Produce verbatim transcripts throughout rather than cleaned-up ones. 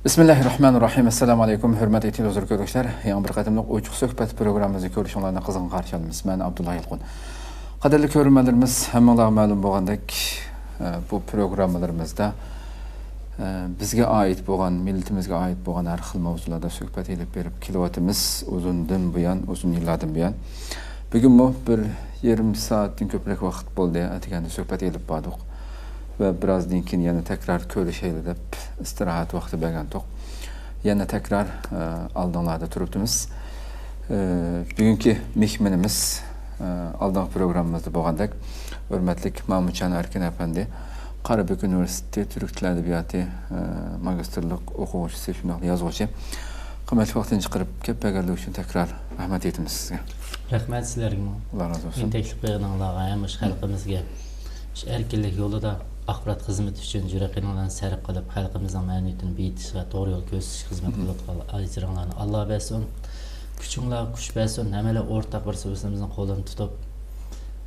بىسمىللاھىررەھمانىررەھىم. ئەسسالامۇ ئەلەيكۇم، ھۆرمەتلىك تېلېۋىزور كۆرگۈچىلەر. يېڭى بىر قېتىملىق ئوچۇق سۆھبەت پروگراممىمىزنى كۆرۈشۈڭلارنى قىزغىن قارشى ئالىمىز. مەن ئابدۇللا يالقۇن. قەدىرلىك كۆرۈرمەنلىرىمىز، ھەممىڭلارغا مەلۇم بولغاندەك، ئە، بۇ پروگراممىلىرىمىزدا، ئە، بىزگە ئائىت بولغان، مىللىتىمىزگە ئائىت بولغان ھەر خىل مەۋزۇلاردا سۆھبەت ئېلىپ بېرىپ كېلىۋاتىمىز. ئۇزۇندىن بۇيان، ئۇزۇن يىللاردىن بۇيان. بۈگۈنمۇ بىر يېرىم سائەتتىن كۆپرەك ۋاقىت بولدى، ئەتىگەندە سۆھبەت ئېلىپ باردۇق. ۋە بىرازدىن كېيىن يەنە تەكرار كۆرۈشەيلى دەپ ئىستىراھەت ۋاقتى بەرگەنتۇق. يەنە تەكرار، ئە، ئالدىڭلاردا تۇرۇپتىمىز. ئە، بۈگۈنكى مېھمىنىمىز، ئە، ئالدىنقى پروگراممىمىزدا بولغاندەك، ھۆرمەتلىك مامۇتجان ئەركىن ئەپەندى، قارابۈك ئۇنىۋېرسىتېتى تۈرك تىلى ئەدەبىياتى، ئە، ماگىستىرلىق ئوقۇغۇچىسى، شۇنداقلا يازغۇچى. قىممەتلىك ۋاقتىنى چىقىرىپ كەپ بەرگەنلىكى ئۈچۈن تەكرار رەھمەت ئېيتىمىز سىزگە. رەھمەت سىلەرگىمۇ. ئاللا رازى بولسۇن. مېنى تەكلىپ قىلغىنىڭلارغا ھەم مۇشۇ خەلقىمىزگە، مۇشۇ ئەركىنلىك يولىدا ئاخبارات خىزمىتى ئۈچۈن يۈرەك قېنىڭلارنى سەرپ قىلىپ، خەلقىمىزنىڭ مەنىۋىيىتىنى بېيىتىشكە، توغرا يول كۆرسىتىشكە خىزمەت قىلىۋاتقان ئاجرىڭلارنى ئاللا بەرسۇن. كۈچۈڭلار كۈچ بەرسۇن. ھەممەيلەن ئورتاق بىر سۆزىمىزنىڭ قولىنى تۇتۇپ،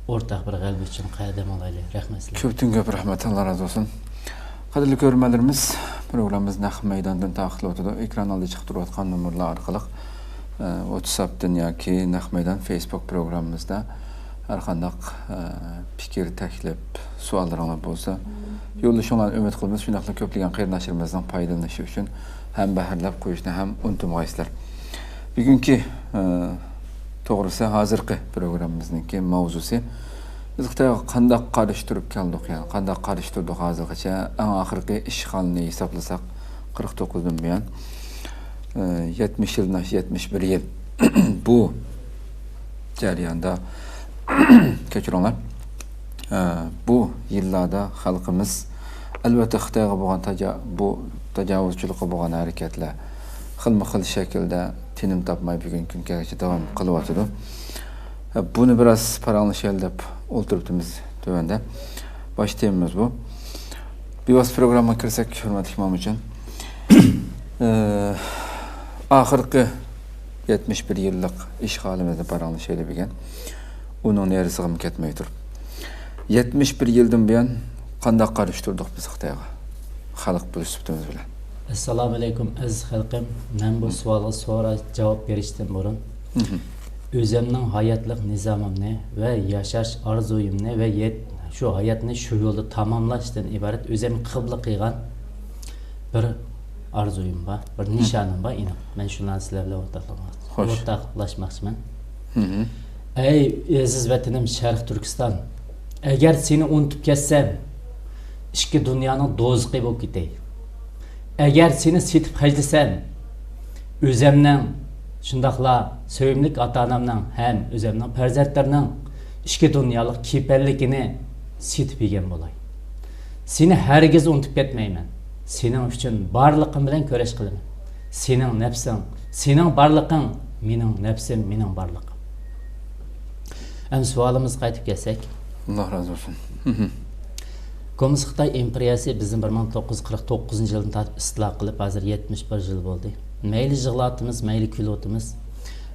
ئورتاق بىر غەلىبە ئۈچۈن قەدەم ئۇلايلى. رەھمەت سىلەرگە. كۆپتىن كۆپ رەھمەت، ئاللا رازى بولسۇن. قەدىرلىك كۆرۈرمەنلىرىمىز، پروگراممىمىز نەق مەيداندىن تارقىتىلىۋاتىدۇ. ئېكران ئالدىدا چىقىپ تۇرۇۋاتقان نومۇرلار ئارقىلىق، ئە، ۋاتساپتىن ياكى نەق مەيدان فېيسبۇك پروگراممىمىزدا ھەر قانداق، ئە، پىكىر، تەكلىپ، سوئاللىرىڭلار بولسا، يوللىشىڭلارنى ئۈمىد قىلىمىز. شۇنداقلا كۆپلىگەن قېرىنداشلىرىمىزنىڭ پايدىلىنىشى ئۈچۈن ھەمبەھىرلەپ قويۇشنى ھەم ئۇنتۇمىغايسىلەر. بۈگۈنكى، ئە، توغرىسى، ھازىرقى پروگراممىمىزنىڭكى ماۋزۇسى، بىز خىتايغا قانداق قارشى تۇرۇپ كەلدۇق، يەنى قانداق قارشى تۇردۇق ھازىرغىچە؟ ئەڭ ئاخىرقى ئىشغالنى ھېسابلىساق، قىرىق توققۇزدىن بۇيان، ئە، يەتمىش يىلدىن ئاشتى، يەتمىش بىر يىل. بۇ جەرياندا، كەچۈرۈڭلار، ئە، بۇ يىللاردا خەلقىمىز، ئەلۋەتتە، خىتايغا بولغان تاجا-، بۇ تاجاۋۇزچىلىققا بولغان ھەرىكەتلەر خىلمۇ خىل شەكىلدە تىنىم تاپماي بۈگۈنكى كۈنگىچە داۋام قىلىۋاتىدۇ. بۇنى بىراز پاراڭلىشايلى دەپ ئولتۇرۇپتىمىز تۆۋەندە. باش تېمىمىز بۇ. بىۋاسىتە پروگراممىغا كىرسەك، ھۆرمەتلىك مامۇتجان. ئاخىرقى يەتمىش بىر يىللىق ئىشغالىمىزنى پاراڭلىشايلى بۈگۈن. ئۇنىڭ نېرىسىغىمۇ كەتمەي تۇرۇپ. يەتمىش بىر يىلدىن بۇيان قانداق قارشى تۇردۇق بىز خىتايغا؟ خەلق بولۇش سۈپىتىمىز بىلەن. ئەسسالامۇ ئەلەيكۇم، ئەزىز خەلقىم. مەن بۇ سوئالغا سوراش، جاۋاب بېرىشتىن بۇرۇن، مھم. ئۆزۈمنىڭ ھاياتلىق نىزامىمنى ۋە ياشاش ئارزۇيۇمنى ۋە يەت-، شۇ ھاياتنى شۇ يولدا تاماملاشتىن ئىبارەت ئۆزۈم قىبلە قىلغان بىر ئارزۇيۇم بار، بىر مھم. نىشانىم بار، ئېنىق. مەن شۇلارنى سىلەر بىلەن ئورتاقلاشماق-، خوش. ئورتاقلاشماقچىمەن. مھم. ئەي ئەزىز ۋەتىنىم شەرقىي تۈركىستان، ئەگەر سېنى ئۇنتۇپ كەتسەم، ئىككى دۇنيانىڭ دوزىخى بولۇپ كېتەي. ئەگەر سېنى سېتىپ خەجلىسەم، ئۆزەمنىڭ، شۇنداقلا سۆيۈملۈك ئاتا-ئانامنىڭ ھەم ئۆزەمنىڭ پەرزەنتلىرىنىڭ ئىككى دۇنيالىق كېپەنلىكىنى سېتىپ يېگەن بولاي. سېنى ھەرگىز ئۇنتۇپ كەتمەيمەن. سېنىڭ ئۈچۈن بارلىقىم بىلەن كۈرەش قىلىمەن. سېنىڭ نەپسىڭ، سېنىڭ بارلىقىڭ، مېنىڭ نەپسىم، مېنىڭ بارلىقىم. ئەمدى سوئالىمىزغا قايتىپ كەلسەك. ئاللا رازى بولسۇن. مھم. كوممۇنىست خىتاي ئىمپېرىيەسى بىزنى بىر مىڭ توققۇز يۈز قىرىق توققۇزىنچى يىلدىن تارتىپ ئىستىلا قىلىپ، ھازىر يەتمىش بىر يىل بولدى. مەيلى يىغلاۋاتىمىز، مەيلى كۈلۈۋاتىمىز.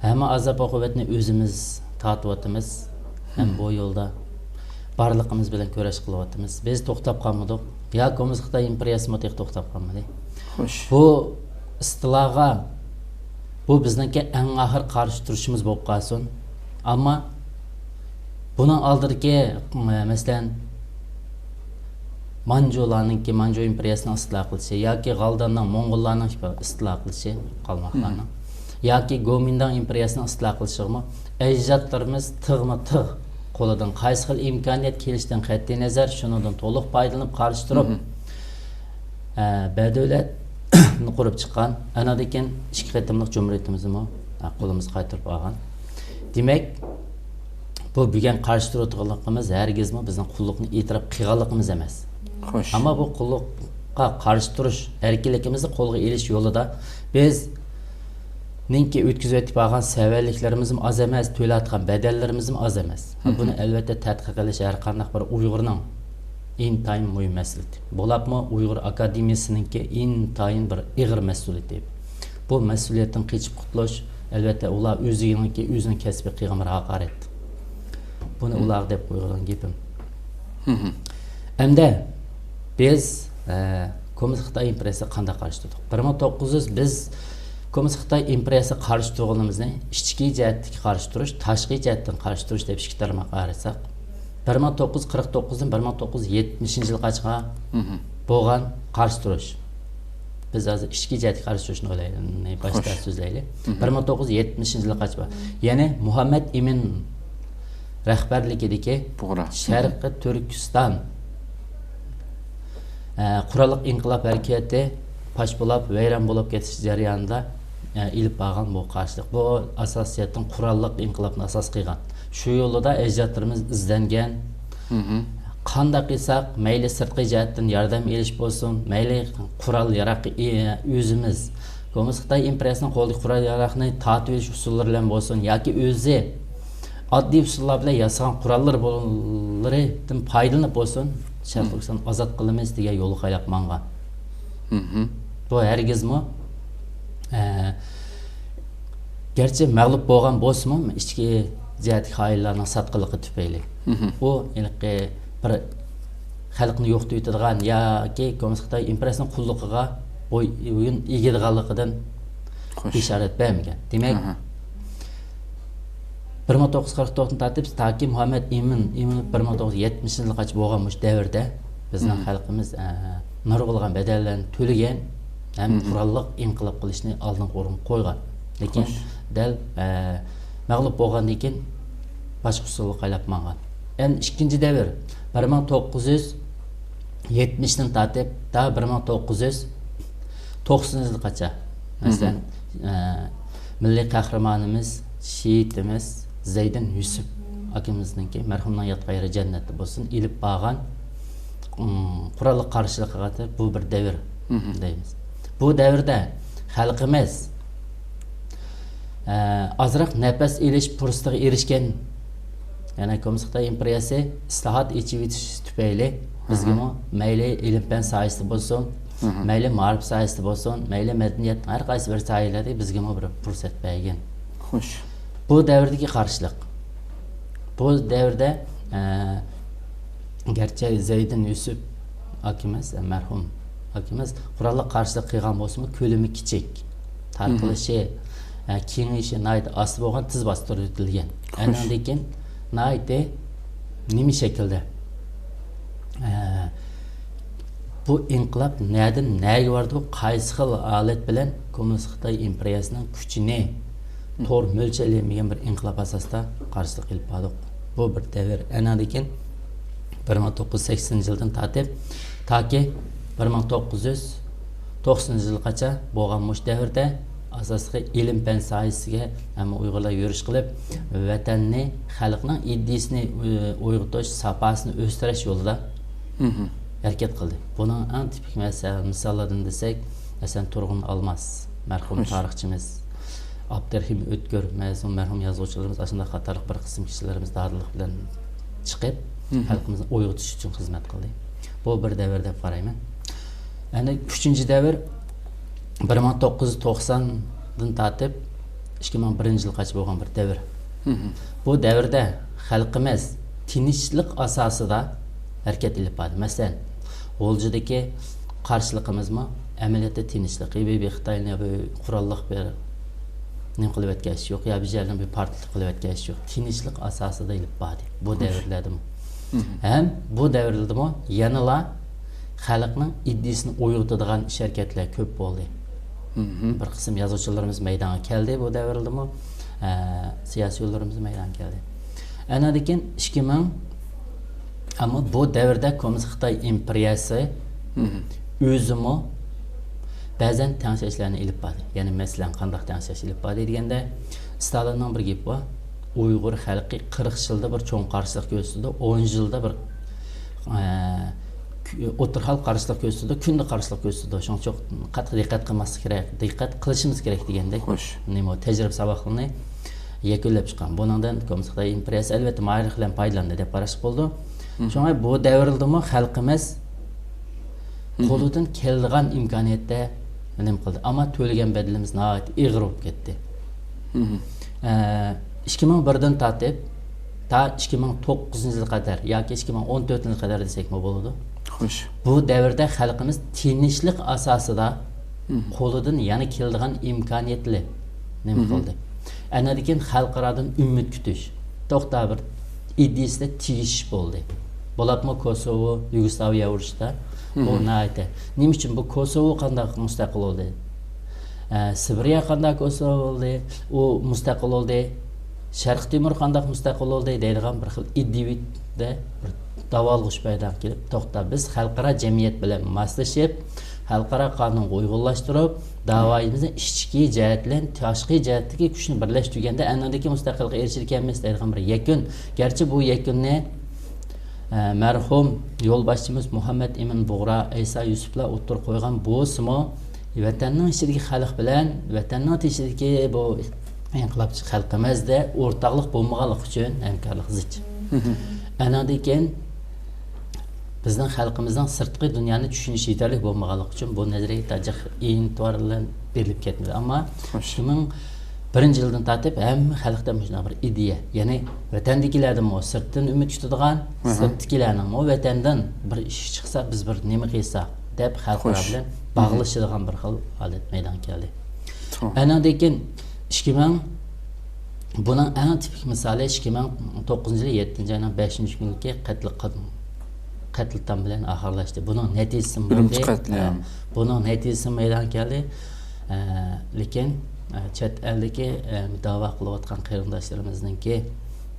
ھەممە ئازاب-ئوقۇبەتنى ئۆزىمىز تارتىۋاتىمىز. ھەم مھم. بۇ يولدا بارلىقىمىز بىلەن كۈرەش قىلىۋاتىمىز. بىز توختاپ قالمىدۇق. يا كوممۇنىست خىتاي ئىمپېرىيەسىمۇ تېخى توختاپ قالمىدى. خوش. بۇ ئىستىلاغا، بۇ بىزنىڭكى ئەڭ ئاخىر قارشى تۇرۇشىمىز بولۇپ قالسۇن. ئەمما بۇنىڭ ئالدىدىكى، مەسىلەن، مانجۇلارنىڭكى، مانجۇ ئىمپېرىيەسىنىڭ ئىستىلا قىلىشى ياكى غالداننىڭ، موڭغۇللارنىڭ ئىستىلا قىلىشى، قالماقلارنىڭ، مھم. ياكى گومىنداڭ ئىمپېرىيەسىنىڭ ئىستىلا قىلىشىغىمۇ ئەجدادلىرىمىز تىغمۇ تىغ قولىدىن قايسى خىل ئىمكانىيەت كېلىشىدىن قەتئىينەزەر، شۇنىڭدىن تولۇق پايدىلىنىپ قارشى تۇرۇپ، مھم. ئە، بەدۆلەتنى قۇرۇپ چىققان، ئانىڭدىن كېيىن ئىككى قېتىملىق جۇمھۇرىيىتىمىزنىمۇ، ئە، قولىمىزغا قايتۇرۇپ ئالغان. دېمەك، بۇ بۈگۈن قارشى تۇرۇۋاتقانلىقىمىز ھەرگىزمۇ بىزنىڭ قۇللۇقنى ئېتىراپ قىلغانلىقىمىز ئەمەس. خوش. ئەمما بۇ قۇللۇققا قارشى تۇرۇش ئەركىنلىكىمىزنى قولغا ئېلىش يولىدا بىزنىڭكى ئۆتكۈزۈۋېتىپ بارغان سەۋەنلىكلىرىمىزمۇ ئاز ئەمەس، تۆلەۋاتقان بەدەللىرىمىزمۇ ئاز ئەمەس. مھم. بۇنى ئەلۋەتتە تەتقىق قىلىش ھەر قانداق بىر ئۇيغۇرنىڭ ئىنتايىن مۇھىم مەسئۇلىيىتى. بولۇپمۇ ئۇيغۇر ئاكادېمىيىسىنىڭكى ئىنتايىن بىر ئېغىر مەسئۇلىيىتى. بۇ مەسئۇلىيەتتىن قېچىپ قۇتۇلۇش، ئەلۋەتتە، ئۇلار ئۆزىنىڭكى، ئۆزىنىڭ كەسپىگە قىلغان بىر ھاقارەت. بۇنى مھم. ئۇلارغا دەپ قويغان گېپىم. مھم. ئەمدى بىز، ئە، كوممۇنىست خىتاي ئىمپېرىيىسىگە قانداق قارشى تۇردۇق؟ بىر مىڭ توققۇز يۈز، بىز كوممۇنىست خىتاي ئىمپېرىيىسىگە قارشى تۇرغىنىمىزنى ئىچكى جەھەتتىكى قارشى تۇرۇش، تاشقى جەھەتتىن قارشى تۇرۇش دەپ ئىككى تارماققا ئايرىساق، بىر مىڭ توققۇز يۈز قىرىق توققۇزدىن بىر مىڭ توققۇز يۈز يەتمىشىنچى يىلغىچە بولغان قارشى تۇرۇش. بىز ھازىر ئىچكى جەھەتتىكى قارشى تۇرۇشنى ئويلايلى، باشتا سۆزلەيلى. بىر مىڭ توققۇز يۈز يەتمىشىنچى يىلغىچە بار. يەنى مۇھەممەد ئىمىن رەھبەرلىكىدىكى بۇغرا. شەرقىي تۈركىستان، ئە، قوراللىق ئىنقىلاب ھەرىكىتى پاش بولاپ، ۋەيران بولۇپ كېتىش جەريانىدا، ئە، ئېلىپ بارغان بۇ قارشىلىق. بۇ ئاساسىيەتتىن قوراللىق ئىنقىلابنى ئاساس قىلغان. شۇ يولدا ئەجدادلىرىمىز ئىزدەنگەن. قانداق قىلساق، مەيلى سىرتقى جەھەتتىن ياردەم ئېلىش بولسۇن، مەيلى قورال ياراق، ئى، ئۆزىمىز. كوممۇنىست خىتاي ئىمپېرىيەسىنىڭ قولىدىكى قورال ياراقنى تارتىۋېلىش ئۇسۇللىرى بىلەن بولسۇن ياكى ئۆزى ئاددىي ئۇسۇللار بىلەن ياسىغان قوراللىرى بولۇنلىرىدىن پايدىلىنىپ بولسۇن، شەرقىي تۈركىستاننى ئازاد قىلىمىز دېگەن يولغا قايلاپ ماڭغان. بۇ ھەرگىزمۇ، ئە، گەرچە مەغلۇپ بولغان بولسىمۇ، ئىچكى جەھەتتىكى خائىنلارنىڭ ساتقىنلىقى تۈپەيلى، ئۇ ھېلىقى بىر خەلقنى يوقىتىۋېتىدىغان ياكى كوممۇنىست خىتاي ئىمپېرىيەسىنىڭ قۇللۇقىغا بويۇن ئېگىدىغانلىقىدىن بېشارەت بەرمىگەن. دېمەك، بىر مىڭ توققۇز يۈز قىرىق توققۇزدىن تارتىپ تاكى مۇھەممەد ئىمىن، ئىمىن بىر مىڭ توققۇز يۈز يەتمىشىنچى يىلغىچە بولغان مۇشۇ دەۋردە بىزنىڭ خەلقىمىز، ئە، نۇرغۇنلىغان بەدەللەرنى تۆلىگەن ھەم قوراللىق ئىنقىلاب قىلىشنى ئالدىنقى ئورۇنغا قويغان. لېكىن دەل، ئە، مەغلۇپ بولغاندىن كېيىن باشقا ئۇسۇلغا قايلاپ ماڭغان. ئەمدى ئىككىنچى دەۋر، بىر مىڭ توققۇز يۈز يەتمىشتىن تارتىپ تا بىر مىڭ توققۇز يۈز توقسىنىنچى يىلغىچە. مەسىلەن، ئە، مىللىي قەھرىمانىمىز، شېھىتىمىز زەيدىن يۈسۈپ ئاكىمىزنىڭكى، مەرھۇمنىڭ ياتقان يېرى جەننەتتە بولسۇن، ئېلىپ بارغان، ئىم، قوراللىق قارشىلىقىغا بۇ بىر دەۋر دەيمىز. بۇ دەۋردە خەلقىمىز، ئە، ئازراق نەپەس ئېلىش پۇرسىتىگە ئېرىشكەن، يەنى كوممۇنىست خىتاي ئىمپېرىيەسى ئىسلاھات، ئېچىۋېتىش تۈپەيلى بىزگىمۇ مەيلى ئىلىم-پەن ساھەسىدە بولسۇن، مەيلى مائارىپ ساھەسىدە بولسۇن، مەيلى مەدەنىيەتنىڭ ھەر قايسى بىر ساھەلەردە بىزگىمۇ بىر پۇرسەت بەرگەن. خوش. بۇ دەۋردىكى قارشىلىق. بۇ دەۋردە، ئە، گەرچە زەيدىن يۈسۈپ ئاكىمىز، مەرھۇم ئاكىمىز قوراللىق قارشىلىق قىلغان بولسىمۇ، كۆلىمى كىچىك، تارقىلىشى، ئە، كېڭىيىشى ناھايىتى ئاستا بولغان، تىز باستۇرۇۋېتىلگەن. ئەنىڭدىن كېيىن ناھايىتى نېمە شەكىلدە، ئە، بۇ ئىنقىلاب نەدىن نەگە بارىدۇ، قايسى خىل ھالەت بىلەن كوممۇنىست خىتاي ئىمپېرىيەسىنىڭ كۈچىنى توغرا مۆلچەرلىيەلمىگەن بىر ئىنقىلاب ئاساسىدا قارشىلىق ئېلىپ باردۇق. بۇ بىر دەۋر. ئەنىڭدىن كېيىن بىر مىڭ توققۇز يۈز سەكسىنىنچى يىلدىن تارتىپ تاكى بىر مىڭ توققۇز يۈز توقسىنىنچى يىلغىچە بولغان مۇشۇ دەۋردە ئاساسلىقى ئىلىم-پەن ساھەسىگە ھەممە ئۇيغۇرلار يۈرۈش قىلىپ، ۋەتەننى، خەلقنىڭ ئىدىيىسىنى، ئى، ئويغىتىش، ساپاسىنى ئۆستۈرۈش يولىدا ھەرىكەت قىلدى. بۇنىڭ ئەڭ تىپىك مەسە-، مىساللىرىدىن دېسەك، مەسىلەن، تۇرغۇن ئالماس، مەرھۇم تارىخچىمىز، ئابدۇرېھىم ئۆتكۈر، مەزلۇم مەرھۇم يازغۇچىلىرىمىز، ئاشۇنداق قاتارلىق بىر قىسىم كىشىلىرىمىز دادىللىق بىلەن چىقىپ، خەلقىمىزنى ئويغىتىش ئۈچۈن خىزمەت قىلدى. بۇ بىر دەۋر دەپ قارايمەن. يەنى ئۈچىنچى دەۋر بىر مىڭ توققۇز يۈز توقساندىن تارتىپ ئىككى مىڭ بىرىنچى يىلغىچە بولغان بىر دەۋر. بۇ دەۋردە خەلقىمىز تىنچلىق ئاساسىدا ھەرىكەت ئېلىپ باردى. مەسىلەن، غۇلجىدىكى قارشىلىقىمىزمۇ ئەمەلىيەتتە تىنچلىق. ھېبېي خىتاينى بىر قوراللىق بىر نېمە قىلىۋەتكەن ئىش يوق، يا بىر يەرنىڭ بىر پارتلىق قىلىۋەتكەن ئىش يوق. تىنچلىق ئاساسىدا ئېلىپ باردى بۇ دەۋرلەردىمۇ. ھەم بۇ دەۋرلەردىمۇ يەنىلا خەلقنىڭ ئىدىيىسىنى ئويغىتىدىغان ئىش ھەرىكەتلەر كۆپ بولدى. بىر قىسىم يازغۇچىلىرىمىز مەيدانغا كەلدى بۇ دەۋردىمۇ، ئە، سىياسىيونلىرىمىز مەيدانغا كەلدى. ئەنەدىن كېيىن ئىككى مىڭ، ئەمما بۇ دەۋردە كوممۇنىست خىتاي ئىمپېرىيەسى ئۆزىمۇ بەزەن تەڭشەشلەرنى ئېلىپ باردى. يەنى مەسىلەن، قانداق تەڭشەش ئېلىپ باردى دېگەندە، ستالىننىڭ بىر گېپى بار، ئۇيغۇر خەلقى قىرىق يىلدا بىر چوڭ قارشىلىق كۆرسىتىدۇ، ئون يىلدا بىر، ئە، ئوتتۇرا ھال قارشىلىق كۆرسىتىدۇ، كۈندە قارشىلىق كۆرسىتىدۇ. شۇڭا چوق قاتتىق دىققەت قىلماسلىق كېرەك، دىققەت قىلىشىمىز كېرەك دېگەندەك، نېمە، تەجرىبە ساۋاقلىرىنى يەكۈنلەپ چىققان. بۇنىڭدىن كوممۇنىست خىتاي ئىمپېرىيەسى ئەلۋەتتە ماھىرلىق بىلەن پايدىلاندى دەپ قاراشقا بولىدۇ. شۇڭا بۇ دەۋردىمۇ خەلقىمىز قولىدىن كېلىدىغان ئىمكانىيەتتە نېمە قىلدى. ئەمما تۆلىگەن بەدىلىمىز ناھايىتى ئېغىر بولۇپ كەتتى. ئە، ئىككى مىڭ بىردىن تارتىپ تا ئىككى مىڭ توققۇزىنچى يىلغا قەدەر ياكى ئىككى مىڭ ئون تۆتىنچى يىلغا قەدەر دېسەكمۇ بولىدۇ. خوش. بۇ دەۋردە خەلقىمىز تىنچلىق ئاساسىدا قولىدىن يەنە كېلىدىغان ئىمكانىيەتلەر نېمە قىلدى؟ ئەنەدىن كېيىن خەلقئارادىن ئۈمىد كۈتۈش. توختا بىر ئىدىيىسىدە تېگىشىش بولدى. بولۇپمۇ كوسوۋو، يۇگوسلاۋىيە ئۇرۇشىدا بۇ ناھايىتى. نېمە ئۈچۈن بۇ كوسوۋو قانداق مۇستەقىل بولدى؟ ئە، سىبىرىيە قانداق مۇستەقىل بولدى؟ ئۇ مۇستەقىل بولدى. شەرقىي تىمۇر قانداق مۇستەقىل بولدى؟ دەيدىغان بىر خىل ئىدىيىدە بىر داۋالغۇش پەيدا كېلىپ، توختا، بىز خەلقئارا جەمئىيەت بىلەن ماسلىشىپ، خەلقئارا قانۇنغا ئۇيغۇنلاشتۇرۇپ، داۋايىمىزنى ئىچكى جەھەت بىلەن تاشقى جەھەتتىكى كۈچنى بىرلەشتۈرگەندە، ئەنىڭدىكى مۇستەقىللىققا ئېرىشىدىكەنمىز دەيدىغان بىر يەكۈن. گەرچە بۇ يەكۈننى ئە، مەرھۇم يولباشچىمىز مۇھەممەد ئىمىن بۇغرا، ئەيسا يۈسۈپلەر ئوتتۇرىغا قويغان بولسىمۇ، ۋەتەننىڭ ئىچىدىكى خەلق بىلەن ۋەتەننىڭ تېشىدىكى بۇ ئىنقىلابچى خەلقىمىزدە ئورتاقلىق بولمىغانلىقى ئۈچۈن ھەمكارلىق زىچ. ئەنىڭدىن كېيىن بىزنىڭ خەلقىمىزنىڭ سىرتقى دۇنيانى چۈشىنىش يېتەرلىك بولمىغانلىقى ئۈچۈن بۇ نەزەرىيە جىق ئېتىبار بىلەن بېرىلىپ كەتمىدى. ئەمما خوش. ئىككى مىڭ بىرىنچى يىلدىن تارتىپ ھەممە خەلقتە مۇشۇنداق بىر ئىدىيە، يەنى ۋەتەندىكىلەردىنمۇ سىرتتىن ئۈمىد كۈتىدىغان، ئەھە. سىرتتىكىلەرنىڭمۇ ۋەتەندىن بىر ئىش چىقسا، بىز بىر نېمە قىلساق دەپ خەلقئارا خوش. بىلەن باغلىشىدىغان بىر خىل ھالەت مەيدانغا كەلدى. توغرا. ئەنىڭدىن كېيىن ئىككى مىڭ، بۇنىڭ ئەڭ تىپىك مىسالى ئىككى مىڭ توققۇزىنچى يىلى يەتتىنچى ئاينىڭ بەشىنچى كۈنىدىكى قەتل، قەتلىتام بىلەن ئاخىرلاشتى. بۇنىڭ نەتىجىسىمۇ ئۈرۈمچى بولدى. قەتلىئام. ئە، بۇنىڭ نەتىجىسىمۇ مەيدانغا كەلدى. ئە، لېكىن، ئە، چەت ئەلدىكى، ئە، داۋا قىلىۋاتقان قېرىنداشلىرىمىزنىڭكى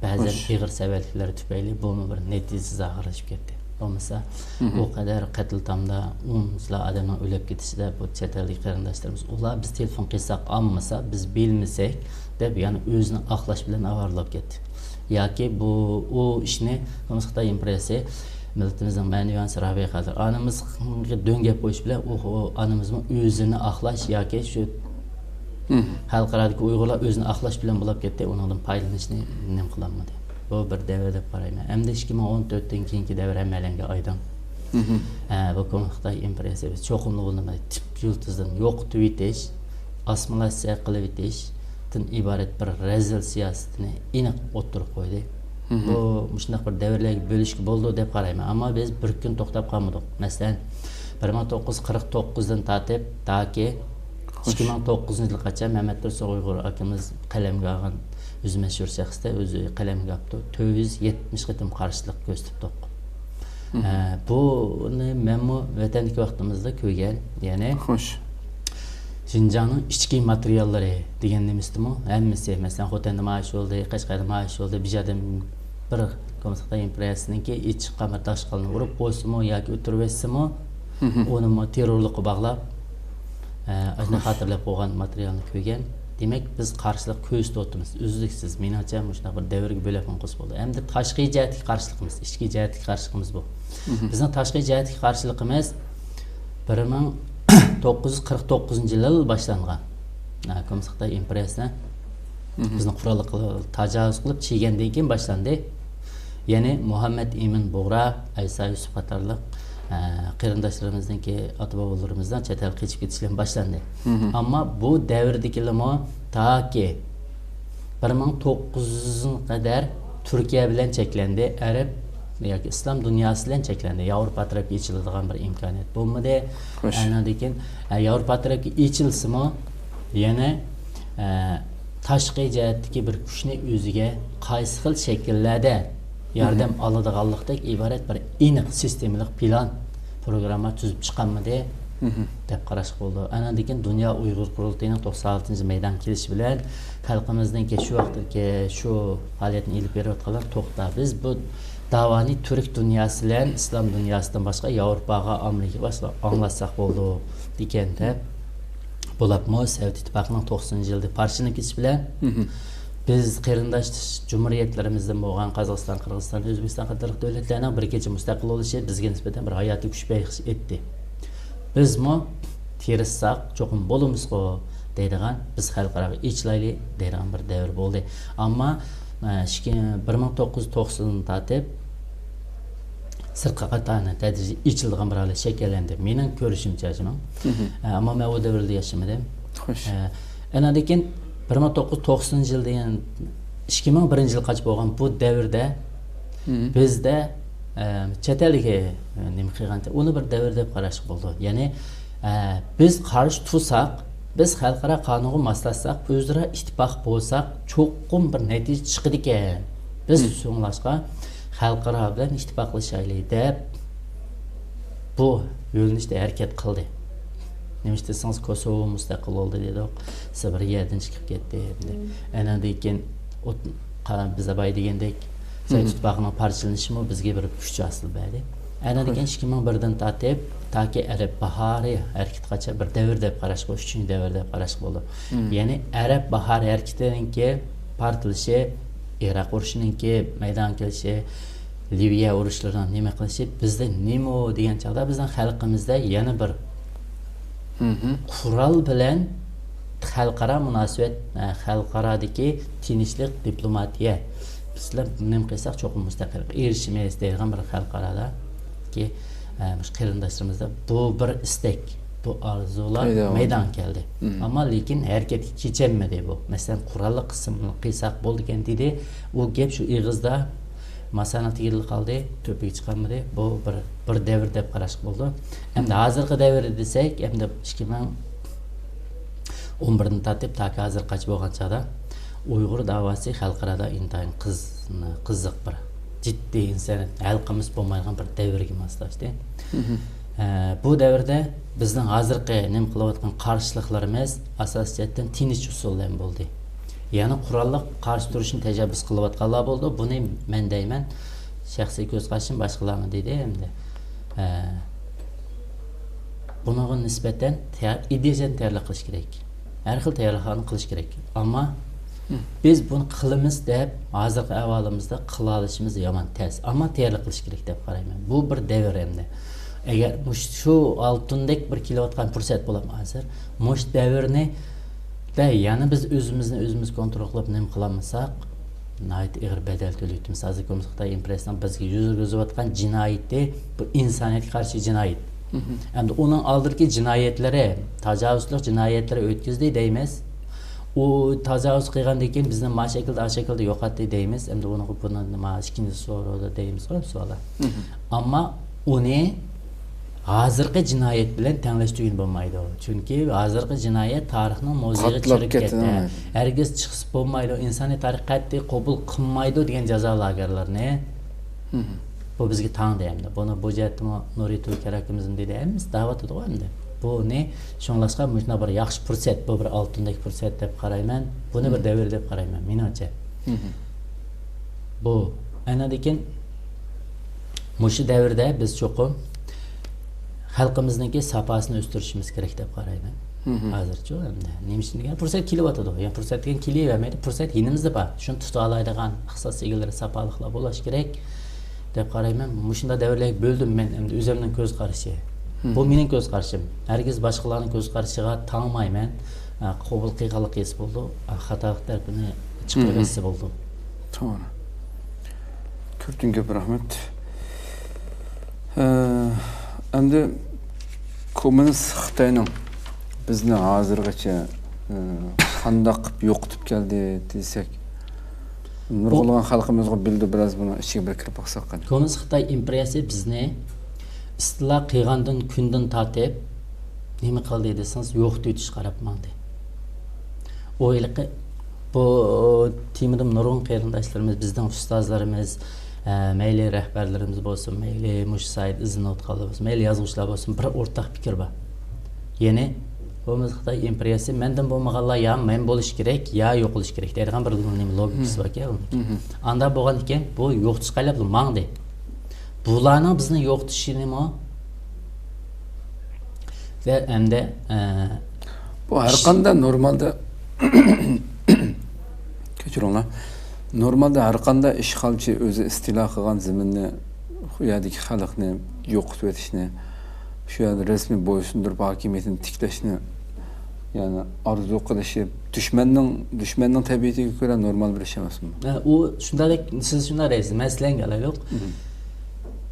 بەزەن خوش. ئېغىر سەۋەنلىكلىرى تۈپەيلى بۇمۇ بىر نەتىجىسىز ئاخىرلىشىپ كەتتى. بولمىسا، ئۇ قەدەر قەتلىتامدا ئونلىسىلا ئادەمنىڭ ئۆلۈپ كېتىشىدە بۇ چەت ئەلدىكى قېرىنداشلىرىمىز، ئۇلار بىز تېلېفون قىلساق ئالمىسا، بىز بىلمىسەك دەپ، يەنە ئۆزىنى ئاقلاش بىلەن ئاۋارە بولۇپ كەتتى. ياكى بۇ، ئۇ ئىشنى، خىتاي ئىمپېرىيەسى مىللىتىمىزنىڭ مەنىۋىيەتچىسى رابىيە قادىر ئانىمىزغا دۆڭ گەپ قويۇش بىلەن ئۇ، ئۇ ئانىمىزمۇ ئۆزىنى ئاقلاش ياكى شۇ خەلقئارادىكى ئۇيغۇرلار ئۆزىنى ئاقلاش بىلەن بولاپ كەتتى، ئۇنىڭدىن پايدىلىنىشنى نېمە قىلالمىدى. بۇ بىر دەۋر دەپ قارايمەن. ئەمدى ئىككى مىڭ ئون تۆتتىن كېيىنكى دەۋر ھەممەيلەنگە ئايدىڭ. ئە، بۇ كونا خىتاي ئىمپېرىيەسى بىز چوقۇملا بۇنى تۈپ يىلتىزىدىن يوقىتىۋېتىش، ئاسسىمىلياتسىيە قىلىۋېتىشتىن ئىبارەت بىر رەزىل سىياسىتىنى ئېنىق ئوتتۇرىغا قويدى. بۇ مۇشۇنداق بىر دەۋرلەرگە بۆلۈشكە بولىدۇ دەپ قارايمەن. ئەمما بىز بىر كۈن توختاپ قالمىدۇق. مەسىلەن، بىر مىڭ توققۇز يۈز قىرىق توققۇزدىن تارتىپ تاكى خوش. ئىككى مىڭ توققۇزىنچى يىلغىچە مەمەت تۇرسۇن ئۇيغۇر ئاكىمىز قەلەمگە ئالغان، ئۆزى مەشھۇر شەخستە ئۆزى قەلەمگە ئاپتۇ. تۆت يۈز يەتمىش قېتىم قارشىلىق كۆرسىتىپتۇق. ئە، بۇنى مەنمۇ ۋەتەندىكى ۋاقتىمىزدا كۆرگەن. يەنى خوش. شىنجاڭنىڭ ئىچكى ماتېرىياللىرى دېگەن نېمىسىدىمۇ ھەممىسى، مەسىلەن، خوتەندە نامايىش بولدى، قەشقەردە نامايىش بولدى، بىر يەردە بىر كوممۇنىست خىتاي ئىمپېرىيەسىنىڭكى ئېچىپ چىققان بىر داشقالنى ئۇرۇپ قويسىمۇ ياكى ئۆلتۈرۈۋەتسىمۇ، ئۇنىمۇ تېررورلۇققا باغلاپ، ئە، ئاشۇنداق خوش. خاتىرىلەپ قويغان ماتېرىيالنى كۆرگەن. دېمەك، بىز قارشىلىق كۆرسىتىۋاتىمىز. ئۈزلۈكسىز، مېنىڭچە، مۇشۇنداق بىر دەۋرگە بۆلەپ قويسا بولدى. ئەمدى تاشقى جەھەتتىكى قارشىلىقىمىز، ئىچكى جەھەتتىكى قارشىلىقىمىز بۇ. بىزنىڭ تاشقى جەھەتتىكى قارشىلىقىمىز بىر مىڭ توققۇز يۈز قىرىق توققۇزىنچى يىل باشلانغان. ھە، كوممۇنىست خىتاي ئىمپېرىيەسىنى بىزنى قورال قىلىپ، تاجاۋۇز قىلىپ چىگەندىن كېيىن باشلاندى. يەنى مۇھەممەد ئىمىن بۇغرا، ئەيسا يۈسۈپ قاتارلىق، ئە، قېرىنداشلىرىمىزنىڭكى، ئاتا-بوۋىلىرىمىزنىڭ چەت ئەلگە قېچىپ كېتىشى بىلەن باشلاندى. ئەمما بۇ دەۋردىكىلىمۇ تاكى بىر مىڭ توققۇز يۈزگە قەدەر تۈركىيە بىلەن چەكلەندى، ئەرەب ياكى ئىسلام دۇنياسى بىلەن چەكلەندى. ياۋروپا تەرەپكە ئېچىلىدىغان بىر ئىمكانىيەت بولمىدى. خوش. ئاندىن كېيىن، ئە، ياۋروپا تەرەپكە ئېچىلسىمۇ، يەنە، ئە، تاشقى جەھەتتىكى بىر كۈچنى ئۆزىگە قايسى خىل شەكىللەردە ياردەم ئالىدىغانلىقتەك ئىبارەت بىر ئېنىق سىستېمىلىق پىلان، پروگرامما تۈزۈپ چىقالمىدى دەپ قاراشقا بولىدۇ. ئاندىن كېيىن دۇنيا ئۇيغۇر قۇرۇلتىيىنىڭ توقسان ئالتىنچى مەيدانغا كېلىشى بىلەن خەلقىمىزنىڭكى شۇ ۋاقىتتىكى شۇ پائالىيەتنى ئېلىپ بېرىۋاتقانلار توختا، بىز بۇ داۋانى تۈرك دۇنياسى بىلەن ئىسلام دۇنياسىدىن باشقا ياۋروپاغا، ئامېرىكىغا باشقا ئاڭلاتساق بولىدۇ دېگەندە، بولۇپمۇ سوۋېت ئىتتىپاقىنىڭ توقسىنىنچى يىلىدا پارچىلىنىپ كېتىشى بىلەن بىز قېرىنداش جۇمھۇرىيەتلىرىمىزدىن بولغان قازاقىستان، قىرغىزىستان، ئۆزبېكىستان قاتارلىق دۆلەتلەرنىڭ بىر كېچە مۇستەقىل بولۇشى بىزگە نىسبەتەن بىر ھاياتىي كۈچ بەخش ئەتتى. بىزمۇ تىرىشساق چوقۇم بولىمىزغۇ دەيدىغان، بىز خەلقئاراغا ئېچىلايلى دەيدىغان بىر دەۋر بولدى. ئەمما، ئە، ئىككى، بىر مىڭ توققۇز يۈز توقساندىن تارتىپ سىرتقا قارىتا تەدرىجىي ئېچىلىدىغان بىر ھالەت شەكىللەندى. مېنىڭ كۆرۈشۈمچە شۇنىڭ. ئە، ئەمما مەن ئۇ دەۋردە ياشىمىدىم. خوش. ئە، ئەنەدىن كېيىن بىر مىڭ توققۇز يۈز توقسىنىنچى يىل دېگەن ئىككى مىڭ بىرىنچى يىلغىچە بولغان بۇ دەۋردە بىزدە ئە، چەت ئەلگە، ئە، نېمە قىلغانچە، ئۇنى بىر دەۋر دەپ قاراشقا بولىدۇ. يەنى، ئە، بىز قارشى تۇرساق، بىز خەلقئارا قانۇنغا ماسلاشساق، ئۆزئارا ئىتتىپاق بولساق، چوقۇم بىر نەتىجە چىقىدىكەن. بىز شۇڭلاشقا خەلقئارا بىلەن ئىتتىپاقلىشايلى دەپ، بۇ يۆنىلىشتە ھەرىكەت قىلدى. نېمىش دېسىڭىز، كوسوۋو مۇستەقىل بولدى دېدۇق، سىبىرىيەدىن چىقىپ كەتتى ئەمدى. ئەنەندىن كېيىن ئوت-، قا-، بىز بايا دېگەندەك، سوۋېت ئىتتىپاقىنىڭ پارچىلىنىشىمۇ بىزگە بىر كۈچ ھاسىل بەردى. ئەنەندىن كېيىن ئىككى مىڭ بىردىن تارتىپ، تاكى ئەرەب باھارى ھەرىكىتىگىچە بىر دەۋر دەپ قاراشقا، ئۈچىنچى دەۋر دەپ قاراشقا بولىدۇ. يەنى ئەرەب باھارى ھەرىكىتىنىڭكى پارتلىشى، ئىراق ئۇرۇشىنىڭكى مەيدانغا كېلىشى، لىۋىيە ئۇرۇشلىرىنىڭ نېمە قىلىشى بىزدە نېمە دېگەن چاغدا بىزنىڭ خەلقىمىزدە يەنە بىر قورال بىلەن خەلقئارا مۇناسىۋەت، ئە، خەلقئارادىكى تىنچلىق، دىپلوماتىيە، بىزلەر نېمە قىلساق چوقۇم مۇستەقىللىققا ئېرىشىمىز دەيدىغان بىر خەلقئارادىكى، ئە، مۇشۇ قېرىنداشلىرىمىزدا بۇ بىر ئىستەك، بۇ ئارزۇلار مەيدانغا كەلدى. ئەمما لېكىن ھەرىكەتكە كېچەلمىدى بۇ. مەسىلەن، قوراللىق قىسىمنى قىلساق بولىدىكەن دېدى. ئۇ گەپ شۇ ئېغىزدا ماسانىڭ تېگىدىلا قالدى، تۆپىگە چىقالمىدى. بۇ بىر، بىر دەۋر دەپ قاراشقا بولىدۇ. ئەمدى ھازىرقى دەۋر دېسەك، ئەمدى ئىككى مىڭ ئون بىردىن تارتىپ تاكى ھازىرغىچە بولغان چاغدا ئۇيغۇر داۋاسى خەلقئارادا ئىنتايىن قىز-، قىزىق بىر جىددىي ئىنسانىيەت ھەل قىلمىسا بولمايدىغان بىر دەۋرگە ماسلاشتى. ئە، بۇ دەۋردە بىزنىڭ ھازىرقى نېمە قىلىۋاتقان قارشىلىقلىرىمىز ئاساسىي جەھەتتىن تىنچ ئۇسۇل بىلەن بولدى. يەنى قوراللىق قارشى تۇرۇشنى تەشەببۇس قىلىۋاتقانلار بولىدۇ. بۇنى مەن دەيمەن، شەخسىي كۆز قارىشىم، باشقىلارمۇ دېدى ئەمدى. ئە، بۇنىڭغا نىسبەتەن تەييار-، ئىدىيەچان تەييارلىق قىلىش كېرەك. ھەر خىل تەييارلىقلارنى قىلىش كېرەك. ئەمما بىز بۇنى قىلىمىز دەپ، ھازىرقى ئەھۋالىمىزدا قىلالىشىمىز يامان تەس. ئەمما تەييارلىق قىلىش كېرەك دەپ قارايمەن. بۇ بىر دەۋر ئەمدى. ئەگەر مۇش-، شۇ ئالتۇندەك بىر كېلىۋاتقان پۇرسەت بولۇپمۇ ھازىر، مۇشۇ دەۋرنى دە يەنە بىز ئۆزىمىزنى ئۆزىمىز كونترول قىلىپ نېمە قىلالمىساق، ناھايىتى ئېغىر بەدەل تۆلەيتتىمىز. ھازىر كۆرمىسە، خىتاي ئىمپېرىيىسىنىڭ بىزگە يۈرگۈزۈۋاتقان جىنايىتى، بۇ ئىنسانىيەتكە قارشى جىنايەت. ئەمدى ئۇنىڭ ئالدىدىكى جىنايەتلىرى، تاجاۋۇزچىلىق جىنايەتلىرى ئۆتكۈزدى دەيمىز. ئۇ تاجاۋۇز قىلغاندىن كېيىن بىزنى مانا شەكىلدە، ئاشۇ شەكىلدە يوقاتتى دەيمىز. ئەمدى ئۇنىڭغا بۇنى مانا ئىككىنچى سورۇندا دەيمىز غۇ، سوئالدا. ئەمما ئۇنى ھازىرقى جىنايەت بىلەن تەڭلەشتۈرگىلى بولمايدۇ. چۈنكى ھازىرقى جىنايەت تارىخنىڭ مۇزېيىغا قاتلاپ چىرىپ كەتتى. كەتتى. ھەرگىز چىقسا بولمايدۇ، ئىنسانىي تارىخ قەتئىي قوبۇل قىلمايدۇ دېگەن جازا لاگېرلىرىنى. بۇ بىزگە تەڭدە ئەمدى. بۇنى بۇ جەھەتتىمۇ نۇرى تۇركەر ئاكىمىزمۇ دېدى، ھەممىسى دەۋاتىدىغۇ ئەمدى. بۇنى شۇڭلاشقا مۇشۇنداق بىر ياخشى پۇرسەت، بۇ بىر ئالتۇندەك پۇرسەت دەپ قارايمەن. بۇنى بىر دەۋر دەپ قارايمەن، مېنىڭچە. بۇ. ئەنەدىكىن مۇشۇ دەۋردە بىز چوقۇم خەلقىمىزنىڭكى ساپاسىنى ئۆستۈرۈشىمىز كېرەك دەپ قارايمەن. ھازىرچۇ ئەمدى نېمە ئۈچۈن دېگەن پۇرسەت كېلىۋاتىدۇ. يەنى پۇرسەت دېگەن كېلىۋەرمەيدۇ. پۇرسەت يېنىمىزدا بار. شۇنى تۇتالايدىغان ئىختىساس ئىگىلىرى ساپالىقلار بولۇش كېرەك دەپ قارايمەن. مۇشۇنداق دەۋرلەرگە بۆلدۈم مەن ئەمدى ئۆزۈمنىڭ كۆز قارىشى. بۇ مېنىڭ كۆز قارىشىم. ھەرگىز باشقىلارنىڭ كۆز قارىشىغا تاڭمايمەن. ئە، قوبۇل قىلغانلىق ھېس بولىدۇ. ئە، خاتالىق تەرىپىنى چىقىرىپ ھەسسە بولىدۇ. توغرا. كۆپتىن كۆپ رەھمەت. ئە، ئەمدى كوممۇنىست خىتاينىڭ بىزنى ھازىرغىچە، ئە، قانداق قىلىپ يوقىتىپ كەلدى دېسەك، نۇرغۇنلىغان خەلقىمىزغا بىلدى، بىراز بۇنىڭ ئىچىگە بىر كىرىپ باقساق قېنى. كوممۇنىست خىتاي ئىمپېرىيەسى بىزنى ئىستىلا قىلغاندىن كۈندىن تارتىپ نېمە قىلدى دېسىڭىز، يوقىتىۋېتىشكە قاراپ ماڭدى. ئۇ ھېلىقى بۇ تېمىدىمۇ نۇرغۇن قېرىنداشلىرىمىز، بىزنىڭ ئۇستازلىرىمىز، ئە، مەيلى رەھبەرلىرىمىز بولسۇن، مەيلى مۇشۇ ساھەدە ئىزدىنىۋاتقانلار بولسۇن، مەيلى يازغۇچىلار بولسۇن، بىر ئورتاق پىكىر بار. يەنى، بولمىسا خىتاي ئىمپېرىيەسى مەندىن بولمىغانلار يا مەن بولۇش كېرەك، يا يوقىلىش كېرەك دەيدىغان بىر نېمە لوگىكىسى باركەن. ئانداق بولغاندىكىن بۇ يوقىتىشقا ئايلاپ ماڭدى. بۇلارنىڭ بىزنى يوقىتىشىنىمۇ ۋە ئەمدى، ئە، بۇ ھەر قانداق نورمالدا، كەچۈرۈڭلار، نورمالدا ھەر قانداق ئىشغالچى ئۆزى ئىستىلا قىلغان زېمىننى، ئۇ يەردىكى خەلقنى يوقىتىۋېتىشنى، شۇ يەردە رەسمىي بويسۇندۇرۇپ ھاكىمىيىتىنى تىكلەشنى، يەنى ئارزۇ قىلىشى دۈشمەننىڭ، دۈشمەننىڭ تەبىئىتىگە كۆرە نورمال بىر ئىش ئەمەسمۇ؟ ھە، ئۇ شۇنداق، سىز شۇنداق دەيسىز، مەن سىلەرگە ئالايلۇق.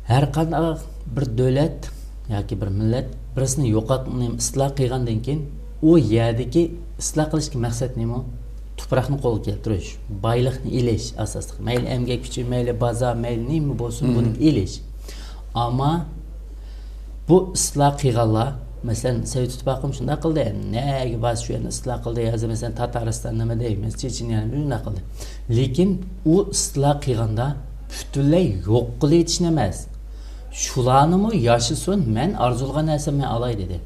ھەر قانداق بىر دۆلەت ياكى بىر مىللەت بىرسىنى يوقاتقىنى، ئىستىلا قىلغاندىن كېيىن، ئۇ يەردىكى ئىستىلا قىلىشتىكى مەقسەت نېمە؟ تۇپراقنى قولغا كەلتۈرۈش، بايلىقنى ئېلىش ئاساسلىق. مەيلى ئەمگەك كۈچى، مەيلى بازار، مەيلى نېمە بولسۇن، بۇنى ئېلىش. ئەمما بۇ ئىستىلا قىلغانلار، مەسىلەن، سوۋېت ئىتتىپاقىمۇ شۇنداق قىلدى. نەگە بارسا شۇ يەرنى ئىستىلا قىلدى. ھازىر، مەسىلەن، تاتارىستان نېمە دەيمىز، چېچىنىيەنى شۇنداق قىلدى. لېكىن ئۇ ئىستىلا قىلغاندا پۈتۈنلەي يوق قىلىۋېتىشنى ئەمەس، شۇلارنىمۇ ياشىسۇن، مەن ئارزۇلىغان نەرسەمنى ئالاي دېدى.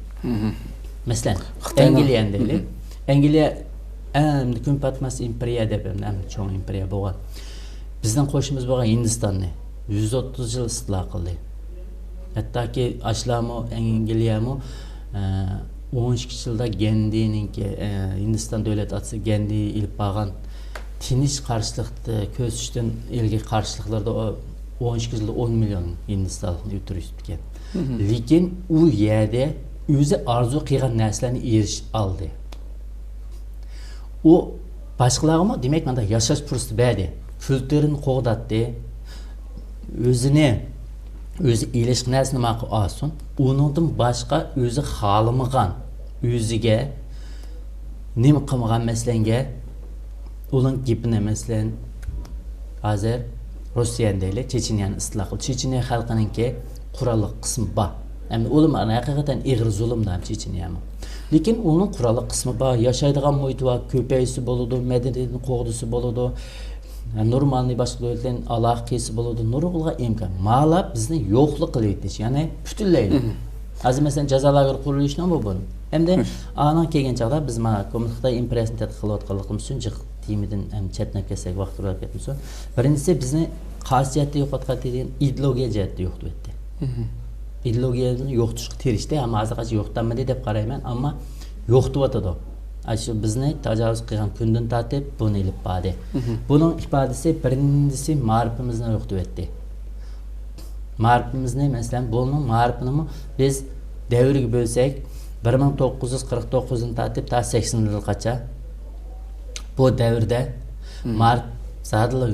مەسىلەن، ئەنگلىيەنى دەيلى. ئەنگلىيە ئەمدى كۈن پاتماس ئىمپېرىيە دەپ، ئەمدى ئەڭ چوڭ ئىمپېرىيە بولغان. بىزنىڭ قوشنىمىز بولغان ھىندىستاننى يۈز ئوتتۇز يىل ئىستىلا قىلدى. ھەتتاكى ئاشلارمۇ، ئەنگلىيەمۇ، ئە، ئون ئىككى يىلدا گەندىنىڭكى، ئە، ھىندىستان دۆلەت ئاتىسى گەندى ئېلىپ بارغان تىنچ قارشىلىقتا كۆرسىتىشتىن ئىلگىرى قارشىلىقلىرىدا ئون ئىككى يىلدا ئون مىليون ھىندىستانلىقنى ئۆلتۈرۈشۈپتىكەن. لېكىن ئۇ يەردە ئۆزى ئارزۇ قىلغان نەرسىلەرنى ئېرىشىپ ئالدى. ئۇ باشقىلارغىمۇ، دېمەك، مانداق ياشاش پۇرسىتى بەردى. كۈلتۈرىنى قوغداتتى. ئۆزىنى، ئۆزى ئېلىشقا نەرسىنى ماقۇل ئالسۇن. ئۇنىڭدىن باشقا ئۆزى خالىمىغان، ئۆزىگە نېمە قىلمىغان، مەسىلەنگە، ئۇنىڭ گېپىنى، مەسىلەن، ھازىر روسىيەنى دەيلى، چېچىنىيەنى ئىستىلا قىلدى. چېچىنىيە خەلقىنىڭكى قوراللىق قىسمى بار. ئەمدى ئۇلار ھەقىقەتەن ئېغىر زۇلۇمدا چېچىنىيەمۇ. لېكىن ئۇنىڭ قوراللىق قىسمى بار، ياشايدىغان مۇھىتى بار، كۆپەيسە بولىدۇ، مەدەنىيىتىنى قوغدىسا بولىدۇ، نورمالنى باشقا دۆلەت بىلەن ئالاقە قىلسا بولىدۇ، نۇرغۇنلىغان ئىمكان. مالا بىزنى يوقلۇق قىلىۋېتىش، يەنى پۈتۈنلەيلا. ھازىر مەسىلەن، جازا لاگېرى قۇرۇلۇشىنىڭ بۇ بۇ. ئەمدى ئانىڭ كەلگەن چاغدا بىز مانا كوممۇنىست خىتاي ئىمپېرىيەسىنى تەتقىق قىلىۋاتقانلىقىمىز ئۈچۈن جىق تېمىدىن ھەم چەتنەپ كەتسەك، ۋاقىت توغرا كەتمىسۇن. بىرىنچىسى، بىزنى قايسى جەھەتتە يوقاتقان دېگەن، ئىدېئولوگىيە جەھەتتە يوقىتىۋەتتى. ئىدېئولوگىيەنى يوقىتىشقا تىرىشتى، ئەمما ھازىرغىچە يوقىتالمىدى دەپ قارايمەن، ئەمما يوقىتىۋاتىدۇ. ئاشۇ بىزنى تاجاۋۇز قىلغان كۈندىن تارتىپ بۇنى ئېلىپ باردى. بۇنىڭ ئىپادىسى، بىرىنچىسى، مائارىپىمىزنى يوقىتىۋەتتى. مائارىپىمىزنى، مەسىلەن، بۇنىڭ مائارىپىنىمۇ بىز دەۋرگە بۆلسەك، بىر مىڭ توققۇز يۈز قىرىق توققۇزدىن تارتىپ تا سەكسىنىنچى يىلغىچە بۇ دەۋردە مائارىپ زادىلا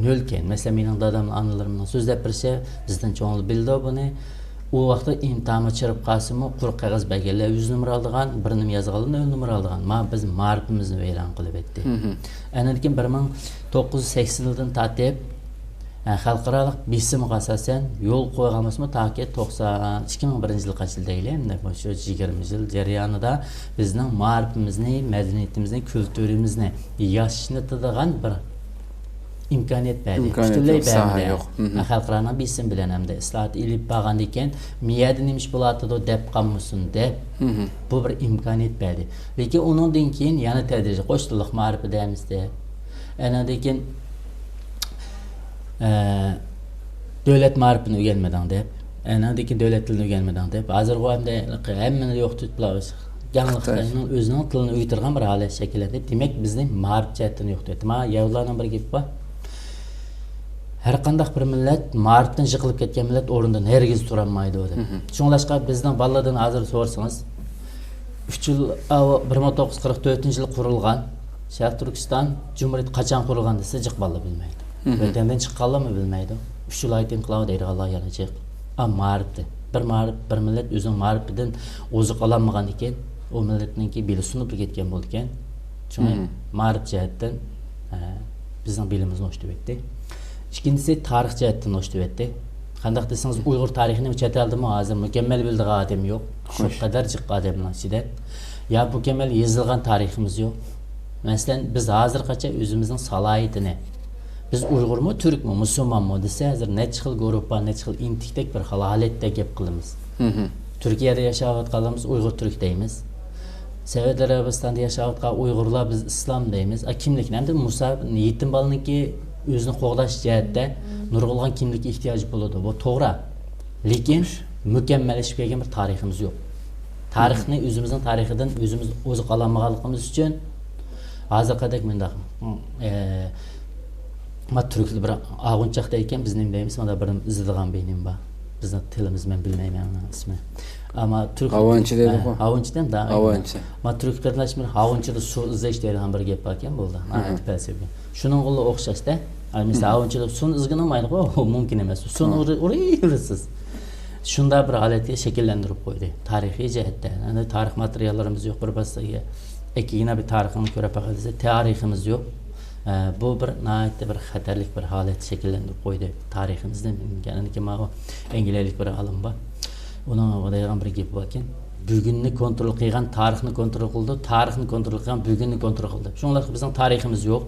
نۆلكەن. مەسىلەن، مېنىڭ دادام، ئانىلىرىمنىڭ سۆزلەپ بېرىشى، بىزدىن چوڭلار بىلىدۇ بۇنى. ئۇ ۋاقىتتا ئىمتىھانغا چىرىپ قالسىمۇ، قۇرۇق قەغەز بەرگەنلەر يۈز نومۇر ئالىدىغان، بىر نېمە يازغانلار نۆل نومۇر ئالىدىغان. ما بىز مائارىپىمىزنى ۋەيران قىلىۋەتتى. ئەنىدىن كېيىن بىر مىڭ توققۇز يۈز سەكسەن يىلدىن تارتىپ، ئە، خەلقئارالىق بېسىمغا ئاساسەن يول قويغان بولسىمۇ، تاكى توقسان، ئىككى مىڭ بىرىنچى يىلغىچە دەيلى، ئەمدى مۇشۇ يىگىرمە يىل جەريانىدا بىزنىڭ مائارىپىمىزنى، مەدەنىيىتىمىزنى، كۈلتۈرىمىزنى ياشنىتىدىغان بىر ئىمكانىيەت بەردى. ئىمكانىيەت پۈتۈنلەي يوق، ساھە بەردى. يوق. خەلقئارانىڭ بېسىمى بىلەن ھەمدە ئىسلاھات ئېلىپ بارغاندىن كېيىن، مىيەدە نېمە ئىش بولۇۋاتىدۇ دەپ قالمىسۇن دەپ، بۇ بىر ئىمكانىيەت بەردى. لېكىن ئۇنىڭدىن كېيىن يەنە تەدرىجىي قوش تىللىق مائارىپى دەيمىز دەپ، ئەنىڭدىن كېيىن، ئە، دۆلەت مائارىپىنى ئۆگەنمىدىڭ دەپ، ئەنىڭدىن كېيىن دۆلەت تىلىنى ئۆگەنمىدىڭ دەپ، ھازىرغۇ ئەمدى ھەممىنى يوقىتىپ، خىتاينىڭ ئۆزىنىڭ تىلىنى ئۆگىتىدىغان بىر ھالەت شەكىللەندى. دېمەك، بىزنى مائارىپ جەھەتتىن يوقىتىۋەتتى. مانا يەھۇدىيلارنىڭ بىر گېپى بار. ھەر قانداق بىر مىللەت، مائارىپتىن يىقىلىپ كەتكەن مىللەت ئورنىدىن ھەرگىز تۇرالمايدۇ دەپ. شۇڭلاشقا بىزنىڭ بالىلاردىن ھازىر سورىسىڭىز، ئۈچ يىل ئاۋ-، بىر مىڭ توققۇز يۈز قىرىق تۆتىنچى يىلى قۇرۇلغان شەرقىي تۈركىستان جۇمھۇرىيىتى قاچان قۇرۇلغان دېسە، جىق بالىلار بىلمەيدۇ. ۋەتەندىن چىققانلارمۇ بىلمەيدۇ. ئۈچ يىل ئايتىم قىلاۋ دەيدىغانلار يەنە جىق. ئا، مائارىپتىن. بىر مائارىپ، بىر مىللەت ئۆزىنىڭ مائارىپىدىن ئوزۇق ئالالمىغان ئىكەن، ئۇ مىللەتنىڭكى بېلى سۇنۇپ كەتكەن بولىدىكەن. شۇڭا مائارىپ جەھەتتىن، ئە، بىزنىڭ بېلىمىزنى ئوشتۇرۇۋەتتى. ئىككىنچىسى، تارىخ جەھەتتىن ئوشتۇرۇۋەتتى. قانداق دېسىڭىز، ئۇيغۇر تارىخىنى چەت ئەلدىمۇ ھازىر مۇكەممەل بىلىدىغان ئادەم يوق. شۇ قەدەر جىق ئادەمنىڭ ئىچىدە. يا مۇكەممەل يېزىلغان تارىخىمىز يوق. مەسىلەن، بىز ھازىرغىچە ئۆزىمىزنىڭ سالاھىيىتىنى، بىز ئۇيغۇرمۇ، تۈركمۇ، مۇسۇلمانمۇ دېسە، ھازىر نەچچە خىل گۇرۇپپا، نەچچە خىل ئىنتىكتەك بىر خىل ھالەتتە گەپ قىلىمىز. تۈركىيەدە ياشاۋاتقانلىرىمىز ئۇيغۇر تۈرك دەيمىز. سەئۇدى ئەرەبىستاندا ياشاۋاتقان ئۇيغۇرلار بىز ئىسلام دەيمىز. ئا، كىملىكنى ئەمدى مۇسا-، يېتىم بالىنىڭكى ئۆزىنى قوغداش جەھەتتە نۇرغۇنلىغان كىملىككە ئېھتىياجى بولىدۇ. بۇ توغرا. لېكىن مۇكەممەللىشىپ كەلگەن بىر تارىخىمىز يوق. تارىخنى، ئۆزىمىزنىڭ تارىخىدىن ئۆزىمىز ئوزۇق ئالالمىغانلىقىمىز ئۈچۈن ھازىرقىدەك مۇنداق، ئە، ما تۈركلەر بىر ئاغۇنچاق دەيدىكەن، بىز نېمە دەيمىز؟ مانا بىر ئىزدىغان بىر نېمە بار. بىزنىڭ تىلىمىز، مەن بىلمەيمەن ئۇنىڭ ئىسمى. ئەمما تۈرك ھاۋانچى دەيدىغۇ. ھە، ھاۋانچى دەيمىز، ھاۋانچى. ما تۈرك قېرىنداشلار ھاۋانچىدا سۇ ئىزدەش دەيدىغان بىر گەپ باركەن، بولدى. مانا، ئەتە پەلسەپە. شۇنىڭغىلا ئوخشاشتا، ئەي، مىسال، ئاۋۇنچىلىق سۇنى ئىزغىنىلمايدىغۇ، مۇمكىن ئەمەس. سۇنى ئۇرۇ-، ئۇرۇۋېرىسىز. شۇنداق بىر ھالەتكە شەكىللەندۈرۈپ قويدى. تارىخىي جەھەتتە. يەنى تارىخ ماتېرىياللىرىمىز يوق، بىر باسسا، ئەكىگىنە بىر تارىخىنى كۆرۈپ باقاي دېسە، تارىخىمىز يوق. ئە، بۇ بىر ناھايىتى بىر خەتەرلىك بىر ھالەت شەكىللەندۈرۈپ قويدى تارىخىمىزنى. ئەنكى ماۋۇ ئەنگلىيەلىك بىر ئالىم بار. ئۇنىڭ دەيدىغان بىر گېپى باركەن، بۈگۈننى كونترول قىلغان تارىخنى كونترول قىلىدۇ، تارىخنى كونترول قىلغان بۈگۈننى كونترول قىلىدۇ. شۇڭلاشقا بىزنىڭ تارىخىمىز يوق.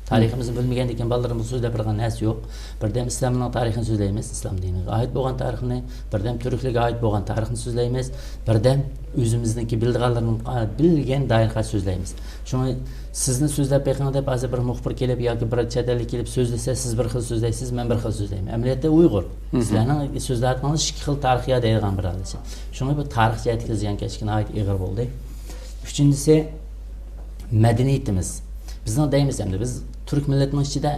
تارىخىمىزنى بىلمىگەندىن كېيىن بالىلىرىمىزغا سۆزلەپ بېرىدىغان نەرسە يوق. بىردەم ئىسلامنىڭ تارىخىنى سۆزلەيمىز، ئىسلام دىنىغا ئائىت بولغان تارىخنى، بىردەم تۈركلەرگە ئائىت بولغان تارىخنى سۆزلەيمىز، بىردەم ئۆزىمىزنىڭكى بىلىدىغانلىرىنى، بىلگەن دائىرىغا سۆزلەيمىز. شۇڭا سىزنى سۆزلەپ بېقىڭ دەپ ھازىر بىر مۇخبىر كېلىپ ياكى بىر چەت ئەللىك كېلىپ سۆزلىسە، سىز بىر خىل سۆزلەيسىز، مەن بىر خىل سۆزلەيمەن. ئەمەلىيەتتە ئۇيغۇر. سىلەرنىڭ سۆزلەۋاتقىنىڭىز ئىككى خىل تارىخ يا دەيدىغان بىر ھالەت. شۇڭا بۇ تارىخ جەھەتتىكى زىيانكەشلىكى ناھايىتى ئېغىر بولدى. ئۈچىنچىسى، مەدەنىيىتىمىز. بىزنىڭ دەيمىز ئەمدى، بىز تۈرك مىللىتىنىڭ ئىچىدە،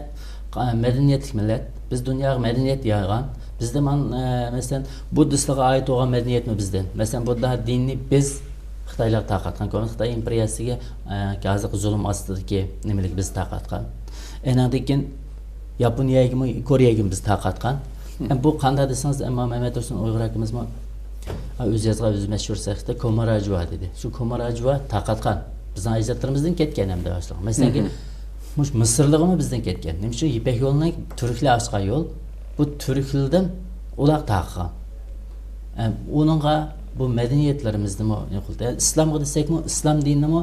ئا، مەدەنىيەتلىك مىللەت. بىز دۇنياغا مەدەنىيەت يايغان. بىزدە مان-، ئە، مەسىلەن، بۇددىستلارغا ئائىت بولغان مەدەنىيەتمۇ بىزدىن. مەسىلەن، بۇددا دىنىنى بىز خىتايلارغا تارقاتقان. كۆرۈڭلار، خىتاي ئىمپېرىيەسىگە، ئە، ھازىرقى زۇلۇم ئاستىدىكى نېمىلىك بىز تارقاتقان. ئەنەڭدىن كېيىن ياپونىيەگىمۇ، كورېيەگىمۇ بىز تارقاتقان. ئە، بۇ قانداق دېسىڭىز، ئەمما مەمەت تۇرسۇن ئۇيغۇر ئاكىمىزمۇ، ئە، ئۆزى يازغان، ئۆزى مەشھۇر سەھىپىدە كوماراجۇۋا دېدى. شۇ كوماراجۇۋا تارقاتقان. بىزنىڭ ئەجدادلىرىمىزدىن كەتكەن ئەمدى باشلىق. مەسىلەن، مۇشۇ مىسىرلىقىمۇ بىزدىن كەتكەن. نېمە ئۈچۈن؟ يىپەك يولىنى تۈركلەر ئاچقان يول. بۇ تۈركلەردىن ئۇلار تارقىغان. ئە، ئۇنىڭغا بۇ مەدەنىيەتلىرىمىزنىمۇ نېمە قىلدى؟ ئىسلامغا دېسەكمۇ، ئىسلام دىنىنىمۇ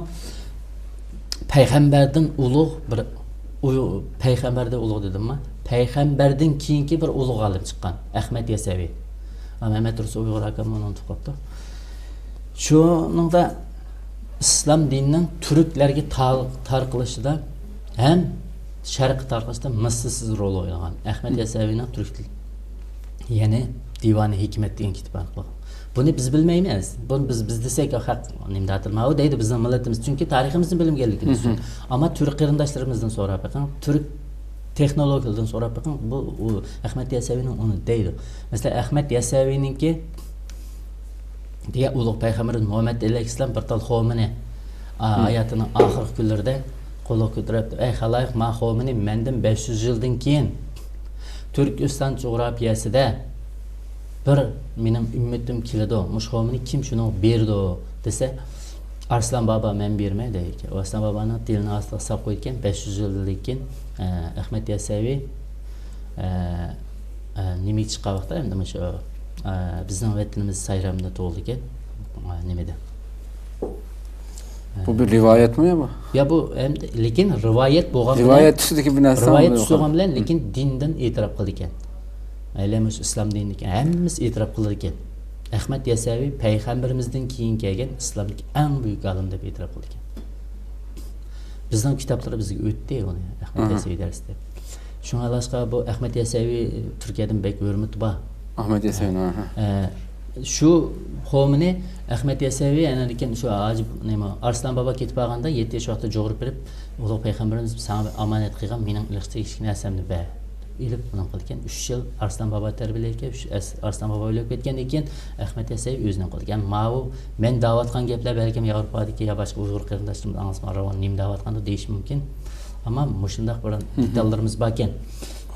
پەيغەمبەردىن ئۇلۇغ بىر ئۇ-، پەيغەمبەردىن ئۇلۇغ دېدىمما؟ پەيغەمبەردىن كېيىنكى بىر ئۇلۇغ ئالىم چىققان، ئەخمەت يەسەۋى. ئا، مەمەت تۇرسۇن ئۇيغۇر ئاكام ئۇنى ئۇنتۇپ قاپتۇ. شۇنىڭدا ئىسلام دىنىنىڭ تۈركلەرگە تار-، تارقىلىشىدا ھەم شەرققە تارقىلىشىدا مىسلىسىز رول ئوينىغان ئەخمەت يەسەۋىنىڭ تۈرك تىلى، يەنى دىۋانى ھېكمەت دېگەن كىتابنى قىلغان. بۇنى بىز بىلمەيمىز. بۇنى بىز، بىز دېسەك، خەق نېمە دەتىر؟ ماۋۇ دەيدۇ، بىزنىڭ مىللىتىمىز. چۈنكى تارىخىمىزنى بىلمىگەنلىكىمىز ئۈچۈن. ئەمما تۈرك قېرىنداشلىرىمىزدىن سوراپ بېقىڭ، تۈرك تېخنولوگلىرىدىن سوراپ بېقىڭ، بۇ، ئۇ ئەخمەت يەسەۋىنىڭ ئۇنى دەيدۇ. مەسىلەن، ئەخمەت يەسەۋىنىڭكى دېگەن ئۇلۇغ پەيغەمبىرىمىز مۇھەممەد ئەلەيھىسسالام بىر تال خۇمىنى، ئا، ھاياتىنىڭ ئاخىرقى كۈنلىرىدە قولىغا كۆتۈرۈپ، ئەي خالايىق، ما خۇمىنى مەندىن بەش يۈز يىلدىن كېيىن تۈركىستان جۇغراپىيەسىدە بىر مېنىڭ ئۈممىتىم كېلىدۇ، مۇشۇ خۇمىنى كىم شۇنىڭغا بېرىدۇ دېسە، ئارسلان بابا مەن بېرىمەن دەيدىكەن. ئارسلان بابانىڭ تىلىنىڭ ئاستىغا ساپ قويىدىكەن، بەش يۈز يىلدىن كېيىن، ئە، ئەخمەت يەسەۋى، ئە، ئە، نېمىگە چىققان ۋاقىتتا ئەمدى مۇشۇ، ئە، بىزنىڭ ۋەتىنىمىز سايرامدا تۇغۇلدىكەن، ئە، نېمىدە. بۇ بىر رىۋايەتمۇ يا بۇ؟ يا بۇ ئەمدى، لېكىن رىۋايەت بولغان بىلەن، رىۋايەت تۈسىدىكى بىر نەرسە رىۋايەت بولغان. تۈسى بولغان بىلەن، لېكىن دىندىن ئېتىراپ قىلىدىكەن. ھەيلى مۇشۇ ئىسلام دىنىدىكى ھەممىسى ئېتىراپ قىلىدىكەن. ئەخمەت يەسەۋى پەيغەمبىرىمىزدىن كېيىن كەلگەن ئىسلامدىكى ئەڭ بۈيۈك ئالىم دەپ ئېتىراپ قىلىدىكەن. بىزنىڭ كىتابلىرى بىزگە ئۆتتى ئۇنى، ئەخمەت يەسەۋى دەرسىدە. شۇڭلاشقا بۇ ئەخمەت يەسەۋى تۈركىيەدىن بەك ھۆرمىتى بار. ئەخمەت يەسەۋىنىڭ، ئە، شۇ خۇمىنى ئەخمەت يەسەۋى، ئەنەدىكىن شۇ ھاجى نېمە، ئارسلان بابا كېتىپ قالغاندا يەتتە ياش ۋاقتىدا جۇغۇرۇپ بېرىپ، ئۇلۇغ پەيغەمبىرىمىز ساڭا بىر ئامانەت قىلغان مېنىڭ ئىلىق تېگىشلىك نەرسەمنى بەر. ئېلىپ ئۇنىڭ قىلىدىكەن. ئۈچ يىل ئارسلان بابا تەربىيەلەيدىكەن. ئۈچ ئەس-، ئارسلان بابا ئۆلۈپ كەتكەندىن كېيىن ئەخمەت يەسەۋى ئۆزىنىڭ قىلىدىكەن. ماۋۇ مەن دەۋاتقان گەپلەر بەلكىم ياۋروپادىكى يا باشقا ئۇيغۇر قېرىنداشلىرىمىز ئاڭلىسا، راۋان نېمە دەۋاتقاندۇ دېيىشى مۇمكىن. ئەمما مۇشۇنداق بىر دېتاللىرىمىز باركەن.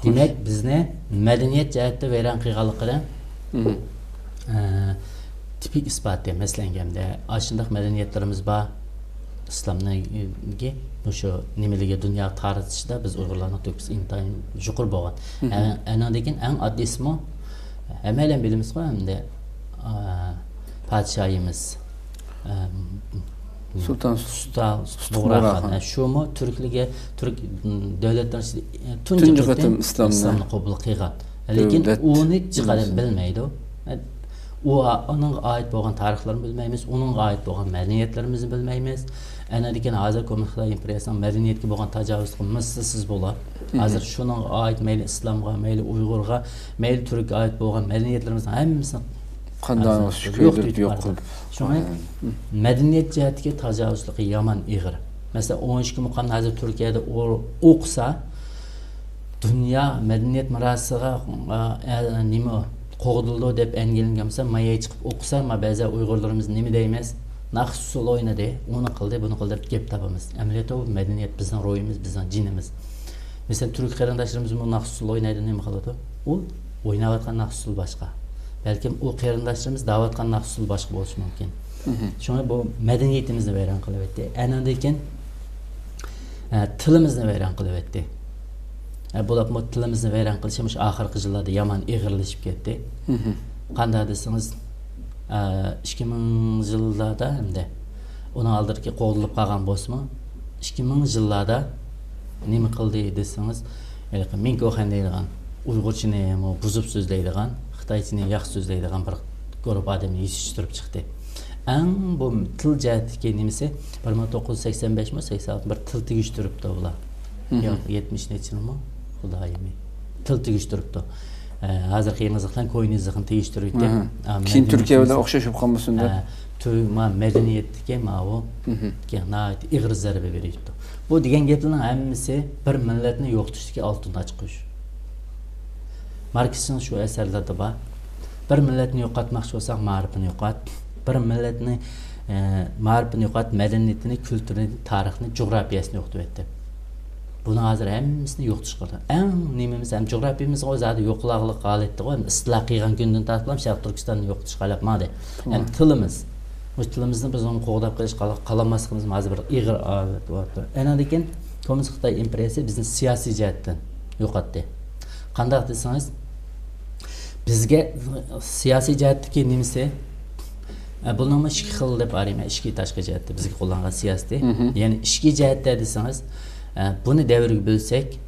دېمەك، بىزنى مەدەنىيەت جەھەتتە ۋەيران قىلغانلىقىنى، ئە، تىپىك ئىسپاتى، مەسىلەن، گەمدە ئاشۇنداق مەدەنىيەتلىرىمىز بار. ئىسلامنىڭ مۇشۇ نېمىلىكى دۇنياغا تارىتىشىدا بىز ئۇيغۇرلارنىڭ تۆھپىسى ئىنتايىن يۇقىرى بولغان. ئە-، ئەنىڭدىن كېيىن ئەڭ ئاددىيسىمۇ، ھەممەيلەن بىلىمىزغۇ ئەمدى، ئا، پادىشاھىمىز، ئە، سۇلتان سۇلتان بۇغراخان. بۇغراخان. ئە، شۇمۇ تۈركلىگە، تۈرك، م، دۆلەتلەر ئىچىدە، ئە، تۇنجى تۇنجى قېتىم قېتىم ئىسلامنى، ئىسلامنى قوبۇل قىلغان. لېكىن دۆلەت ئۇنى ھېچقاچان بىلمەيدۇ. ئە، ئۇ، ئۇنىڭغا ئائىت بولغان تارىخلارنى بىلمەيمىز، ئۇنىڭغا ئائىت بولغان مەدەنىيەتلىرىمىزنى بىلمەيمىز. ئەنەدىكىن ھازىر كوممۇنىست خىتاي ئىمپېرىيەسىنىڭ مەدەنىيەتكە بولغان تاجاۋۇزلۇقى مىسلىسىز بولار. ھازىر شۇنىڭغا ئائىت مەيلى ئىسلامغا، مەيلى ئۇيغۇرغا، مەيلى تۈرككە ئائىت بولغان مەدەنىيەتلىرىمىزنىڭ ھەممىسىنى قانداق ھازىر يوق يوق دېتىپ يوق بارىدۇ. قىلىپ شۇڭا مەدەنىيەت جەھەتتىكى تاجاۋۇزلۇقى يامان ئېغىر. مەسىلەن، ئون ئىككى مۇقامنى ھازىر تۈركىيەدە ئو-، ئوقۇسا، دۇنيا مەدەنىيەت مىراسىغا، ئە، ئە، نېمە، قوغدىلىدۇ دەپ ئەنگىلىنگەن بولسا، مايا چىقىپ ئوقۇسا، ما بەزى ئۇيغۇرلىرىمىز نېمە دەيمىز؟ ناخشا ئۇسسۇل ئوينىدى، ئۇنى قىلدى، بۇنى قىلدى دەپ گەپ تاپىمىز. ئەمەلىيەتتە ئۇ مەدەنىيەت، بىزنىڭ روھىمىز، بىزنىڭ جېنىمىز. مەسىلەن، تۈرك قېرىنداشلىرىمىزمۇ ناخشا ئۇسسۇل ئوينايدۇ، نېمە قىلىدۇ؟ ئۇ ئويناۋاتقان ناخشا ئۇسسۇل باشقا. بەلكىم ئۇ قېرىنداشلىرىمىز دەۋاتقان ناخشا ئۇسسۇل باشقا بولۇشى مۇمكىن. شۇڭا بۇ مەدەنىيىتىمىزنى ۋەيران قىلىۋەتتى. ئەنەندىن كېيىن ئە، تىلىمىزنى ۋەيران قىلىۋەتتى. ئە، بولۇپمۇ تىلىمىزنى ۋەيران قىلىشى مۇشۇ ئاخىرقى يىللاردا يامان ئېغىرلىشىپ كەتتى. قانداق دېسىڭىز، ئە، ئىككى مىڭ يىللاردا ھەمدە ئۇنىڭ ئالدىدىكى قوغدىلىپ قالغان بولسىمۇ، ئىككى مىڭ يىللاردا نېمە قىلدى دېسىڭىز، ھېلىقى مىنكوخەن دەيدىغان ئۇيغۇرچىنىمۇ بۇزۇپ سۆزلەيدىغان، خىتايچىنى ياخشى سۆزلەيدىغان بىر گۇرۇپپا ئادەمنى يېتىشتۈرۈپ چىقتى. ئەڭ بۇ تىل جەھەتتىكى نېمىسى، بىر مىڭ توققۇز يۈز سەكسەن بەشمۇ، سەكسەن ئالتە بىر تىل تېگىشتۈرۈپتۇ بۇلار. ياق، يەتمىش نەچچە يىلمۇ؟ خۇدايىم. تىل تېگىشتۈرۈپتۇ. ئە، ھازىرقى يېڭى يېزىقلارنى كوينى يېزىقىنى تېگىشتۈرۈۋېتىپ، ئەمما كېيىن تۈركىيە بىلەن ئوخشاش بولۇپ قالمىسۇندە. ئە، تۈ-، ما-، مەدەنىيەتتىكى ماۋۇ ناھايىتى ئېغىر زەربە بېرىپتۇ. بۇ دېگەن گەپلەرنىڭ ھەممىسى بىر مىللەتنى يوقىتىشتىكى ئالتۇن ئاچقۇچ. ماركسنىڭ شۇ ئەسەرلىرىدە بار. بىر مىللەتنى يوقاتماقچى بولساڭ، مائارىپىنى يوقات. بىر مىللەتنى، ئە، مائارىپىنى يوقات، مەدەنىيىتىنى، كۈلتۈرىنى، تارىخىنى، جۇغراپىيەسىنى يوقىتىۋەتتى. بۇنى ھازىر ھەممىسىنى يوقىتىشقا، ئەڭ نېمىمىز ھەم جۇغراپىيىمىز زادى يوقىلاقلىق ھالەتتە، ئەمدى ئىستىلا قىلغان كۈندىن تارتىپ شەرقىي تۈركىستاننى يوقىتىشقا قاراپ ماڭدى. ھەم تىلىمىز، مۇشۇ تىلىمىزنى بىز ئۇنى قوغداپ قېلىشقا قالالماسلىقىمىز ھازىر بىر ئېغىر ھالەتتە بولۇۋاتىدۇ. ئەنەدىكىن كوممۇنىست خىتاي ئىمپېرىيەسى بىزنى سىياسىي جەھەتتىن يوقاتتى. قانداق دېسىڭىز، بىزگە سىياسىي جەھەتتىكى نېمىسى، ئە، بۇنىڭمۇ ئىككى خىل دەپ ئايرىيمەن، ئىچكى، تاشقى جەھەتتە بىزگە قوللانغان سىياسىتى. يەنى ئىچكى جەھەتتە دېسىڭىز، ئە، بۇنى دەۋرگە بۆلسەك،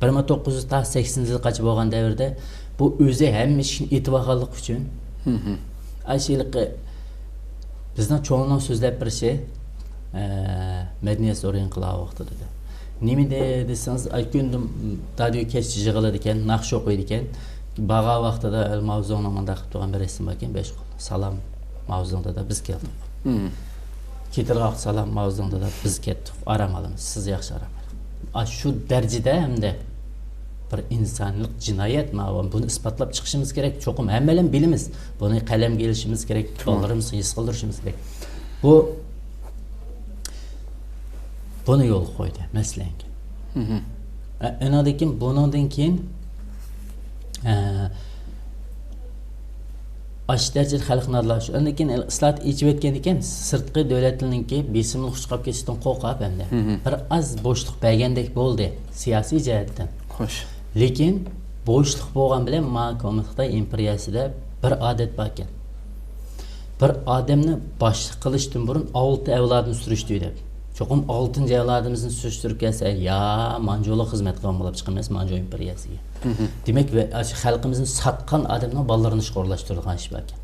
بىر مىڭ توققۇز يۈز تا سەكسىنىنچى يىلغىچە بولغان دەۋردە بۇ ئۆزى ھەممە ئىشنى ئېتىۋالغانلىقى ئۈچۈن، ئاشۇ ھېلىقى بىزنىڭ چوڭنىڭ سۆزلەپ بېرىشى، ئە، مەدەنىيەت زور ئىنقىلابى ۋاقتىدا دېدى. نېمە دە-، دېسىڭىز، ئايكۈندۈم دادىيو كەچ يىغىلىدىكەن، ناخشا ئوقۇيدىكەن. بارغان ۋاقتىدا ماۋزۇڭنىڭ مۇنداق قىلىپ تۇرغان بىر رەسىمى باركەن، بەش قول. سالام، ماۋزۇڭ دادا، بىز كەلدۇق. كېتىدىغان ۋاقىت، سالام، ماۋزۇڭ دادا، بىز كەتتۇق، ئارام ئالىمىز، سىز ياخشى ئارام ئېلىڭ. ئاشۇ دەرىجىدە ھەمدە بىر ئىنسانىيلىق جىنايەت ماۋۇ. بۇنى ئىسپاتلاپ چىقىشىمىز كېرەك. چوقۇم ھەممەيلەن بىلىمىز. بۇنى قەلەمگە ئېلىشىمىز كېرەك. بالىلىرىمىزغا ھېس قىلدۇرۇشىمىز كېرەك. بۇ، بۇنى يولغا قويدى، مەسىلەن. ئە، ئاناندىن كېيىن، بۇنىڭدىن كېيىن، ئە، ئاشۇ دەرىجىدە خەلقنى ئالدىلاش. ئاندىن كېيىن ئىسلاھات ئېچىۋەتكەندىن كېيىن، سىرتقى دۆلەتلەرنىڭكى بېسىملىق ئۇچراپ كېتىشتىن قورقۇپ، ئەمدى بىر ئاز بوشلۇق بەرگەندەك بولدى سىياسىي جەھەتتىن. خوش. لېكىن بوشلۇق بولغان بىلەن ما كوممۇنىست خىتاي ئىمپېرىيەسىدە بىر ئادەت باركەن. بىر ئادەمنى باشلىق قىلىشتىن بۇرۇن ئالتە ئەۋلادىنى سۈرۈشتۈر دەپ. چوقۇم ئالتىنچى ئەۋلادىمىزنى سۈرۈشتۈرۈپ كەلسە، يا مانجۇلۇق خىزمەت قىلغان بولۇپ چىقىمىز، مانجۇ ئىمپېرىيەسىگە. دېمەك، ۋە-، ئاشۇ خەلقىمىزنى ساتقان ئادەمنىڭ بالىلىرىنى ئىشقا ئورۇنلاشتۇرىدىغان ئىش باركەن.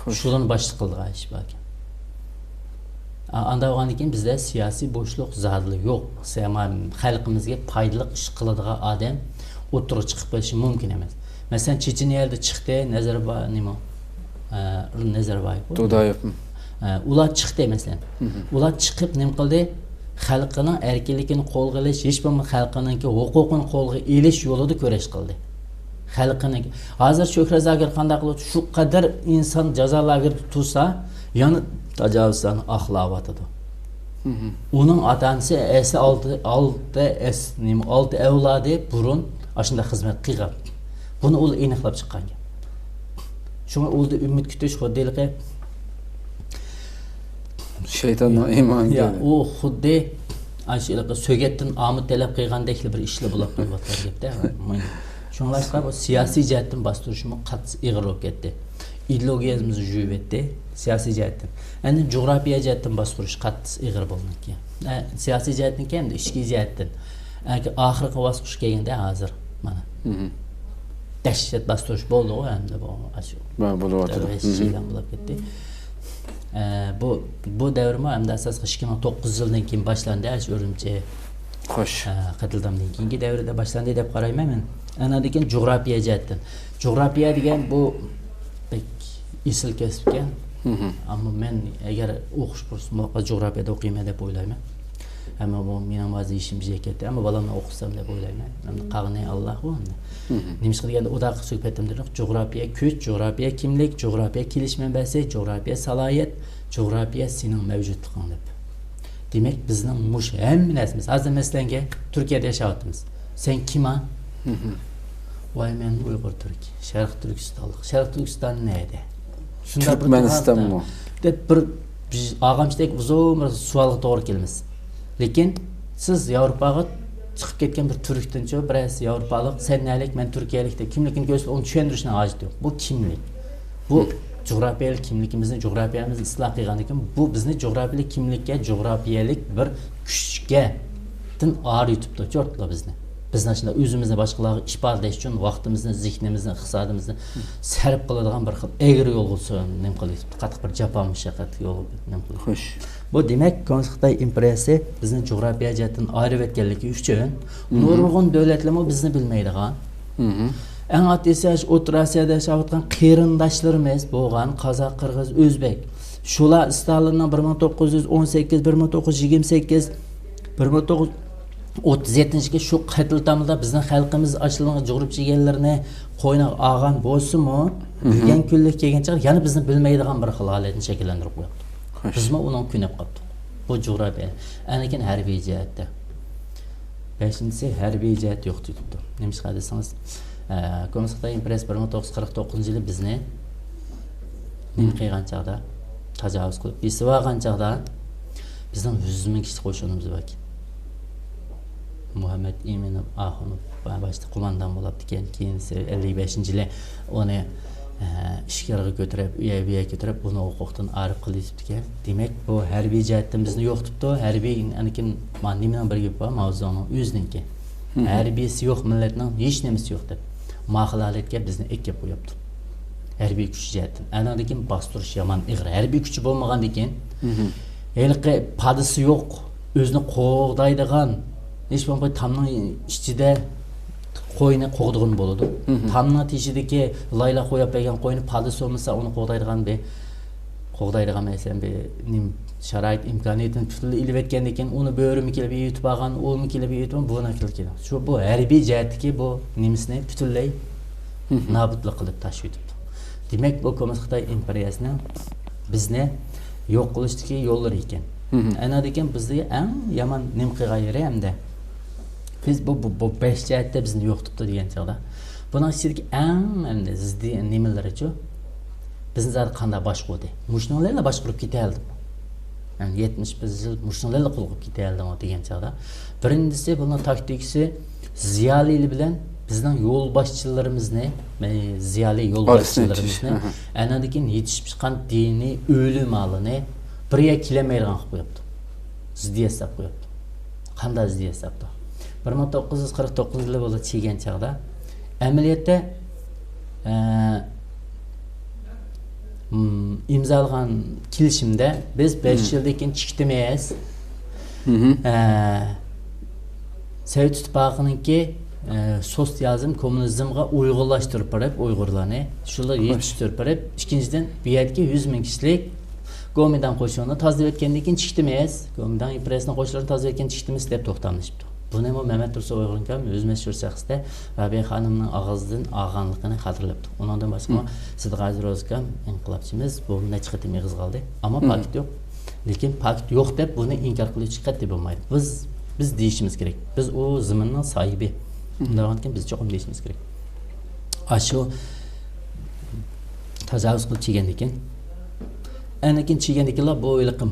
خوش. شۇلارنى باشلىق قىلىدىغان ئىش باركەن. ئا-، ئانداق بولغاندىن كېيىن بىزدە سىياسىي بوشلۇق زادىلا يوق. سەما-، خەلقىمىزگە پايدىلىق ئىش قىلىدىغان ئادەم ئوتتۇرىغا چىقىپ قېلىشى مۇمكىن ئەمەس. مەسىلەن، چېچىنىيەدە چىقتى، نەزەربا-، نېمە، ئە، نەزەربايېۋ. دۇدايېۋ. ئە، ئۇلار چىقتى، مەسىلەن. ئۇلار چىقىپ نېمە قىلدى؟ خەلقىنىڭ ئەركىنلىكىنى قولغا ئېلىش، ھېچ بولمىغاندا خەلقىنىڭكى ھوقۇقىنى قولغا ئېلىش يولىدا كۈرەش قىلدى. خەلقىنىڭ، ھازىر شۆھرەت زاكىر قانداق قىلىۋاتىدۇ؟ شۇ قەدەر ئىنسان جازا لاگېرىدا تۇرسا، يەنە تاجاۋۇزچىلارنى ئاقلاۋاتىدۇ. ئۇنىڭ ئاتا-ئانىسى ئەسلى ئالتە، ئالتە ئەس-، نېمە، ئالتە ئەۋلادى بۇرۇن ئاشۇنداق خىزمەت قىلغان. بۇنى ئۇ ئېنىقلاپ چىققان گەپ. شۇڭا ئۇلدا ئۈمىد كۈتۈش خۇددى ھېلىقى، شەيتاننىڭ ئىمانى يا، دېدى. ئۇ خۇددى ئاشۇ ھېلىقى سۆگەتتىن ئامىتى تەلەپ قىلغاندەكلا بىر ئىشلار بولۇپ قېلىۋاتقان گەپتە. شۇڭلاشقا بۇ سىياسىي جەھەتتىن باستۇرۇشمۇ قاتتىق ئېغىر بولۇپ كەتتى. ئىدېئولوگىيەمىزنى يۇيۇۋەتتى سىياسىي جەھەتتىن. ئەمدى جۇغراپىيە جەھەتتىن باستۇرۇش قاتتىق ئېغىر بولدىكەن. ئە، سىياسىي جەھەتتىن كەم، ئىچكى جەھەتتىن. ئەنكى ئاخىرقى باسقۇچقا كەلگەندە ھازىر مانا. دەھشەت باستۇرۇش بولدىغۇ ئەمدى بۇ ئاشۇ. بار، بولۇۋاتىدۇ. بەش يىلدىن بولۇپ كەتتى. ئە، بۇ، بۇ دەۋرمۇ ئەمدى ئاساسلىقى ئىككى مىڭ توققۇز يىلدىن كېيىن باشلاندى، ئاشۇ ئۈرۈمچى، خوش. ئە، قېتىلدامدىن كېيىنكى دەۋردە باشلاندى دەپ قارايمەن مەن. ئاناندىن كېيىن جۇغراپىيە جەھەتتىن. جۇغراپىيە دېگەن بۇ بەك ئېسىل كەسىپ ئىكەن. ئەمما مەن ئەگەر ئوقۇش پۇرسىتىم بولغان جۇغراپىيەدە ئوقۇيمەن دەپ ئويلايمەن. ئەمما بۇ مېنىڭ ھازىر يېشىم بېشىغا كەتتى. ئەمما بالامنى ئوقۇتسام دەپ ئويلايمەن. ئەمدى قالغىنى ئاللا ئۇ ئەمدى. نېمىشقا دېگەندە، ئۇداققا سۆھبەتتىن دېدۇق، جۇغراپىيە كۈچ، جۇغراپىيە كىملىك، جۇغراپىيە كېلىش مەنبەسى، جۇغراپىيە سالاھىيەت، جۇغراپىيە سېنىڭ مەۋجۇتلۇقۇڭ دەپ. دېمەك، بىزنىڭ مۇشۇ ھەممە نەرسىمىز. ھازىر مەسىلەنگە، تۈركىيەدە ياشاۋاتىمىز. سەن كىم ھا؟ ۋاي، مەن ئۇيغۇر تۈرك. شەرقىي تۈركىستانلىق. شەرقىي تۈركىستان نەدە؟ شۇنداق بىر تۈركمەنىستانمۇ؟ دەپ بىر، بىز ئاغامچىدەك ئۇزۇن بىر سوئالغا توغرا كېلىمىز. لېكىن سىز ياۋروپاغا چىقىپ كەتكەن بىر تۈركتىنچۇ، بىرەرسى ياۋروپالىق، سەن نەلىك، مەن تۈركىيەلىك دەپ كىملىكىنى كۆرسىتىپ، ئۇنى چۈشەندۈرۈشنىڭ ھاجىتى يوق. بۇ كىملىك؟ بۇ جۇغراپىيەلىك كىملىكىمىزنى، جۇغراپىيەمىزنى ئىسلاھ قىلغاندىن كېيىن، بۇ بىزنى جۇغراپىيەلىك كىملىككە، جۇغراپىيەلىك بىر كۈچكە دىن ئارا يۇتۇپتۇ، چورتلا بىزنى. بىز ئاشۇنداق ئۆزىمىزنى باشقىلارغا ئىپادىلەش ئۈچۈن ۋاقتىمىزنى، زېھنىمىزنى، ئىقتىسادىمىزنى سەرپ قىلىدىغان بىر خىل ئېغىر يولغا سۆ-، نېمە قىلىۋېتىپتۇ، قاتتىق بىر جاپا مۇشەققەتلىك يولغا نېمە قىلىپ. خوش. بۇ دېمەك، كوممۇنىست خىتاي ئىمپېرىيەسى بىزنى جۇغراپىيە جەھەتتىن ئايرىۋەتكەنلىكى ئۈچۈن نۇرغۇن دۆلەتلەرمۇ بىزنى بىلمەيدىغان. ئەڭ ئاددىيسى، ئاشۇ ئوتتۇرا ئاسىيادا ياشاۋاتقان قېرىنداشلىرىمىز بولغان قازاق، قىرغىز، ئۆزبېك. شۇلار ستالىننىڭ بىر مىڭ توققۇز يۈز ئون سەككىز، بىر مىڭ توققۇز يۈز يىگىرمە سەككىز، بىر مىڭ توققۇز يۈز ئوتتۇز يەتتىنچى يىلى شۇ قېتىلتامدا بىزنىڭ خەلقىمىز ئاشۇلارنىڭ جۇغراپىيە چىگەنلىرىنى قوينىغا ئالغان بولسىمۇ، بۈگۈن كۈنلۈك كەلگەن چاغدا يەنە بىزنى بىلمەيدىغان بىر خىل ھالەتنى شەكىللەندۈرۈپ قويۇپتۇ. خوش. بىزمۇ ئۇنىڭغا كۆنۈپ قاپتۇق. بۇ جۇغراپىيە. ئاندىن كېيىن ھەربىي جەھەتتە. بەشىنچىسى، ھەربىي جەھەتتە يوقىتىۋېتىپتۇ. نېمىشقا دېسىڭىز، ئە، كوممۇنىست خىتاي ئىمپېرىيەسى بىر مىڭ توققۇز يۈز قىرىق توققۇزىنچى يىلى بىزنى نېمە قىلغان چاغدا، تاجاۋۇز قىلىپ بېسىۋالغان چاغدا، بىزنىڭ يۈز مىڭ كىشىلىك قوشۇنىمىز بار ئىكەن. مۇھەممەد ئىمىنوف ئاخۇنوف باشتا قوماندان بولاپتىكەن، كېيىنسى ئەللىك بەشىنچى يىلى ئۇنى، ئە، ئىچكىرىگە كۆتۈرۈپ، ئۇ يەر، بۇ يەرگە كۆتۈرۈپ، ئۇنى ھوقۇقتىن ئايرىپ قىلىۋېتىپتىكەن. دېمەك، بۇ ھەربىي جەھەتتىن بىزنى يوقىتىپتۇ. ھەربىي، ئاندىن كېيىن ما-، نېمىنىڭ بىر گېپى بار، ماۋزېدۇڭنىڭ ئۆزىنىڭكى. ھەربىيسى يوق مىللەتنىڭ ھېچ نېمىسى يوق دەپ. ما خىل ھالەتكە بىزنى ئەكىپ قويۇپتۇ. ھەربىي كۈچ جەھەتتىن. ئاندىن كېيىن باستۇرۇش يامان ئېغىر. ھەربىي كۈچى بولمىغاندىن كېيىن، ھېلىقى پادىسى يوق، ئۆزىنى قوغدايدىغان، ھېچ بولمىغاندا تامنىڭ ئىچىدە قوينى قوغدىغىنى بولىدۇ. تامنىڭ تېشىدىكى لايلا قويۇپ بەرگەن قوينى پادىسى بولمىسا، ئۇنى قوغدايدىغان بىر، قوغدايدىغان، مەسىلەن، بىر نېمە، شارائىت ئىمكانىيىتىنى پۈتۈنلەي ئېلىۋەتكەندىن كېيىن، ئۇنى بۆرىمۇ كېلىپ يېيىۋېتىپ ئالغان، ئۇمۇ كېلىپ يېيىۋېتىپ، بۇنى كېلىپ كېلىدۇ. شۇ، بۇ ھەربىي جەھەتتىكى بۇ نېمىسىنى پۈتۈنلەي نابۇتلۇق قىلىپ تاشلىۋېتىپتۇ. دېمەك، بۇ كوممۇنىست خىتاي ئىمپېرىيەسىنىڭ بىزنى يوق قىلىشتىكى يوللىرى ئىكەن. ئەنە دېگەن بىزگە ئەڭ يامان نېمە قىلغان يېرى ئەمدى. بىز بۇ، بۇ، بۇ بەش جەھەتتە بىزنى يوقىتىپتۇ دېگەن چاغدا. بۇنىڭ ئىچىدىكى ئەڭ ئەمدى زىددىي نېمىلىرىچۇ؟ بىزنى زادى قانداق باشقۇردى؟ مۇشۇنىڭلارلا باشقۇرۇپ كېتەلدىمۇ؟ يەنى يەتمىش بىر يىل مۇشۇنىڭلارلا قۇل قىلىپ كېتەلدىمۇ دېگەن چاغدا. بىرىنچىسى، بۇنىڭ تاكتىكىسى زىيالىيلار بىلەن بىزنىڭ يولباشچىلىرىمىزنى، مەي-، زىيالىي يولباشچىلىرىمىزنى، ئاندىن كېيىن يېتىشىپ چىققان دىنىي ئۆلىمالىرىنى بىر يەرگە كېلەلمەيدىغان قىلىپ قويۇپتۇ. زىددىيەت ساپ قويۇپتۇ. قانداق زىددىيەت ساپتۇ؟ بىر مىڭ توققۇز يۈز قىرىق توققۇزىنچى يىلى بولۇپ چىگەن چاغدا، ئەمەلىيەتتە، ئە، م، ئىمزالىغان كېلىشىمدە بىز بەش يىلدىن كېيىن چىقتىمىز. ئە، سوۋېت ئىتتىپاقىنىڭكى، ئە، سوتسىيالىزم، كوممۇنىزمغا ئۇيغۇنلاشتۇرۇپ بېرىپ، ئۇيغۇرلارنى شۇلار يېتىشتۈرۈپ بېرىپ، ئىككىنچىدىن، بۇ يەردىكى يۈز مىڭ كىشىلىك گومىنداڭ قوشۇنىنى تازىلىۋەتكەندىن كېيىن چىقتىمىز، گومىنداڭ ئىمپېرىيەسىنىڭ قوشۇنلىرىنى تازىلىۋەتكەندىن چىقتىمىز دەپ توختاملىشىپتۇ. بۇنىمۇ مەمەت تۇرسۇن ئۇيغۇرنىڭكى ئۆزى مەشھۇر شەخستە رابىيە خانىمنىڭ ئاغزىدىن ئالغانلىقىنى خاتىرىلەپتۇ. ئۇنىڭدىن باشقىمۇ سىدىق ھاجى روزىكام ئىنقىلابچىمىز، بۇ نەچچە قېتىم ئېغىزغا ئالدى. ئەمما پاكىت يوق. لېكىن پاكىت يوق دەپ بۇنى ئىنكار قىلىۋېتىش قەتئىي بولمايدۇ. بىز، بىز دېيىشىمىز كېرەك. بىز ئۇ زېمىننىڭ ساھىبى. ئۇنداق بولغاندىكىن بىز چوقۇم دېيىشىمىز كېرەك. ئاشۇ تاجاۋۇز قىلىپ چىگەندىكىن، ئەنىكىن چىگەندىكىنلا بۇ ھېلىقى،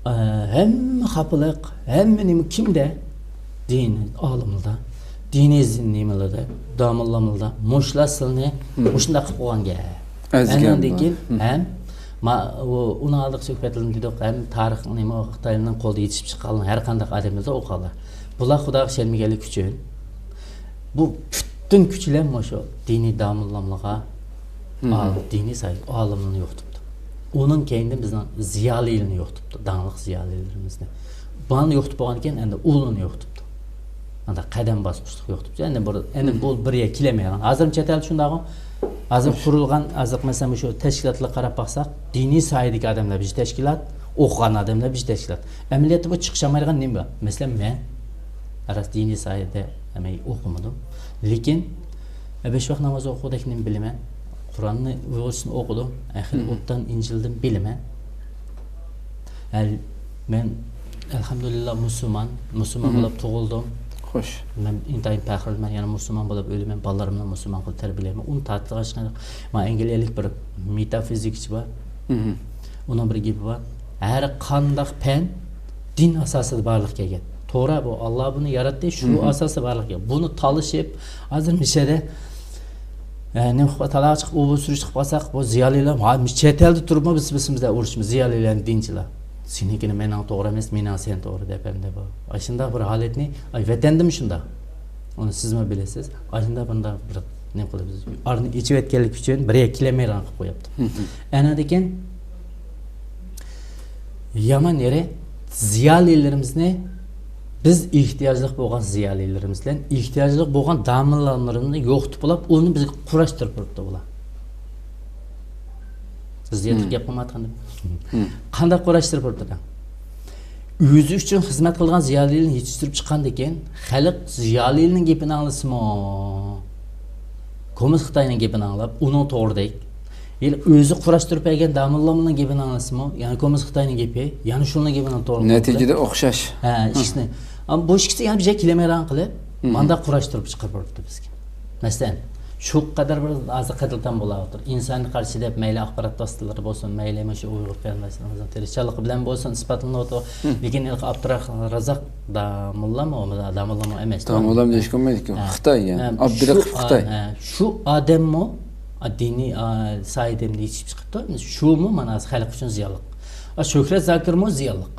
ئە، ھەممە خاپىلىق، ھەممە نېمە كىمدە؟ دىن ئالىملىرىدا، دىنىي نېمىلىرىدە، داموللاملىرىدا مۇشۇلار سىلىنى مۇشۇنداق قىلىپ قويغان گەپ. ئەندىن كېيىن ھەم ما-، ئۇ، ئۇنىڭ ئالدىقى سۆھبەتلىرىنى دېدۇق، ھەم تارىخ نېمە خىتايلارنىڭ قولىدا يېتىشىپ چىققان ھەر قانداق ئادەملەردە ئوقۇغانلار. بۇلار خۇداغا ئىشەنمىگەنلىكى ئۈچۈن بۇ پۈتۈن كۈچ بىلەن مۇشۇ دىنىي داموللاملىغا، ئال-، دىنىي ساھىب ئالىملارنى يوقىتىپتۇ. ئۇنىڭ كەينىدىن بىزنىڭ زىيالىيلىرىنى يوقىتىپتۇ، داڭلىق زىيالىيلىرىمىزنى. بۇلارنى يوقىتىپ بولغاندىن كېيىن ئەمدى ئۇلىنى يوقىتىپتۇ. ئانداق قەدەم باسقۇچلۇق يوقىتىپتۇ. ئەمدى بۇ، ئەمدى بۇ بىر يەرگە كېلەلمەيدىغان. ھازىرمۇ چەت ئەلدە شۇنداقغۇ. ھازىر قۇرۇلغان، ھازىر مەسىلەن، مۇشۇ تەشكىلاتلارغا قاراپ باقساق، دىنىي ساھەدىكى ئادەملەر بىر تەشكىلات، ئوقۇغان ئادەملەر بىر تەشكىلات. ئەمەلىيەتتە بۇ چىقىشالمايدىغان نېمە بار؟ مەسىلەن، مەن راست دىنىي ساھەدە ئوقۇمىدىم. لېكىن، بەش ۋاق ناماز ئوقۇغۇدەك نېمە بىلىمەن. قۇرئاننى ئۇيغۇرچىسىنى ئوقۇدۇم. ئەخىر ئوبدان ئىنجىلدىن بىلىمەن. ھە، مەن ئەلھەمدۇلىللا مۇسۇلمان، مۇسۇلمان بولۇپ تۇغۇلدۇم. خوش. مەن ئىنتايىن پەخىرلىنىمەن، يەنە مۇسۇلمان بولۇپ ئۆلىمەن، بالىلىرىمنى مۇسۇلمان قىلىپ تەربىيەلەيمەن. ئۇنى تارتىۋالغاچقا، ما ئەنگلىيەلىك بىر مېتافىزىكچى بار. ئۇنىڭ بىر گېپى بار. ھەر قانداق پەن دىن ئاساسىدا بارلىققا كەلگەن. توغرا، بۇ ئاللا بۇنى ياراتتى، شۇ ئاساستا بارلىققا كەلگەن. بۇنى تالىشىپ، ھازىر مىشەدە، ئە، نېمە قىلىپ، تالاغا چىقىپ، ئوبۇ سۈرۈشتە قىلىپ قالساق، بۇ زىيالىيلار، ھا، چەت ئەلدە تۇرۇپمۇ بىز، بىز بىلەن ئۇرۇشىمىز، زىيالىيلارنى دىنچىلار. سېنىڭكىنى مېنىڭ توغرا ئەمەس، مېنىڭ سەن توغرا دەپ، ئەمدى بۇ. ئاشۇنداق بىر ھالەتنى، ئاي، ۋەتەندىمۇ شۇنداق. ئۇنى سىزمۇ بىلىسىز. ئاشۇنداق بۇنداق بىر نېمە قىلىپ، بىز ئارىنى ئېچىۋەتكەنلىكى ئۈچۈن بىر يەرگە كېلەلمەيدىغان قىلىپ قويۇپتۇ. ئەنەدىكىن يامان يېرى، زىيالىيلىرىمىزنى بىز ئېھتىياجلىق بولغان زىيالىيلىرىمىز بىلەن ئېھتىياجلىق بولغان داموللاملىرىمىزنى يوقىتىپ بولاپ، ئۇنى بىزگە قۇراشتۇرۇپ بېرىپتۇ بۇلار. سىز ياتىق گەپ قىلمايۋاتقاندىم. قانداق قۇراشتۇرۇپ بېرىپتۇ دەڭ؟ ئۆزى ئۈچۈن خىزمەت قىلغان زىيالىيلىرىنى يېتىشتۈرۈپ چىققاندىكىن، خەلق زىيالىيلىرىنىڭ گېپىنى ئاڭلىسىمۇ، كوممۇنىست خىتاينىڭ گېپىنى ئاڭلاپ، ئۇنىڭ توغرىدەك. يەنە ئۆزى قۇراشتۇرۇپ بەرگەن داموللامنىڭ گېپىنى ئاڭلىسىمۇ، يەنە كوممۇنىست خىتاينىڭ گېپى، يەنە شۇنىڭ گېپىنىڭ توغرىلىقى. نەتىجىدە ئوخشاش. ھە، ئىككىسىنى. ئەمما بۇ ئىككىسى يەنە بىر يەرگە كېلەلمەيدىغان قىلىپ، مانداق قۇراشتۇرۇپ چىقىرىپ بېرىپتۇ بىزگە. مەسىلەن، شۇ قەدەر بىر ھازىر قەتلىتام بولاۋاتىدۇ. ئىنسانىيەتكە قارشى دەپ مەيلى ئاخبارات ۋاسىتىلىرى بولسۇن، مەيلى مۇشۇ ئۇيغۇر قېرىنداشلىرىمىزنىڭ تىرىشچانلىقى بىلەن بولسۇن، ئىسپاتلىنىۋاتىدۇ. لېكىن ئابدۇرازاق داموللامۇ، داموللامۇ ئەمەس. داموللام دېيىشكە بولمايدىكەن. خىتاي، يەنى. ھە، ئابدۇرېقىپ شۇ، خىتاي. ھە، شۇ ئادەممۇ، ئا، دىنىي، ئا، ساھەدە يېتىشىپ چىقىپتۇ. شۇمۇ مانا خەلق ئۈچۈن زىيانلىق. ئا، شۆھرەت زاكىرمۇ زىيانلىق.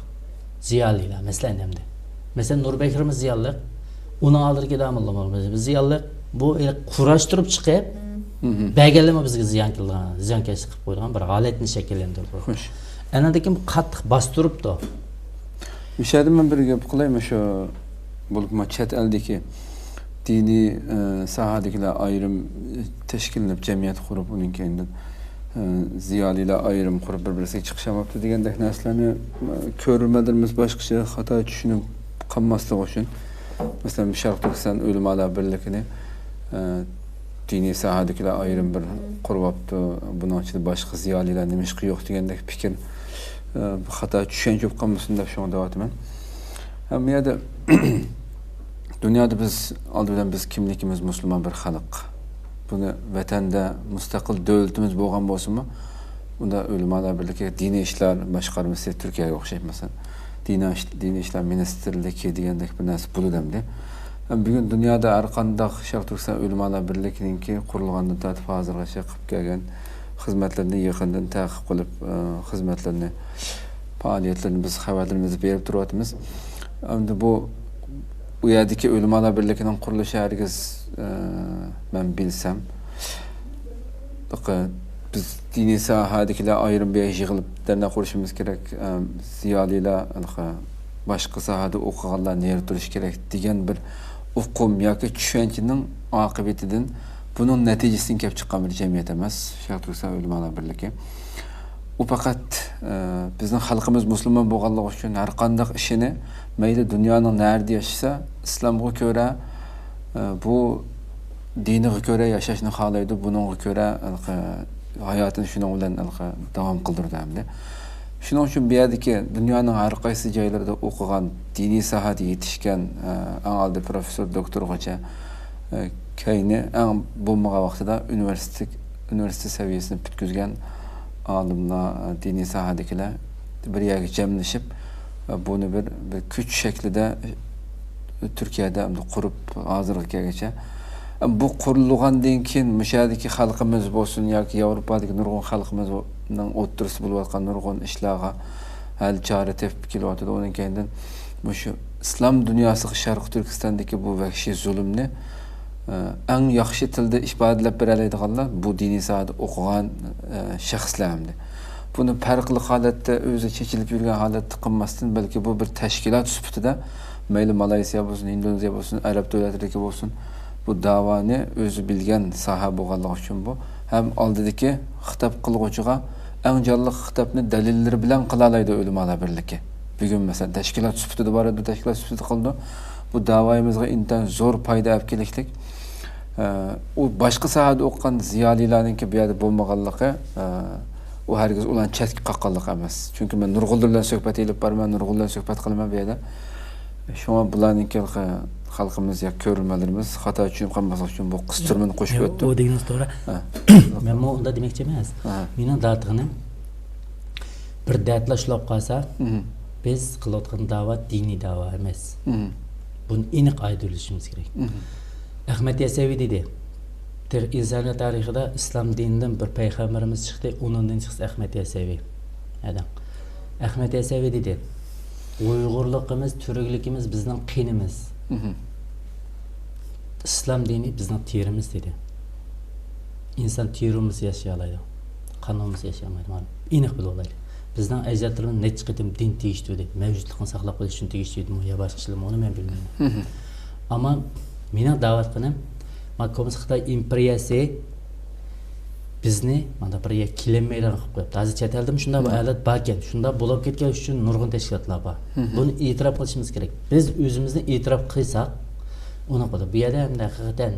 زىيالىيلار، مەسىلەن، ئەمدى. مەسىلەن، نۇربەكرىمىز زىيانلىق. ئۇنىڭ ئالدىدىكى داموللىمىز زىيانلىق. بۇ قۇراشتۇرۇپ چىقىپ، بەرگەنلىرىمۇ بىزگە زىيان كېلىدىغان، زىيانكەشلىك قىلىپ قويىدىغان بىر ھالەتنى شەكىللەندۈرۈپ قويدى. خوش. ئەنەدىكىن قاتتىق باستۇرۇپتۇ. مۇشۇ يەردە مەن بىر گەپ قىلاي، مۇشۇ بولۇپمۇ چەت ئەلدىكى دىنىي، ئە، ساھەدىكىلەر ئايرىم تەشكىللىنىپ، جەمئىيەت قۇرۇپ، ئۇنىڭ كەينىدىن، ئە، زىيالىيلار ئايرىم قۇرۇپ، بىر-بىرسىگە چىقىشالماپتۇ دېگەندەك نەرسىلەرنى، ئە، كۆرۈرمەنلىرىمىز باشقىچە خاتا چۈشىنىپ قالماسلىقى ئۈچۈن، مەسىلەن، شەرقىي تۈركىستان ئۆلىمالار بىرلىكىنى، ئە، دىنىي ساھەدىكىلەر ئايرىم بىر قۇرۇۋاپتۇ، بۇنىڭ ئىچىدە باشقا زىيالىيلار نېمىشقا يوق دېگەندەك پىكىر، ئە، خاتا چۈشەنچە بولۇپ قالمىسۇن دەپ شۇڭا دەۋاتىمەن. ھەم بۇ يەردە دۇنيادا بىز، ئالدى بىلەن بىز كىملىكىمىز مۇسۇلمان بىر خەلق. بۇنى ۋەتەندە مۇستەقىل دۆلىتىمىز بولغان بولسىمۇ، ئۇندا ئۆلىمالار بىرلىكى، دىنىي ئىشلار باشقارمىسى، تۈركىيەگە ئوخشاش مەسىلەن، دىنىي ئىش-، دىنىي ئىشلار مىنىستىرلىكى دېگەندەك بىر نەرسە بولىدۇ ئەمدى. ھەم بۈگۈن دۇنيادا ھەر قانداق شەرقىي تۈركىستان ئۆلىمالار بىرلىكىنىڭكى قۇرۇلغاندىن تارتىپ ھازىرغىچە قىلىپ كەلگەن خىزمەتلىرىنى يېقىندىن تەقىب قىلىپ، ئە، خىزمەتلىرىنى، پائالىيەتلىرىنى بىز خەۋەرلىرىمىزدە بېرىپ تۇرۇۋاتىمىز. ئەمدى بۇ، ئۇ يەردىكى ئۆلىمالار بىرلىكىنىڭ قۇرۇلۇشى ھەرگىز، ئە، مەن بىلسەم، بىز دىنىي ساھەدىكىلەر ئايرىم بىر يەرگە يىغىلىپ دەرنە قۇرۇشىمىز كېرەك، ئە، زىيالىيلار، ھېلىقى باشقا ساھەدە ئوقۇغانلار نېرى تۇرۇشى كېرەك دېگەن بىر ئۇقۇم ياكى چۈشەنچىنىڭ ئاقىۋىتىدىن، بۇنىڭ نەتىجىسىدىن كېلىپ چىققان بىر جەمئىيەت ئەمەس شەرقىي تۈركىستان ئۆلىمالار بىرلىكى. ئۇ پەقەت، ئە، بىزنىڭ خەلقىمىز مۇسۇلمان بولغانلىقى ئۈچۈن ھەر قانداق ئىشىنى، مەيلى دۇنيانىڭ نەدە ياشىسا، ئىسلامغا كۆرە، ئە، بۇ دىنىغا كۆرە ياشاشنى خالايدۇ، بۇنىڭغا كۆرە، ھېلىقى، ھاياتىنى شۇنىڭ بىلەن، ھېلىقى، داۋام قىلدۇرىدۇ ئەمدى. شۇنىڭ ئۈچۈن بۇ يەردىكى دۇنيانىڭ ھەر قايسى جايلىرىدا ئوقۇغان، دىنىي ساھەدە يېتىشكەن، ئە، ئەڭ ئالدى پروفېسسور، دوكتورغىچە، ئە، كەينى ئەڭ بولمىغان ۋاقتىدا ئۇنىۋېرسىتېت، ئۇنىۋېرسىتېت سەۋىيەسىنى پۈتكۈزگەن ئالىملار، ئە، دىنىي ساھەدىكىلەر بىر يەرگە جەملىشىپ، ئە، بۇنى بىر، بىر كۈچ شەكلىدە، ئە، تۈركىيەدە ئەمدى قۇرۇپ، ھازىرغا كەلگۈچە. ئە، بۇ قۇرۇلغاندىن كېيىن مۇشۇ يەردىكى خەلقىمىز بولسۇن ياكى ياۋروپادىكى نۇرغۇن خەلقىمىزنىڭ ئوتتۇرىسىدا بولۇۋاتقان نۇرغۇن ئىشلارغا ھەل چارە تېپىپ كېلىۋاتىدۇ. ئۇنىڭ كەينىدىن مۇشۇ ئىسلام دۇنياسىغا شەرقىي تۈركىستاندىكى بۇ ۋەھشىي زۇلۇمنى، ئە، ئەڭ ياخشى تىلدا ئىپادىلەپ بېرەلەيدىغانلار بۇ دىنىي ساھەدە ئوقۇغان، ئە، شەخسلەر ئەمدى. بۇنى پەرقلىق ھالەتتە، ئۆزى چېچىلىپ يۈرگەن ھالەتتە قىلماستىن، بەلكى بۇ بىر تەشكىلات سۈپىتىدە، مەيلى مالايسىيا بولسۇن، ھىندونېزىيە بولسۇن، ئەرەب دۆلەتلىرىدىكى بولسۇن، بۇ داۋانى ئۆزى بىلگەن ساھە بولغانلىقى ئۈچۈن بۇ ھەم ئالدىدىكى خىتاب قىلغۇچىغا ئەڭ جانلىق خىتابنى دەلىللىرى بىلەن قىلالايدۇ ئۆلىمالار بىرلىكى. بۈگۈن، مەسىلەن، تەشكىلات سۈپىتىدە بار ئىدى، تەشكىلات سۈپىتىدە قىلىدۇ. بۇ داۋايىمىزغا ئىنتايىن زور پايدا ئەپ كېلىشلىك. ئە، ئۇ باشقا ساھەدە ئوقۇغان زىيالىيلارنىڭكى بۇ يەردە بولمىغانلىقى، ئە، ئۇ ھەرگىز ئۇلارنى چەتكە قاققانلىقى ئەمەس. چۈنكى مەن نۇرغۇنلار بىلەن سۆھبەت ئېلىپ بارىمەن، نۇرغۇنلار بىلەن سۆھبەت قىلىمەن بۇ يەردە. شۇڭا بۇلارنىڭكى خەلقىمىز ياكى كۆرۈرمەنلىرىمىز خاتا چۈشىنىپ قالماسلىق ئۈچۈن بۇ قىستۇرمىنى قوشۇپ ياق، ئۆتتۈم. ئۇ دېگىنىڭىز توغرا. ھە. مەنمۇ ئۇنداق دېمەكچى ئەمەس. ھە. مېنىڭ دەۋاتقىنىم، بىر دەردلەر شۇلاپ قالسا، مم. بىز قىلىۋاتقان داۋا دىنىي داۋا ئەمەس. بۇنى ئېنىق ئايدۇرلىشىمىز كېرەك. ئەخمەت يەسەۋى دېدى، تېخى ئىنسانىيەت تارىخىدا ئىسلام دىنىدىن بىر پەيغەمبىرىمىز چىقتى، ئۇنىڭدىن چىقسا ئەخمەت يەسەۋى. ئەدەڭ. ئەخمەت يەسەۋى دېدى، ئۇيغۇرلۇقىمىز، تۈركلۈكىمىز بىزنىڭ قېنىمىز. ئىسلام دىنى بىزنىڭ تېرىمىز دېدى. ئىنسان تېرە بولمىسا ياشىيالايدۇ. قان بولمىسا ياشىيالمايدۇ. مانا ئېنىق بىلىۋالايلى. بىزنىڭ ئەجدادلىرىمىز نەچچە قېتىم دىن تېگىشتۈردى. مەۋجۇتلۇقنى ساقلاپ قېلىش ئۈچۈن تېگىشتۈردىمۇ يا باشقىچىلىمۇ، ئۇنى مەن بىلمەيمەن. ئەمما مېنىڭ دەۋاتقىنىم، ما كوممۇنىست خىتاي ئىمپېرىيەسى بىزنى مانا بىر يەرگە كېلەلمەيدىغان قىلىپ قويۇپتۇ. ھازىر چەت ئەلدىمۇ شۇنداق بىر ھالەت باركەن، شۇنداق بولۇپ كەتكەن ئۈچۈن نۇرغۇن تەشكىلاتلار بار. بۇنى ئېتىراپ قىلىشىمىز كېرەك. بىز ئۆزىمىزنى ئېتىراپ قىلساق، ئۇنى قىلدى. بۇ يەردە ئەمدى ھەقىقەتەن،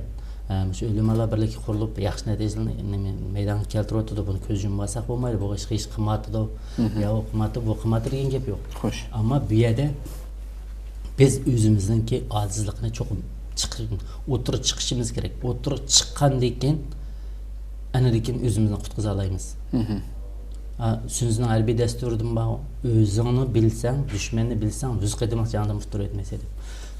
ئە، مۇشۇ ئۆلىمالار بىرلىكى قۇرۇلۇپ، ياخشى نەتىجىلەرنى نېمە، مەيدانغا كەلتۈرۈۋاتىدۇ. بۇنى كۆز يۇمۇپ ئالساق بولمايدۇ. بۇ ئىش، ئىش قىلمايۋاتىدۇ. يا ئۇ قىلمايۋاتىدۇ، بۇ قىلمايۋاتىدۇ دېگەن گەپ يوق. خوش. ئەمما بۇ يەردە بىز ئۆزىمىزنىڭكى ئاجىزلىقىنى چوقۇم چىقىر-، ئوتتۇرىغا چىقىشىمىز كېرەك. ئوتتۇرىغا چىققاندىن كېيىن، ئاندىن كېيىن ئۆزىمىزنى قۇتقۇزالايمىز. ئا، سۈنزىنىڭ ھەربىي دەستۇرىدىمۇ بار، ئۆزۈڭنى بىلسەڭ، دۈشمەننى بىلسەڭ، يۈز قېتىملىق جەڭدىن ئۇتتۇرۇۋەتمەيسەن دەپ.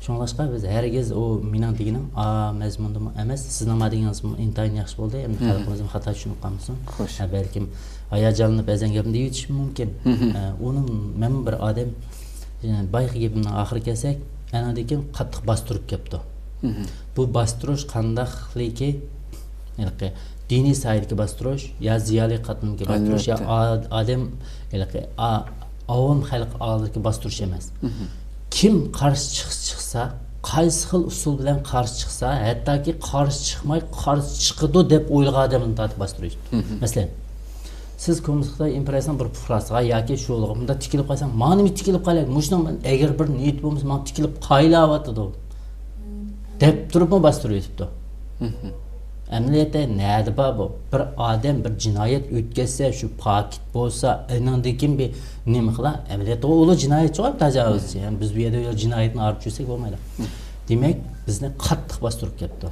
شۇڭلاشقا بىز ھەرگىز، ئۇ مېنىڭ دېگىنىم ئا مەزمۇندىمۇ ئەمەس، سىزنىڭ ما دېگىنىڭىزمۇ ئىنتايىن ياخشى بولدى. ئەمدى خەلقىمىزمۇ خاتا چۈشىنىپ قالمىسۇن. خوش. ھە، بەلكىم ھاياجانلىنىپ بەزەن گەپنى دېيىۋېتىشىم مۇمكىن. ئە، ئۇنى مەنمۇ بىر ئادەم، ئە، بايىقى گېپىمنىڭ ئاخىرىغا كەلسەك، ئاندىن كېيىن قاتتىق باستۇرۇپ كەپتۇ. بۇ باستۇرۇش قانداقلىكى، ھېلىقى دىنىي ساھەدىكى باستۇرۇش، يا زىيالىي قاتلامدىكى باستۇرۇش، يا ئا-، ئادەم، ھېلىقى ئا-، ئاۋام خەلق ئالدىدىكى باستۇرۇش ئەمەس. كىم قارشى چىقسا، چىقسا، قايسى خىل ئۇسۇل بىلەن قارشى چىقسا، ھەتتاكى قارشى چىقماي، قارشى چىقىدۇ دەپ ئويلىغان ئادەمنى تارتىپ باستۇرۇش. مەسىلەن، سىز كوممۇنىست خىتاي ئىمپېرىيەسىنىڭ بىر پۇقراسىغا ياكى شۇلىغا مۇنداق تىكىلىپ قالساڭ، مانا نېمە تىكىلىپ قالىدۇ، مۇشۇنىڭ ئەگەر بىر نىيىتى بولمىسا، ماڭا تىكىلىپ قايلاۋاتىدۇ، دەپ تۇرۇپمۇ باستۇرۇۋېتىپتۇ. ئەمەلىيەتتە نەدە بار بۇ؟ بىر ئادەم بىر جىنايەت ئۆتكەزسە، شۇ پاكىت بولسا، ئېنىڭدىن كېيىن بىر نېمە قىلا؟ ئەمەلىيەتتە ئۇ ئۇلۇ جىنايەتچى غۇ، تاجاۋۇزچى. يەنى بىز بۇ يەردە جىنايەتنى ئارتىپ يۈرسەك بولمايدۇ. دېمەك، بىزنى قاتتىق باستۇرۇپ كەپتۇ.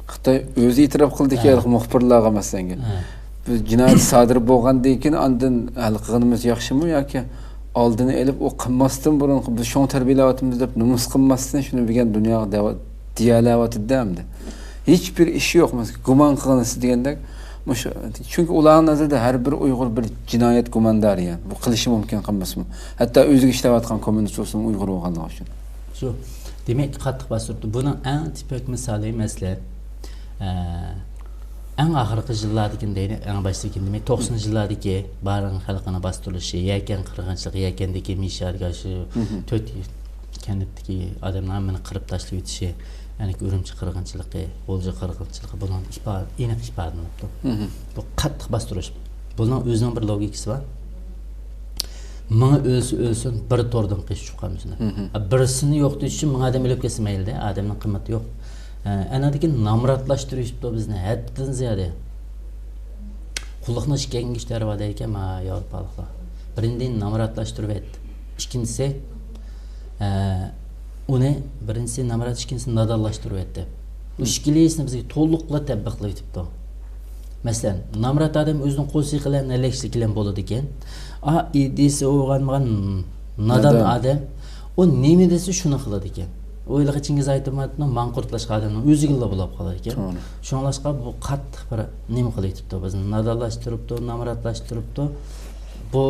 خىتاي ئۆزى ئېتىراپ قىلدىكى ھە. ھېلىقى مۇخبىرلارغا، مەسىلەن، ھە. بىز جىنايەت سادىر بولغاندىن كېيىن ئاندىن ھەل قىلغىنىمىز ياخشىمۇ ياكى ئالدىنى ئېلىپ، ئۇ قىلماستىن بۇرۇن بىز شۇڭا تەربىيەلەۋاتىمىز دەپ نومۇس قىلماستىن شۇنى بىلگەن دۇنياغا دەۋا-، دېيەلەۋاتىدۇ ئەمدى. ھېچبىر ئىش يوق، مەسىلەن، گۇمان قىلغىنىسى دېگەندەك، مۇشۇ، چۈنكى ئۇلارنىڭ نەزىرىدە ھەر بىر ئۇيغۇر بىر جىنايەت گۇماندارى، يەنى بۇ قىلىشى مۇمكىن، قىلمىسىمۇ. ھەتتا ئۆزىگە ئىشلەۋاتقان كوممۇنىست بولسىمۇ ئۇيغۇر بولغانلىقى ئۈچۈن. شۇ، دېمەك، قاتتىق باستۇرۇپتۇ. بۇنىڭ ئەڭ تىپىك مىسالى، مەسىلەن، ئە، ئەڭ ئاخىرقى يىللاردىكى دەيلى، ئەڭ باشتىكى، دېمەك، توقسىنىنچى يىللاردىكى بارىن خەلقىنىڭ باستۇرۇلۇشى، يەكەن قىرغىنچىلىقى، يەكەندىكى مىشارگا شۇ تۆت كەنتتىكى ئادەمنىڭ ھەممىنى قىرىپ تاشلىۋېتىشى، يەنى ئۈرۈمچى قىرغىنچىلىقى، غۇلجا قىرغىنچىلىقى بۇنىڭ ئىپا-، ئېنىق ئىپادىلىنىپتۇ. بۇ قاتتىق باستۇرۇش. بۇنىڭ ئۆزىنىڭ بىر لوگىكىسى بار. مىڭى ئۆلسە ئۆلسۇن، بىر توردىن قېچىپ چىقالمىسۇن. بىرسىنى يوقىتىش ئۈچۈن مىڭ ئادەم ئۆلۈپ كەتسە مەيلى-دە، ئادەمنىڭ قىممىتى يوق. ئە، ئەنەدىكى نامراتلاشتۇرۇشۇپتۇ بىزنى ھەددىدىن زىيادە. قۇللۇقنى ئىككىگە ئىككى دەرۋا دەيدىكەن، ما ياۋروپالىقلار. بىرىنچىدىن، نامراتلاشتۇرۇۋەت. ئىككىنچىسى، ئە، ئۇنى بىرىنچىسى نامرات، ئىككىنچىسى نادانلاشتۇرۇۋەت دەپ. بۇ ئىككىلىسىنى بىزگە تولۇقلا تەتبىقلىۋېتىپتۇ. مەسىلەن، نامرات ئادەم ئۆزىنىڭ قول سېقى بىلەن، نەلەكچىلىكى بىلەن بولىدىكەن. ئا، ئىدىيىسى بولغان نادان نادان. ئادەم، ئۇ نېمە دېسە، شۇنى قىلىدىكەن. ئۇ ھېلىقى چىڭگىز ئايتماتوفنىڭ ماڭقۇرتلاشقان ئادەمنىڭ ئۆزىگىلا بولاپ قالىدىكەن. توغرا. شۇڭلاشقا بۇ قاتتىق بىر نېمە قىلىۋېتىپتۇ، بىزنى نادانلاشتۇرۇپتۇ، نامراتلاشتۇرۇپتۇ. بۇ،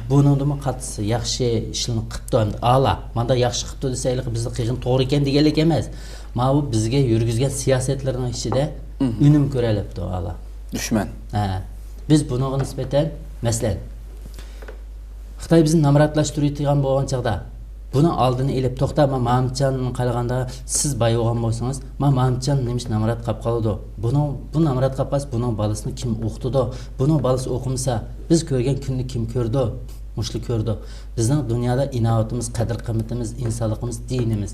بۇنىڭدىمۇ قاتتىق ياخشى ئىشلارنى قىپتۇ ئەمدى. ئالا، ماندا ياخشى قىپتۇ دېسە، ھېلىقى بىزنى قىلغىنى توغرا ئىكەن دېگەنلىك ئەمەس. ماۋۇ بىزگە يۈرگۈزگەن سىياسەتلىرىنىڭ ئىچىدە ئۈنۈم كۆرەلەپتۇ، ئالا. دۈشمەن. ھە. بىز بۇنىڭغا نىسبەتەن، مەسىلەن، خىتاي بىزنى نامراتلاشتۇرۇۋېتىدىغان بولغان چاغدا، بۇنىڭ ئالدىنى ئېلىپ، توختا، ما-، مامىتجان قارىغاندا، سىز باي بولغان بولسىڭىز، ما-، مامىتجان نېمىش نامرات قاپ قالىدۇ؟ بۇنىڭ، بۇ نامرات قاپ قالسا، بۇنىڭ بالىسىنى كىم ئوقۇتىدۇ؟ بۇنىڭ بالىسى ئوقۇمىسا، بىز كۆرگەن كۈننى كىم كۆرىدۇ؟ مۇشۇلار كۆرىدۇ. بىزنىڭ دۇنيادا ئىناۋىتىمىز، قەدىر-قىممىتىمىز، ئىنسانلىقىمىز، دىنىمىز،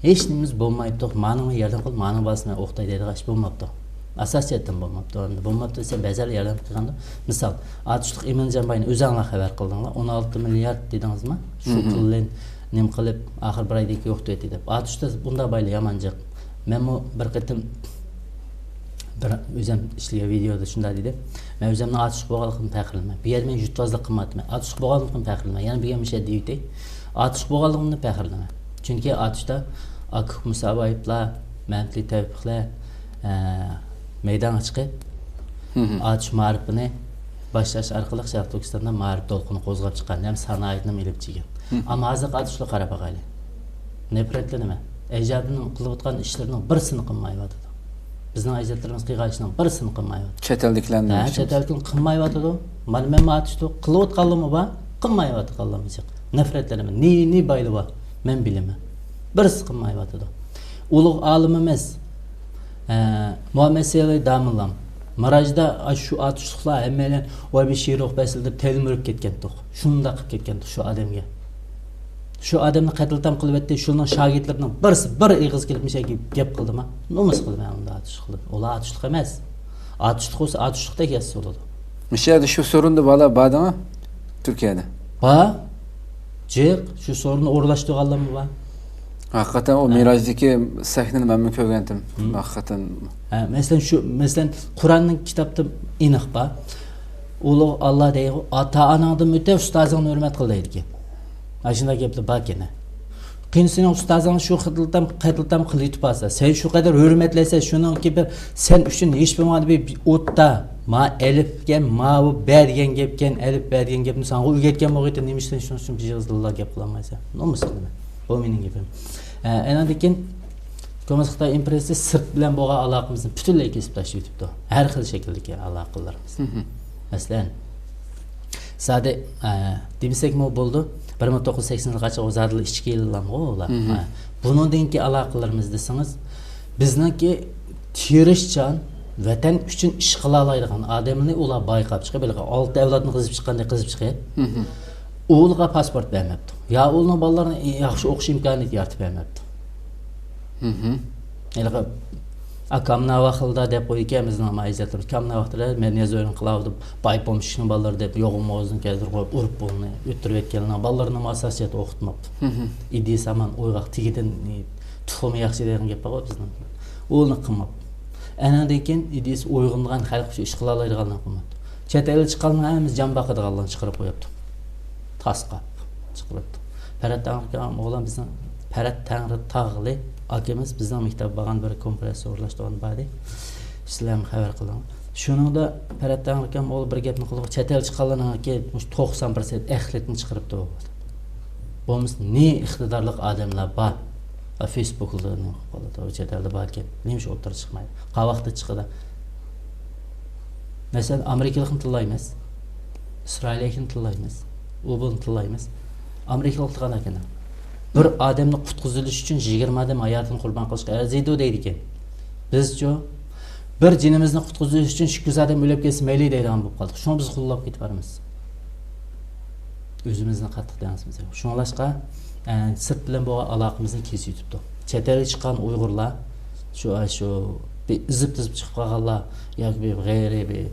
ھېچ نېمىمىز بولمايدۇ. مانىڭغا ياردەم قىل، مانىڭ بالىسىنى ئوقۇتاي دەيدىغان ئىش بولماپتۇ. ئاساسىيەتتىن بولماپتۇ. ئەمدى بولماپتۇ دېسەم، بەزىلەر ياردەم قىلغاندا، مىسال، ئاتۇشلۇق ئىمىنجان باينى ئۆزۈڭلار خەۋەر قىلدىڭلار، ئون ئالتە مىليارد دېدىڭىزما؟ شۇ پۇلنى نېمە قىلىپ، ئاخىر بىر ئايدىن كېيىن يوق دېدى دەپ. ئاتۇشتا بۇنداق بايلار يامان جىق. مەنمۇ بىر قېتىم بىر ئۆزۈم ئىشلىگەن ۋىدېيودا شۇنداق دېدى. مەن ئۆزۈمنىڭ ئاتۇشلۇق بولغانلىقىمدىن پەخىرلىنىمەن. بۇ يەردە مەن يۇرتۋازلىق قىلمايتتىم. مەن ئاتۇشلۇق بولغانلىقىمدىن پەخىرلىنىمەن. يەنە بىر يەر مۇشۇ يەردە دېيىۋېتەي. ئاتۇشلۇق بولغانلىقىمدىن پەخىرلىنىمەن. چۈنكى ئاتۇشتا ئاكا مۇسابايىپلار، مەمتىلى تەۋپىقلار، ئە، مەيدانغا چىقىپ، ئاتۇش مائارىپىنى باشلاش ئارقىلىق شەرقىي تۈركىستاندا مائارىپ دولقۇنى قوزغاپ چىققان ھەم سانائەتنىمۇ ئېلىپ چىققان. ئەمما ھازىرقى ئاتۇشلارغا قاراپ باقايلى. نەپرەتلىنىمەن. ئەجدادىمنىڭ قىلىۋاتقان ئىشلىرىنىڭ بىرسىنى قىلمايۋاتىدۇ. بىزنىڭ ئەجدادلىرىمىز قىلغان ئىشنىڭ بىرسىنى قىلمايۋاتىدۇ. چەت ئەلدىكىلەرنى ھە، دېمەكچىمىز. چەت ئەلدىكىنى قىلمايۋاتىدۇ. مانا مەن ماتۇشتۇ. قىلىۋاتقانلىرىمۇ بار، قىلمايۋاتقانلىرىمۇ جىق. نەپرەتلىنىمەن. نى، نى بايلى بار. مەن بىلىمەن. بىرسى قىلمايۋاتىدۇ. ئۇلۇغ ئالىمىمىز، ئە، مۇھەممەد سېلى داموللام مىراجدا ئاشۇ ئاتۇشلۇقلار ھەممەيلەن ۋاي بىر شېئىر ئوقۇپ بەرسىلە دەپ تەلمۈرۈپ كەتكەنتۇق. شۇنداق قىلىپ كەتكەنتۇق شۇ ئادەمگە. شۇ ئادەمنى قەتلىئام قىلىۋەتتى، شۇنىڭ شاگىرتلىرىنىڭ بىرسى بىر ئېغىز كېلىپ مۇشۇ گەپ قىلدىما؟ نومۇس قىلدىم مەن ئۇنداق ئاتۇشلۇق قىلىپ. ئۇلار ئاتۇشلۇق ئەمەس. ئاتۇشلۇق بولسا ئاتۇشلۇقتەك يازسا بولىدۇ. مۇشۇ يەردە شۇ سورۇندا بالا باردىڭا؟ تۈركىيەدە. بار. جىق، شۇ سورۇننى ئورۇنلاشتۇرغانلارمۇ بار. ھەقىقەتەن ئۇ ھە. مىراجدىكى سەھنىنى مەنمۇ كۆرگەنتىم. ھەقىقەتەن. ھە، مەسىلەن، شۇ، مەسىلەن، قۇرئاننىڭ كىتابتا ئېنىق بار. ئۇلۇغ ئاللا دەيدۇ، ئاتا-ئاناڭدىن ئۆتە ئۇستازىڭنى ھۆرمەت قىل دەيدىكەن. ئاشۇنداق گەپلەر باركەن. قېنى سېنىڭ ئۇستازىڭ شۇ قېتىلتام، قېتىلتام قىلىۋېتىپ بارسا، سەن شۇ قەدەر ھۆرمەتلەيسەن، شۇنىڭكى بىر سەن ئۈچۈن ھېچ بولمىغاندا بىر ئوتتا، ما ئەلىپكەن، ماۋۇ بە دېگەن گەپكەن، ئەلىپ بە دېگەن گەپنى ساڭا ئۆگەتكەن بولغىيتى، نېمە ئىشتىن شۇنىڭ ئۈچۈن بىر ئېغىز تىللا گەپ قىلالمايسەن؟ نومۇس قىلىمەن. بۇ مېنىڭ گېپىم. ئە، ئەنەندىن كېيىن كوممۇنىست خىتاي ئىمپېرىيىسى سىرت بىلەن بولغان ئالاقىمىزنى پۈتۈنلەي كېسىپ تاشلىۋېتىپتۇ. ھەر خىل شەكىلدىكى ئالاقىلىرىمىزنى. مەسىلەن، زادى، ئە، دېمىسەكمۇ بولىدۇ. بىر مىڭ توققۇز يۈز سەكسەن يىلغىچە ئۇ زادىلا ئىچكى يىللامغۇ ئۇلار. ئە، بۇنىڭدىن كېيىنكى ئالاقىلىرىمىز دېسىڭىز، بىزنىڭكى تىرىشچان، ۋەتەن ئۈچۈن ئىش قىلالايدىغان ئادەمنى ئۇلار بايقاپ چىقىپ، ھېلىقى ئالتە ئەۋلادنى قېزىپ چىققاندەك قېزىپ چىقىپ، ئوغلىغا پاسپورت بەرمەپتۇ. يا ئوغلىنىڭ بالىلىرىنى ياخشى ئوقۇش ئىمكانىيىتى يارىتىپ بەرمەپتۇ. ھېلىقى ئاكامنا ۋاقتىدا دەپ قويىدىكەن بىزنىڭ ئەجدادلىرىمىز. ئاكامنا ۋاقتىدا مەدەنىيەت زۆرۈرىنى قىلاۋاتىپ، باي پومېشچىكنىڭ بالىلىرى دەپ يوغان بوغازدىن كەلتۈرۈپ قويۇپ، ئۇرۇپ پۇلىنى ئۆتتۈرۈۋەتكەنلەرنىڭ بالىلىرىنىمۇ ئاساسىي جەھەتتە ئوقۇتماپتۇ. ئىدىيىسى ھامان ئويغاق تېگىدىن، تۇخۇمى ياخشى دەيدىغان گەپ بارغۇ بىزنىڭ. ئۇنى قىلماپتۇ. ئەنەندىن كېيىن ئىدىيىسى ئويغىنىدىغان، خەلق ئۈچۈن ئىش قىلالايدىغانلارنى قىلماپتۇ. چەت ئەلگە چىققانلارنىڭ ھەممىسى جان باقىدىغانلارنى چىقىرىپ قويۇپتۇ. تاسقاپ چىقىرىپتۇ. پەرھات تەڭرىكان ئوغلان بىزنىڭ، پەرھات تەڭرىتاغلى ئاكىمىز بىزنىڭ مەكتەپكە بارغان بىر كونفېرېنسىيە ئورۇنلاشتۇرغان بار ئىدى. سىلەرمۇ خەۋەر قىلىڭ. شۇنىڭدا پەرھات تەڭرىكان ئوغلى بىر گەپنى قىلدى. چەت ئەلگە چىققانلارنىڭكى مۇشۇ توقسان پىرسەنت ئەخلىتىنى چىقىرىپتۇ. بولمىسا نى ئىقتىدارلىق ئادەملەر بار. فېيسبۇكلىرىنى قويۇپ قالىدۇ. چەت ئەلدە باركەن. نېمە ئۈچۈن ئوتتۇرىغا چىقمايدۇ؟ قاۋاقتا چىقىدۇ. مەسىلەن، ئامېرىكىلىقنى تىللايمىز. ئىسرائىلىيەكىنى تىللايمىز. ئۇ بۇنى تىللايمىز. ئامېرىكىلىق تىللىغان ئەكەن. بىر ئادەمنى قۇتقۇزۇۋېلىش ئۈچۈن يىگىرمە ئادەم ھاياتىنى قۇربان قىلىشقا ئەرزىيدۇ دەيدىكەن. بىزچۇ؟ بىر جېنىمىزنى قۇتقۇزۇش ئۈچۈن ئىككى يۈز ئادەم ئۆلۈپ كەتسە مەيلى دەيدىغان بولۇپ قالدۇق. شۇڭا بىز غۇللاپ كېتىپ بارىمىز. ئۆزىمىزنى قاتتىق دەڭسىمىز. شۇڭلاشقا، ئە، سىرت بىلەن بولغان ئالاقىمىزنى كېسىۋېتىپتۇ. چەت ئەلگە چىققان ئۇيغۇرلار، شۇ، شۇ بىر ئېزىپ-تېزىپ چىقىپ قالغانلار ياكى بىر غەيرىي بىر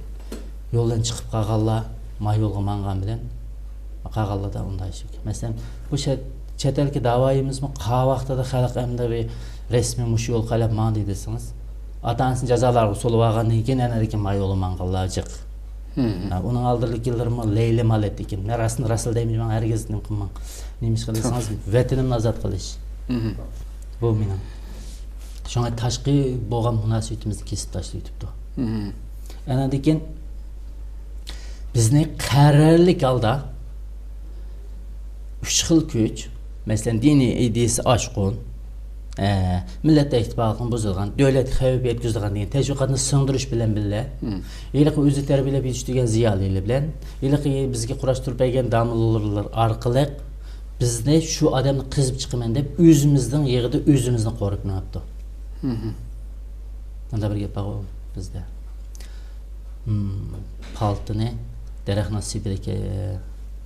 يولدىن چىقىپ قالغانلار، ما يولغا ماڭغان بىلەن قالغانلاردا ئۇنداق ئىش يوق. مەسىلەن، بۇ چەت، چەت ئەلگە داۋايىمىزمۇ قا ۋاقتىدا خەلق ئەمدى بىر رەسمىي مۇشۇ يول قايلاپ ماڭدى دېسىڭىز، ئاتا-ئانىسىنى جازالارغا سولىۋالغاندىن كېيىن ئەنە لېكىن ما يولغا ماڭغانلار جىق. ھە، ئۇنىڭ ئالدىدىكى يىللىرىمۇ لەيلىم ھالەتتە ئىكەن. مەن راستىنى راستلا دەيمەن، ماڭا ھەرگىز نېمە قىلماڭ. نېمە ئىش قىلسىڭىز، ۋەتىنىمنى ئازاد قىلىش. بۇ مېنىڭ. شۇڭا تاشقى بولغان مۇناسىۋىتىمىزنى كېسىپ تاشلىۋېتىپتۇ. ئەنەندىن كېيىن بىزنى قەرەللىك ھالدا ئۈچ خىل كۈچ، مەسىلەن، دىنىي ئىدىيىسى ئاشقۇن، ئە، مىللەت ئىتتىپاقلىقىنى بۇزىدىغان، دۆلەتكە خەۋپ يەتكۈزىدىغان دېگەن تەشۋىقاتنى سىڭدۈرۈش بىلەن بىللە، ھېلىقى ئۆزى تەربىيەلەپ يېتىشتۈرگەن زىيالىيلار بىلەن، ھېلىقى بىزگە قۇراشتۇرۇپ بەرگەن داموللىلار ئارقىلىق بىزنى شۇ ئادەمنى قېزىپ چىقىمەن دەپ ئۆزىمىزنىڭ يېغىدا ئۆزىمىزنى قورۇپ مېڭىپتۇ. مۇنداق بىر گەپ بارغۇ بىزدە. پالتىنى دەرەخنىڭ سېپىدىكى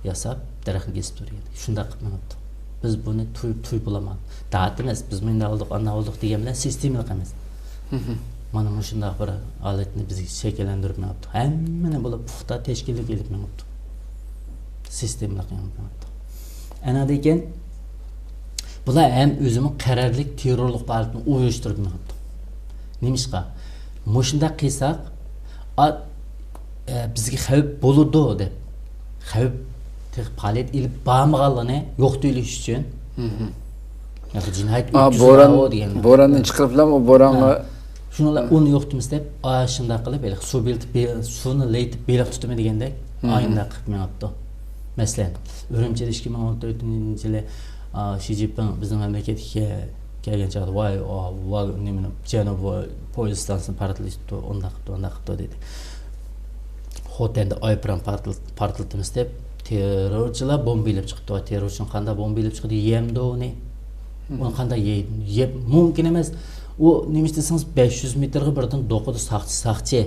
ياساپ، دەرەخنى كېسىپ تۇرىدۇ. شۇنداق قىلىپ مېڭىپتۇ. بىز بۇنى تۇيۇپ، تۇيۇپ بولالمىغان. دائەت ئەمەس، بىز مۇنداق بولدۇق، ئانداق بولدۇق دېگەن بىلەن سىستېمىلىق ئەمەس. مانا مۇشۇنداق بىر ھالەتنى بىزگە شەكىللەندۈرۈپ مېڭىپتۇ. ھەممىنى بولۇپ پۇختا تەشكىللىك ئېلىپ مېڭىپتۇ. سىستېمىلىق ئېلىپ مېڭىپتۇ. ئەنەندىن كېيىن بۇلار ھەم ئۆزىمۇ قەرەللىك تېررورلۇق پائالىيىتىنى ئۇيۇشتۇرۇپ مېڭىپتۇ. نېمىشقا؟ مۇشۇنداق قىلساق، ئا-، ئە، بىزگە خەۋپ بولىدۇ دەپ، خەۋپ تېخى پائالىيەت ئېلىپ بارمىغانلىقىنى يوقىتىۋېلىش ئۈچۈن، ياكى جىنايەت ئا، ئۆتكۈزۈلمەۋۇ بوران، دېگەن. بوراندىن چىقىرىپلا ئۇ بورانغا ھە. شۇنىڭ بىلەن ئۇنى يوقىتىمىز دەپ، ئاشۇنداق قىلىپ، ھېلىقى سۇ بېلىتىپ، بېلىق، سۇنى لەيتىپ بېلىق تۇتىمەن دېگەندەك، ئاينىداق قىلىپ مېڭىپتۇ. مەسىلەن، ئۈرۈمچىدە ئىككى مىڭ ئون تۆتىنچى يىلى، ئا، شى جىنپىڭ بىزنىڭ مەملىكەتكە كەلگەن چاغدا، ۋاي، ئا، ۋاي، نېمىنى، جەنۇب پويىز ئىستانسىسىنى پارتلىتىپتۇ، ئۇنداق قىپتۇ، ئۇنداق قىپتۇ دېدى. خوتەندە ئايروپىلان پارتل-، پارتلىتىمىز دەپ، تېررورچىلار بومبا ئېلىپ چىقىپتۇ. تېررورچىنىڭ قانداق بومبا ئېلىپ چىقىدۇ، يەمدۇ ئۇنى؟ ئۇنى قانداق يەيدۇ؟ يەپ مۇمكىن ئەمەس. ئۇ نېمە دېسىڭىز، بەش يۈز مېتىرغا بىردىن دوقىدۇ ساقچى، ساقچى.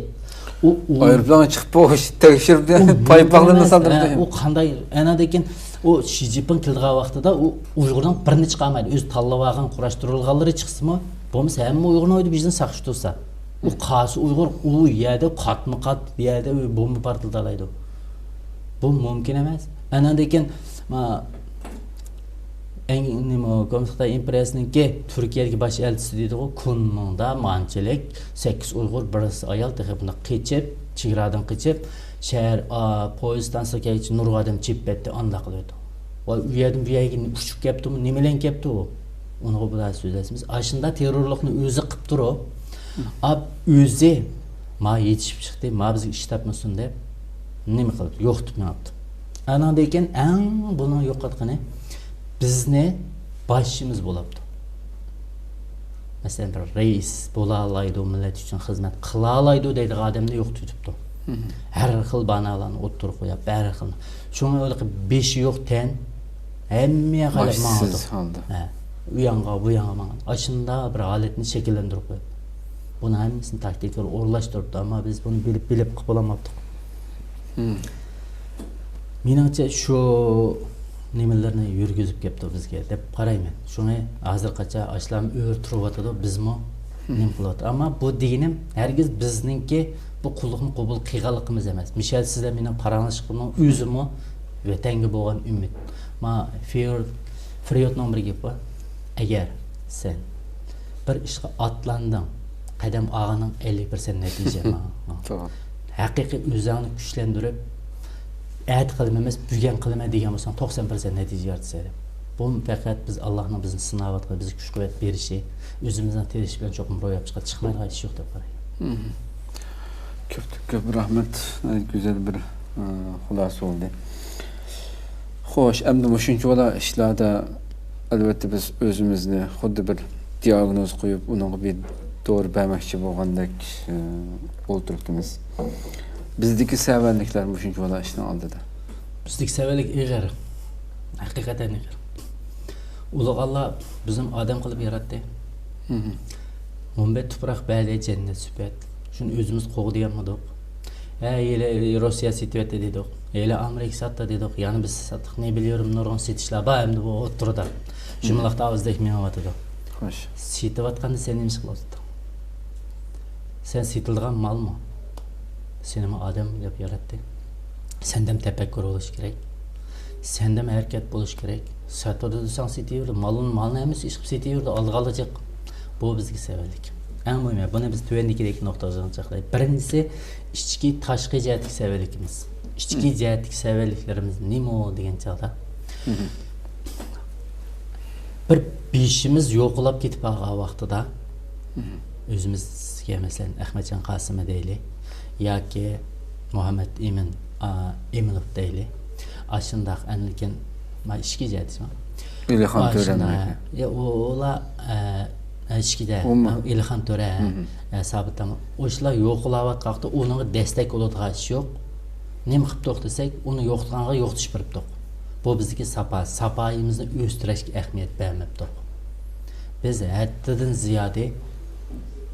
ئۇ، ئۇ ئايروپىلانغا چىقىپ بوش تەكشۈرۈپ، ئۇ مۇمكىن پايپاقلىرىنى ئەمەس. سالدۇرىدۇ. ئە، ئۇ قانداق، ئەنە لېكىن ئۇ شى جىنپىڭ كېلىدىغان ۋاقتىدا ئۇ ئۇيغۇرنىڭ بىرىنى چىقارمايدۇ. ئۆزى تاللاۋالغان، قۇراشتۇرۇلغانلىرى چىقسىمۇ، بولمىسا ھەممە ئۇيغۇرنىڭ ئۆيىدە بىر يۈزدىن ساقچى تۇرسا. ئۇ قايسى ئۇيغۇر ئۇ يەردە قاتمۇ قات بۇ يەردە بومبا پارتلىتالايدۇ؟ بۇ مۇمكىن ئەمەس. ئەنەندىن كېيىن، ما، ئەڭ، نېمە، كوممۇنىست خىتاي ئىمپېرىيەسىنىڭكى تۈركىيەدىكى باش ئەلچىسى دېدىغۇ، كۇنمىڭدا مانچىلىك سەككىز ئۇيغۇر، بىرسى ئايال تېخى بۇنداق قېچىپ، چېگرادىن قېچىپ، شەھەر، ئا، پويىز ئىستانسىسىغا كەلگۈچە نۇرغۇن ئادەم چېپىپ كەتتى، ئانداق قىلىۋېتىدۇ. ۋاي، ئۇ يەردىن بۇ يەرگە ئۇچۇپ كەپتۇمۇ، نېمە بىلەن كەپتۇ ئۇ؟ ئۇنىڭغا بۇلار سۆزلەشمىز. ئاشۇنداق تېررورلۇقنى ئۆزى قىپ تۇرۇپ، ئاپ ئۆزى ما يېتىشىپ چىقتى، ما بىزگە ئىش تاپمىسۇن دەپ نېمە قىلىپ، يوقىتىپ مېڭىپتۇ. ئاناندىن كېيىن ئەڭ بۇنىڭ يوقاتقىنى بىزنى باشچىمىز بولاپتۇ. مەسىلەن، بىر رەئىس بولالايدۇ، مىللەت ئۈچۈن خىزمەت قىلالايدۇ دەيدىغان ئادەمنى يوقىتىۋېتىپتۇ. ھەر خىل باھانىلارنى ئوتتۇرىغا قويۇپ، ھەر خىل. شۇڭا ھېلىقى بېشى يوق تەن ھەممە ياققا ئايلاپ ماڭىدۇ. ھالدا. ھە. ئۇ ياڭغا، بۇ ياڭغا ماڭىدۇ. ئاشۇنداق بىر ھالەتنى شەكىللەندۈرۈپ قويۇپ. بۇنىڭ ھەممىسىنى تاكتىكىلار ئورۇنلاشتۇرۇپتۇ، ئەمما بىز بۇنى بىلىپ، بىلىپ قىلىپ بولالماپتۇق. مېنىڭچە شۇ نېمىلەرنى يۈرگۈزۈپ كەپتۇ بىزگە دەپ قارايمەن. شۇڭا ھازىرغىچە ئاشۇلارمۇ ئۆرە تۇرۇۋاتىدۇ، بىزمۇ نېمە قىلىۋاتىدۇ. ئەمما بۇ دېگىنىم ھەرگىز بىزنىڭكى بۇ قۇللۇقنى قوبۇل قىلغانلىقىمىز ئەمەس. مىشەل سىز بىلەن مېنىڭ پاراڭلىشىشىمنىڭ ئۆزىمۇ ۋەتەنگە بولغان ئۈمىد. ما فيور-، فريودنىڭ بىر گېپى بار. ئەگەر سەن بىر ئىشقا ئاتلاندىڭ، قەدەم ئالغىنىڭ ئەللىك پىرسەنت نەتىجە. توغرا. ھەقىقىي ئۆزۈڭنى كۈچلەندۈرۈپ، ئەتە قىلىمەن ئەمەس، بۈگۈن قىلىمەن دېگەن بولساڭ، توقسان پىرسەنت نەتىجە يارىتىسەن. بۇ پەقەت بىز ئاللاھنىڭ بىزنى سىناۋاتقان، بىزگە كۈچ-قۇۋۋەت بېرىشى، ئۆزىمىزنىڭ تىرىشىش بىلەن چوقۇم روياپقا چىقىدۇ. چىقمايدىغان ئىش يوق دەپ قارايمەن. كۆپ، كۆپ رەھمەت. ناھايىتى گۈزەل بىر، ئە، خۇلاسە بولدى. خوش، ئەمدى مۇشۇنچىۋالا ئىشلاردا، ئەلۋەتتە، بىز ئۆزىمىزنى خۇددى بىر دىئاگنوز قويۇپ، ئۇنىڭغا بىر دورا بەرمەكچى بولغاندەك، ئە، ئولتۇرۇپتىمىز. بىزدىكى سەۋەنلىكلەر مۇشۇنچىۋالا ئىشنىڭ ئالدىدا. بىزدىكى سەۋەنلىك ئېغىر. ھەقىقەتەن ئېغىر. ئۇلۇغاللا بىزنى ئادەم قىلىپ ياراتتى. مۇنبەت تۇپراق بەردى جەننەت سۈپەت. شۇنى ئۆزىمىز قوغدىيالمىدۇق. ھە، ھېلى روسىيە سېتىۋەتتى دېدۇق. ھېلى ئامېرىكا ساتتى دېدۇق. يەنە بىز ساتتۇق. نېبىليۇرۇم نۇرغۇن سېتىشلار بار ئەمدى بۇ ئوتتۇرىدا. شۇملۇقتا ئاۋازدەك مېڭىۋاتىدۇ. خوش. سېتىۋاتقاندا سەن نېمە ئىش قىلىۋاتىدىڭ؟ سەن سېتىلىدىغان مالمۇ؟ سېنىمۇ ئادەم دەپ ياراتتى. سەندەم تەپەككۇر بولۇش كېرەك. سەندەم ھەرىكەت بولۇش كېرەك. ساتىدۇ دېسەڭ سېتىۋېرىدۇ. مال، مالنى ھەممىسى ئىشقىپ سېتىۋېرىدۇ. ئالىدىغانلا جىق. بۇ بىزگە سەۋەنلىك. ئەڭ مۇھىمى، بۇنى بىز تۆۋەندىكىدەك نۇقتىغا چاقلايلى. بىرىنچىسى، ئىچكى، تاشقى جەھەتتىكى سەۋەنلىكىمىز. ئىچكى جەھەتتىكى سەۋەنلىكلىرىمىز نېمە دېگەن چاغدا، بىر بېشىمىز يوقىلاپ كېتىپ قالغان ۋاقتىدا، ئۆزىمىزگە، مەسىلەن، ئەخمەتجان قاسىمى دەيلى ياكى مۇھەممەد ئىمىن، ئا، ئىمىنوف دەيلى. ئاشۇنداق ئەنلىكىن، ما، ئىچكى جەھەتتىمۇ؟ ئېلىخان تۆرە. ئۇلار، ئە، ئىچكى جەھەت. ئېلىخان تۆرە، ئە، سابىت تامۇر. ئۇشۇلار يوقىلاۋاتقان ۋاقىتتا ئۇنىڭغا دەستەك بولىدىغان ئىش يوق. نېمە قىپتۇق دېسەك، ئۇنى يوقىتقانغا يوقىتىش بېرىپتۇق. بۇ بىزدىكى ساپا، ساپايىمىزنى ئۆستۈرۈشكە ئەھمىيەت بەرمەپتۇق. بىز ھەددىدىن زىيادە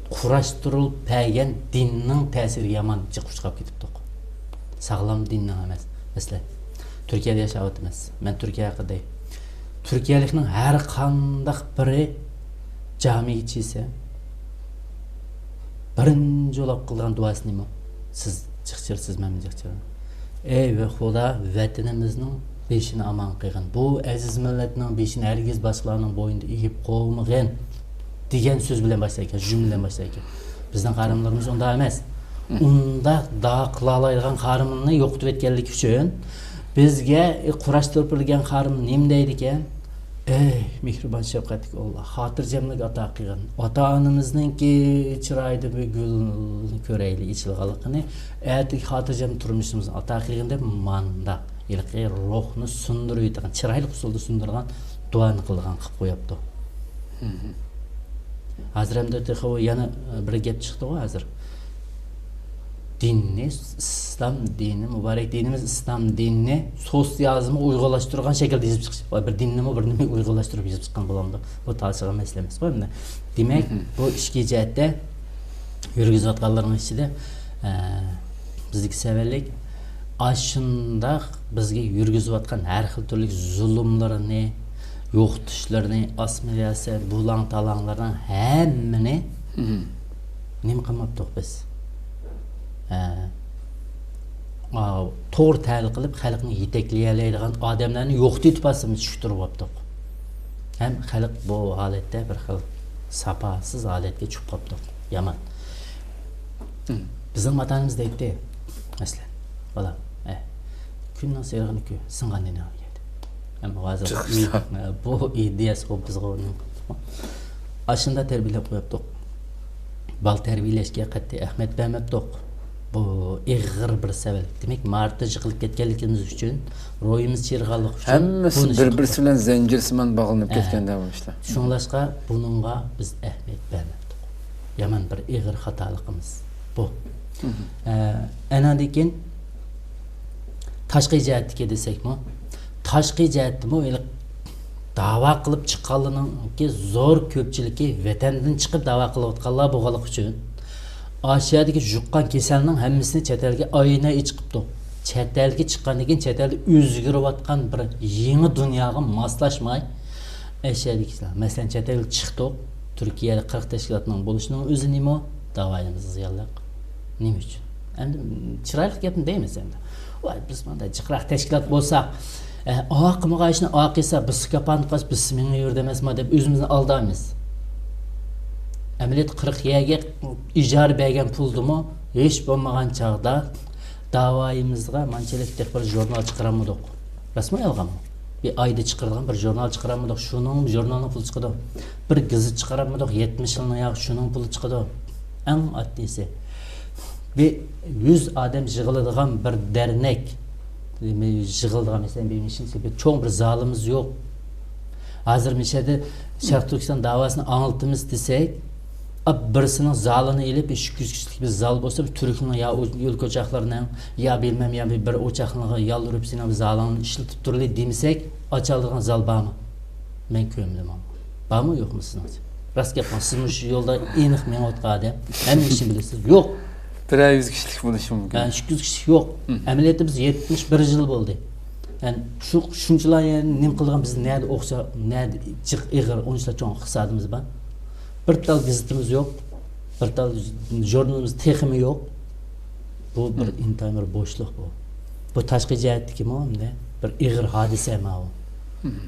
قۇراشتۇرۇلۇپ بەرگەن دىننىڭ تەسىرىگە يامان جىق ئۇچراپ كېتىپتۇق. ساغلام دىننىڭ ئەمەس. مەسىلەن، تۈركىيەدە ياشاۋاتىمىز. مەن تۈركىيە ھەققىدە دەي. تۈركىيەلىكنىڭ ھەر قانداق بىرى جامىگە چىقسا، بىرىنچى بولۇپ قىلىدىغان دۇئاسى نېمە؟ سىز جىق چىرىسىز، مەن جىق چىرىمەن. ئەي خۇدا، ۋەتىنىمىزنىڭ بېشىنى ئامان قىلغىن. بۇ ئەزىز مىللەتنىڭ بېشىنى ھەرگىز باشقىلارنىڭ بوينىدا ئېگىپ قويمىغىن، دېگەن سۆز بىلەن باشلايدىكەن، جۈملە بىلەن باشلايدىكەن. بىزنىڭ قارىملىرىمىز ئۇنداق ئەمەس. ئۇنداق داۋا قىلالايدىغان قارىملىرىنى يوقىتىپ ئەتكەنلىكى ئۈچۈن بىزگە قۇراشتۇرۇپ بىلگەن قارىم نېمە دەيدىكەن؟ ئەي، مېھرىبان شەپقەتلىك ئاللا، خاتىرجەملىك ئاتا قىلغىن. ئاتا-ئانىمىزنىڭكى چىرايىدا بىر گۈلنى كۆرەيلى ئېچىلغانلىقىنى، ئەتىكى خاتىرجەم تۇرمۇشىمىزنى ئاتا قىلغىن دەپ مانداق ھېلىقى روھنى سۇندۇرۇۋېتىدىغان، چىرايلىق ئۇسۇلدا سۇندۇرىدىغان دۇئانى قىلىدىغان قىلىپ قويۇپتۇ. ھازىر ئەمدى تېخى ئۇ يەنە بىر گەپ چىقتىغۇ ھازىر. دىننى، ئىسلام دىنى، مۇبارەك دىنىمىز ئىسلام دىنىنى سوتسىيالىزمغا ئۇيغۇنلاشتۇرغان شەكىلدە يېزىپ چىقىش. ۋاي، بىر دىننىمۇ بىر نېمە ئۇيغۇنلاشتۇرۇپ يېزىپ چىققان بولامدۇ؟ بۇ تارتىشىدىغان مەسىلە ئەمەس. بۇ ئەمدى، دېمەك، بۇ ئىچكى جەھەتتە يۈرگۈزۈۋاتقانلىرىنىڭ ئىچىدە، ئە، بىزدىكى سەۋەنلىك ئاشۇنداق بىزگە يۈرگۈزۈۋاتقان ھەر خىل تۈرلۈك زۇلۇملىرىنى، يوقىتىشلىرىنى، ئاسسىمىلياتسىيە، بۇلاڭ-تالاڭلىرىنىڭ ھەممىنى نېمە قىلماپتۇق بىز؟ ھە، ئا، توغرا تەھلىل قىلىپ، خەلقنى يېتەكلىيەلەيدىغان ئادەملەرنى يوقىتىۋېتىپ ئاستىمىزدا چۈشتۈرۈۋاپتۇق. ھەم خەلق بۇ ھالەتتە بىر خىل ساپاسىز ھالەتكە چۈشۈپ قاپتۇ. يامان. بىزنىڭ ئاتا-ئانىمىز دەيتتى، مەسىلەن، بالام، ئە، كۈننىڭ سېرىقىنى كۆر، سىڭغان نېنىڭنى يە دەپ. ئەمما ھازىر بۇ ئىدىيەسى بۇ بىزغا ئۇنىڭ ئاشۇنداق تەربىيەلەپ قويۇپتۇق. بالا تەربىيەلەشكە قەتئىي ئەھمىيەت بەرمەپتۇق. بۇ ئېغىر بىر سەۋەنلىك. دېمەك، مارتتا جىقىلىپ كەتكەنلىكىمىز ئۈچۈن، روھىمىز چىرىغانلىقى ئۈچۈن ھەممىسى بىر-بىرسى بىلەن زەنجىرسىمان باغلىنىپ كەتكەن دەۋا ئىشلار. شۇڭلاشقا بۇنىڭغا بىز ئەھمىيەت بەرمەپتۇق. يامان بىر ئېغىر خاتالىقىمىز بۇ. ئە، ئەنەندىن كېيىن تاشقى جەھەتتىكى دېسەكمۇ، تاشقى جەھەتتىمۇ ھېلىقى داۋا قىلىپ چىققانلارنىڭكى زور كۆپچىلىكى ۋەتەندىن چىقىپ داۋا قىلىۋاتقانلار بولغانلىقى ئۈچۈن، ئاشۇ يەردىكى يۇققان كېسەلنىڭ ھەممىسىنى چەت ئەلگە ئاينە ئېچىقىپتۇ. چەت ئەلگە چىققاندىن كېيىن، چەت ئەلدە ئۆزگىرىۋاتقان بىر يېڭى دۇنياغا ماسلاشماي، ئاشۇ يەردىكى، مەسىلەن، چەت ئەلگە چىقتۇق، تۈركىيەدە قىرىق تەشكىلاتنىڭ بولۇشىنىڭ ئۆزى نېمە؟ داۋايىمىز زىيانلىق. نېمە ئۈچۈن؟ ئەمدى چىرايلىق گەپنى دەيمىز ئەمدى. ۋاي، بىز مۇنداق جىقراق تەشكىلات بولساق، ئە، ئاۋاق قىلمىغان ئىشنى ئاۋاق قىلسا، بىز سىكاپانت قىلسا، بىز مېڭىۋېرىدۇ ئەمەسما دەپ ئۆزىمىزنى ئالدايمىز. ئەمەلىيەتتە قىرىق يەرگە ئىجارە بەرگەن پۇلدىمۇ ھېچ بولمىغان چاغدا داۋايىمىزغا مانچىلىك تېخى بىر ژۇرنال چىقىرالمىدۇق. راستمۇ يالغانمۇ؟ بىر ئايدا چىقىرىدىغان بىر ژۇرنال چىقىرالمىدۇق. شۇنىڭ ژۇرنالنىڭ پۇلى چىقىدۇ. بىر گېزىت چىقىرالمىدۇق. يەتمىش يىلنىڭ ياغى شۇنىڭ پۇلى چىقىدۇ. ئەڭ ئاددىيسى. بىر يۈز ئادەم يىغىلىدىغان بىر دەرنەك، يىغىلىدىغان، مەسىلەن، بىر چوڭ بىر زالىمىز يوق. ھازىر مىشەدە شەرقىي تۈركىستان داۋاسىنى ئاڭلىتىمىز دېسەك، ئا، بىرسىنىڭ زالىنى ئېلىپ، ئىككى يۈز كىشىلىك بىر زال بولسا، بىر تۈركنىڭ يا ئۆلكە ئوچاقلىرىنىڭ، يا بىلمەم، يا بىر، بىر ئوچاقنىڭغا يالۋۇرۇپ، سېنىڭ بىر زالىڭنى ئىشلىتىپ تۇرلى دېمىسەك، ئاچالىدىغان زال بارمۇ؟ مەن كۆرمىدىم ئۇنى. بارمۇ يوقمۇ سىزنىڭچە؟ راست گەپ قىلىڭ، سىزمۇ شۇ يولدا ئېنىق مېڭىۋاتقان ئادەم. ھەممە ئىشنى بىلىسىز. يوق. بىرەر يۈز كىشىلىك بولۇشى مۇمكىن. ھە، ئىككى يۈز كىشىلىك يوق. ئەمەلىيەتتە بىز يەتمىش بىر يىل بولدى. يەنى شۇ، شۇنچىلا يەنى نېمە قىلىدىغان، بىز نەدە ئوخشا-، نەدە جىق ئېغىر، ئۇنچىلا چوڭ ئىقتىسادىمىز بار. بىر تال گېزىتىمىز يوق. بىر تال ژۇرنىلىمىز تېخىمۇ يوق. بۇ بىر ئىنتايىن بىر بوشلۇق بۇ. بۇ تاشقى جەھەتتىكىمۇ ئەمدى بىر ئېغىر ھادىسە ماۋۇ.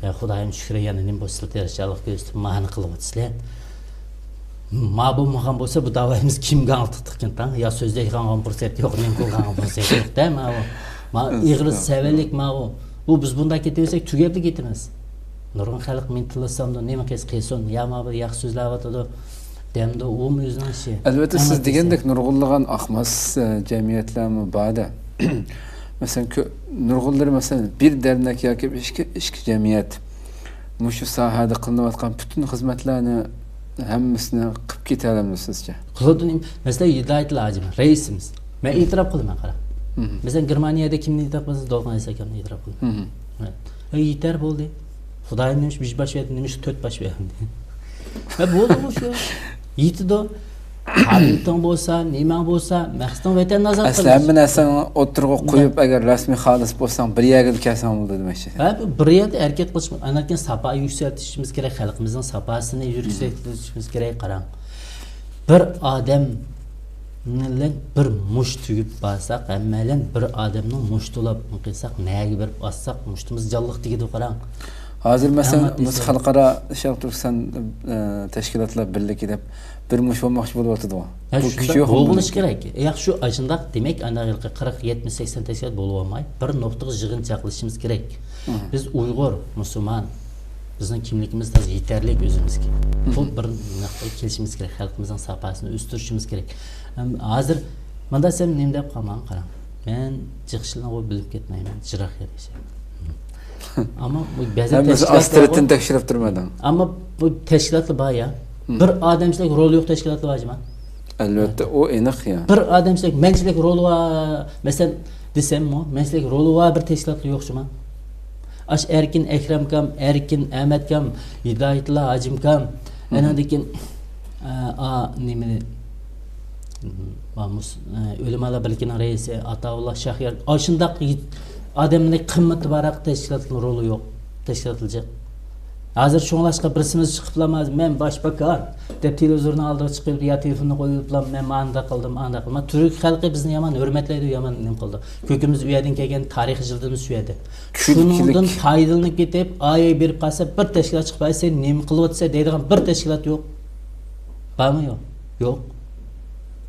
يا خۇدايىم شۈكرى، يەنە نېمە بولسىلا تىرىشچانلىق كۆرسىتىپ ماھانە قىلىۋاتىسىلەر. ما بولمىغان بولسا بۇ داۋايىمىز كىمگە ئاڭلىتىقتىكىن تاڭ؟ يا سۆزلەيدىغان پۇرسەت يوق، نېمە قىلىدىغان پۇرسەت يوق دە ماۋۇ. ما ئېغىر سەۋەنلىك ماۋۇ. بۇ بىز بۇنداق كېتىۋەرسەك تۈگەپلا كېتىمىز. نۇرغۇن خەلق مېنى تىللىسامدۇ، نېمە قىلسا قىلسۇن، يا ماۋۇ ياخشى سۆزلەۋاتىدۇ دەمدۇ، ئۇمۇ ئۆزىنىڭ ئىشى. ئەلۋەتتە، سىز دېگەندەك نۇرغۇنلىغان ئاقماس، ئە، جەمئىيەتلەرمۇ بار-دە. مەسىلەن، كۆ-، نۇرغۇنلىرى، مەسىلەن، بىر دەرنەك ياكى ئىككى، ئىككى جەمئىيەت مۇشۇ ساھەدە قىلىنىۋاتقان پۈتۈن خىزمەتلەرنى ھەممىسىنى قىلىپ كېتەلەمدۇ سىزچە؟ قىلىدۇ، مەسىلەن، ھىدايەتۇللا ھاجىم، رەئىسىمىز. مەن ئېتىراپ قىلىمەن، قاراڭ. مەسىلەن، گېرمانىيەدە كىمنى ئېتىراپ قىلىسىز؟ دولقۇن ئەيسا ئاكامنى ئېتىراپ قىلىمەن. ھە، يېتەر، بولدى. خۇدايىم نېمىش بىر باش بەردى، نېمىش تۆت باش بەردى. ھە، بولدى، بۇ شۇ. يېتىدۇ. ھاجىتىڭ بولسا، نېمەڭ بولسا، مەقسىتىڭ ۋەتەننى ئازاد قىلىش. ئەسلى ھەممە نەرسەڭنى ئوتتۇرىغا قويۇپ، ئەگەر رەسمىي خالىس بولساڭ، بىر يەرگىلا كەلسەڭ بولىدۇ دېمەكچى. ھە، بىر يەردە ھەرىكەت قىلىش، ئاندىن كېيىن ساپا يۈكسەلتىشىمىز كېرەك، خەلقىمىزنىڭ ساپاسىنى يۈكسەلتىشىمىز كېرەك. قاراڭ، بىر ئادەم بىلەن بىر مۇشت تۈگۈپ بارساق، ھەممەيلەن بىر ئادەمنىڭ مۇشتىلاپ قىلساق، نەگە بېرىپ ئاتساق، مۇشتىمىز جانلىق تېگىدۇ، قاراڭ. ھازىر مەسىلەن، مۇشۇ خەلقئارا شەرق تۈركىستان، ئە، تەشكىلاتلار بىرلىكى دەپ بىر مۇش بولماقچى بولۇۋاتىدۇ. ھە، بۇ شۇنداق كۈچ يوق بولغىلىشى كېرەك. ياق، شۇ ئاشۇنداق، دېمەك، ئانداق ھېلىقى قىرىق، يەتمىش، سەكسەن تەشكىلات بولۇۋالماي، بىر نۇقتىغا يىغىن چاقىرىشىمىز كېرەك. مم. بىز ئۇيغۇر، مۇسۇلمان، بىزنىڭ كىملىكىمىز تازا يېتەرلىك ئۆزىمىزگە. بۇ بىر نۇقتىغا كېلىشىمىز كېرەك، خەلقىمىزنىڭ ساپاسىنى ئۆستۈرۈشىمىز كېرەك. ھەم ھازىر مۇنداق دېسەم نېمە دەپ قالماڭ، قاراڭ. مەن جىق ئىشلارنى بىلىپ كەتمەيمەن، جىراق يەردە ياشايمەن. ئەمما بۇ بەزى تەشكىلاتلار بار. ئەمما بۇ تەشكىلاتلار بار يا. بىر ئادەمچىلىك رولى يوق تەشكىلاتلار بار جۇما. ئەلۋەتتە، ئۇ ئېنىق يا. بىر ئادەمچىلىك، مەنچىلىك رولى بار. مەسىلەن، دېسەممۇ، مەنچىلىك رولى بار بىر تەشكىلاتلار يوق جۇما. ئاش ئەركىن ئەكرەمكام، ئەركىن ئەمەتكام، ھىدايەتۇللا ھاجىمكام، ئەنەندىن كېيىن، ئە، ئا، نېمىنى، مامۇس، ئە، ئۆلىمالار بىرلىكىنىڭ رەئىسى ئاتاۋۇللا شاھيار، ئاشۇنداق ئادەمنىڭ قىممىتى بارراق تەشكىلاتنىڭ رولى يوق، تەشكىلاتلىجىق. ھازىر شۇڭلاشقا بىرسىمىز چىقىپلا، مەن باشباكار دەپ تېلېۋىزورنىڭ ئالدىغا چىقىپ يا تېلېفوننى قويۇپلا، مەن مانداق قىلدىم، ئانداق قىلدىم. تۈرك خەلقى بىزنى يامان ھۆرمەتلەيدۇ، يامان نېمە قىلىدۇ. كۆكىمىز ئۇ يەردىن كەلگەن، تارىخىي يىلتىزىمىز شۇ يەردە. شۇنىڭدىن پايدىلىنىپ كېتىپ، ئاي ئاي بېرىپ قالسا، بىر تەشكىلات چىقىپ، «ئەي، سەن نېمە قىلىۋاتىسەن؟» دەيدىغان بىر تەشكىلات يوق. بارمۇ يوق؟ يوق.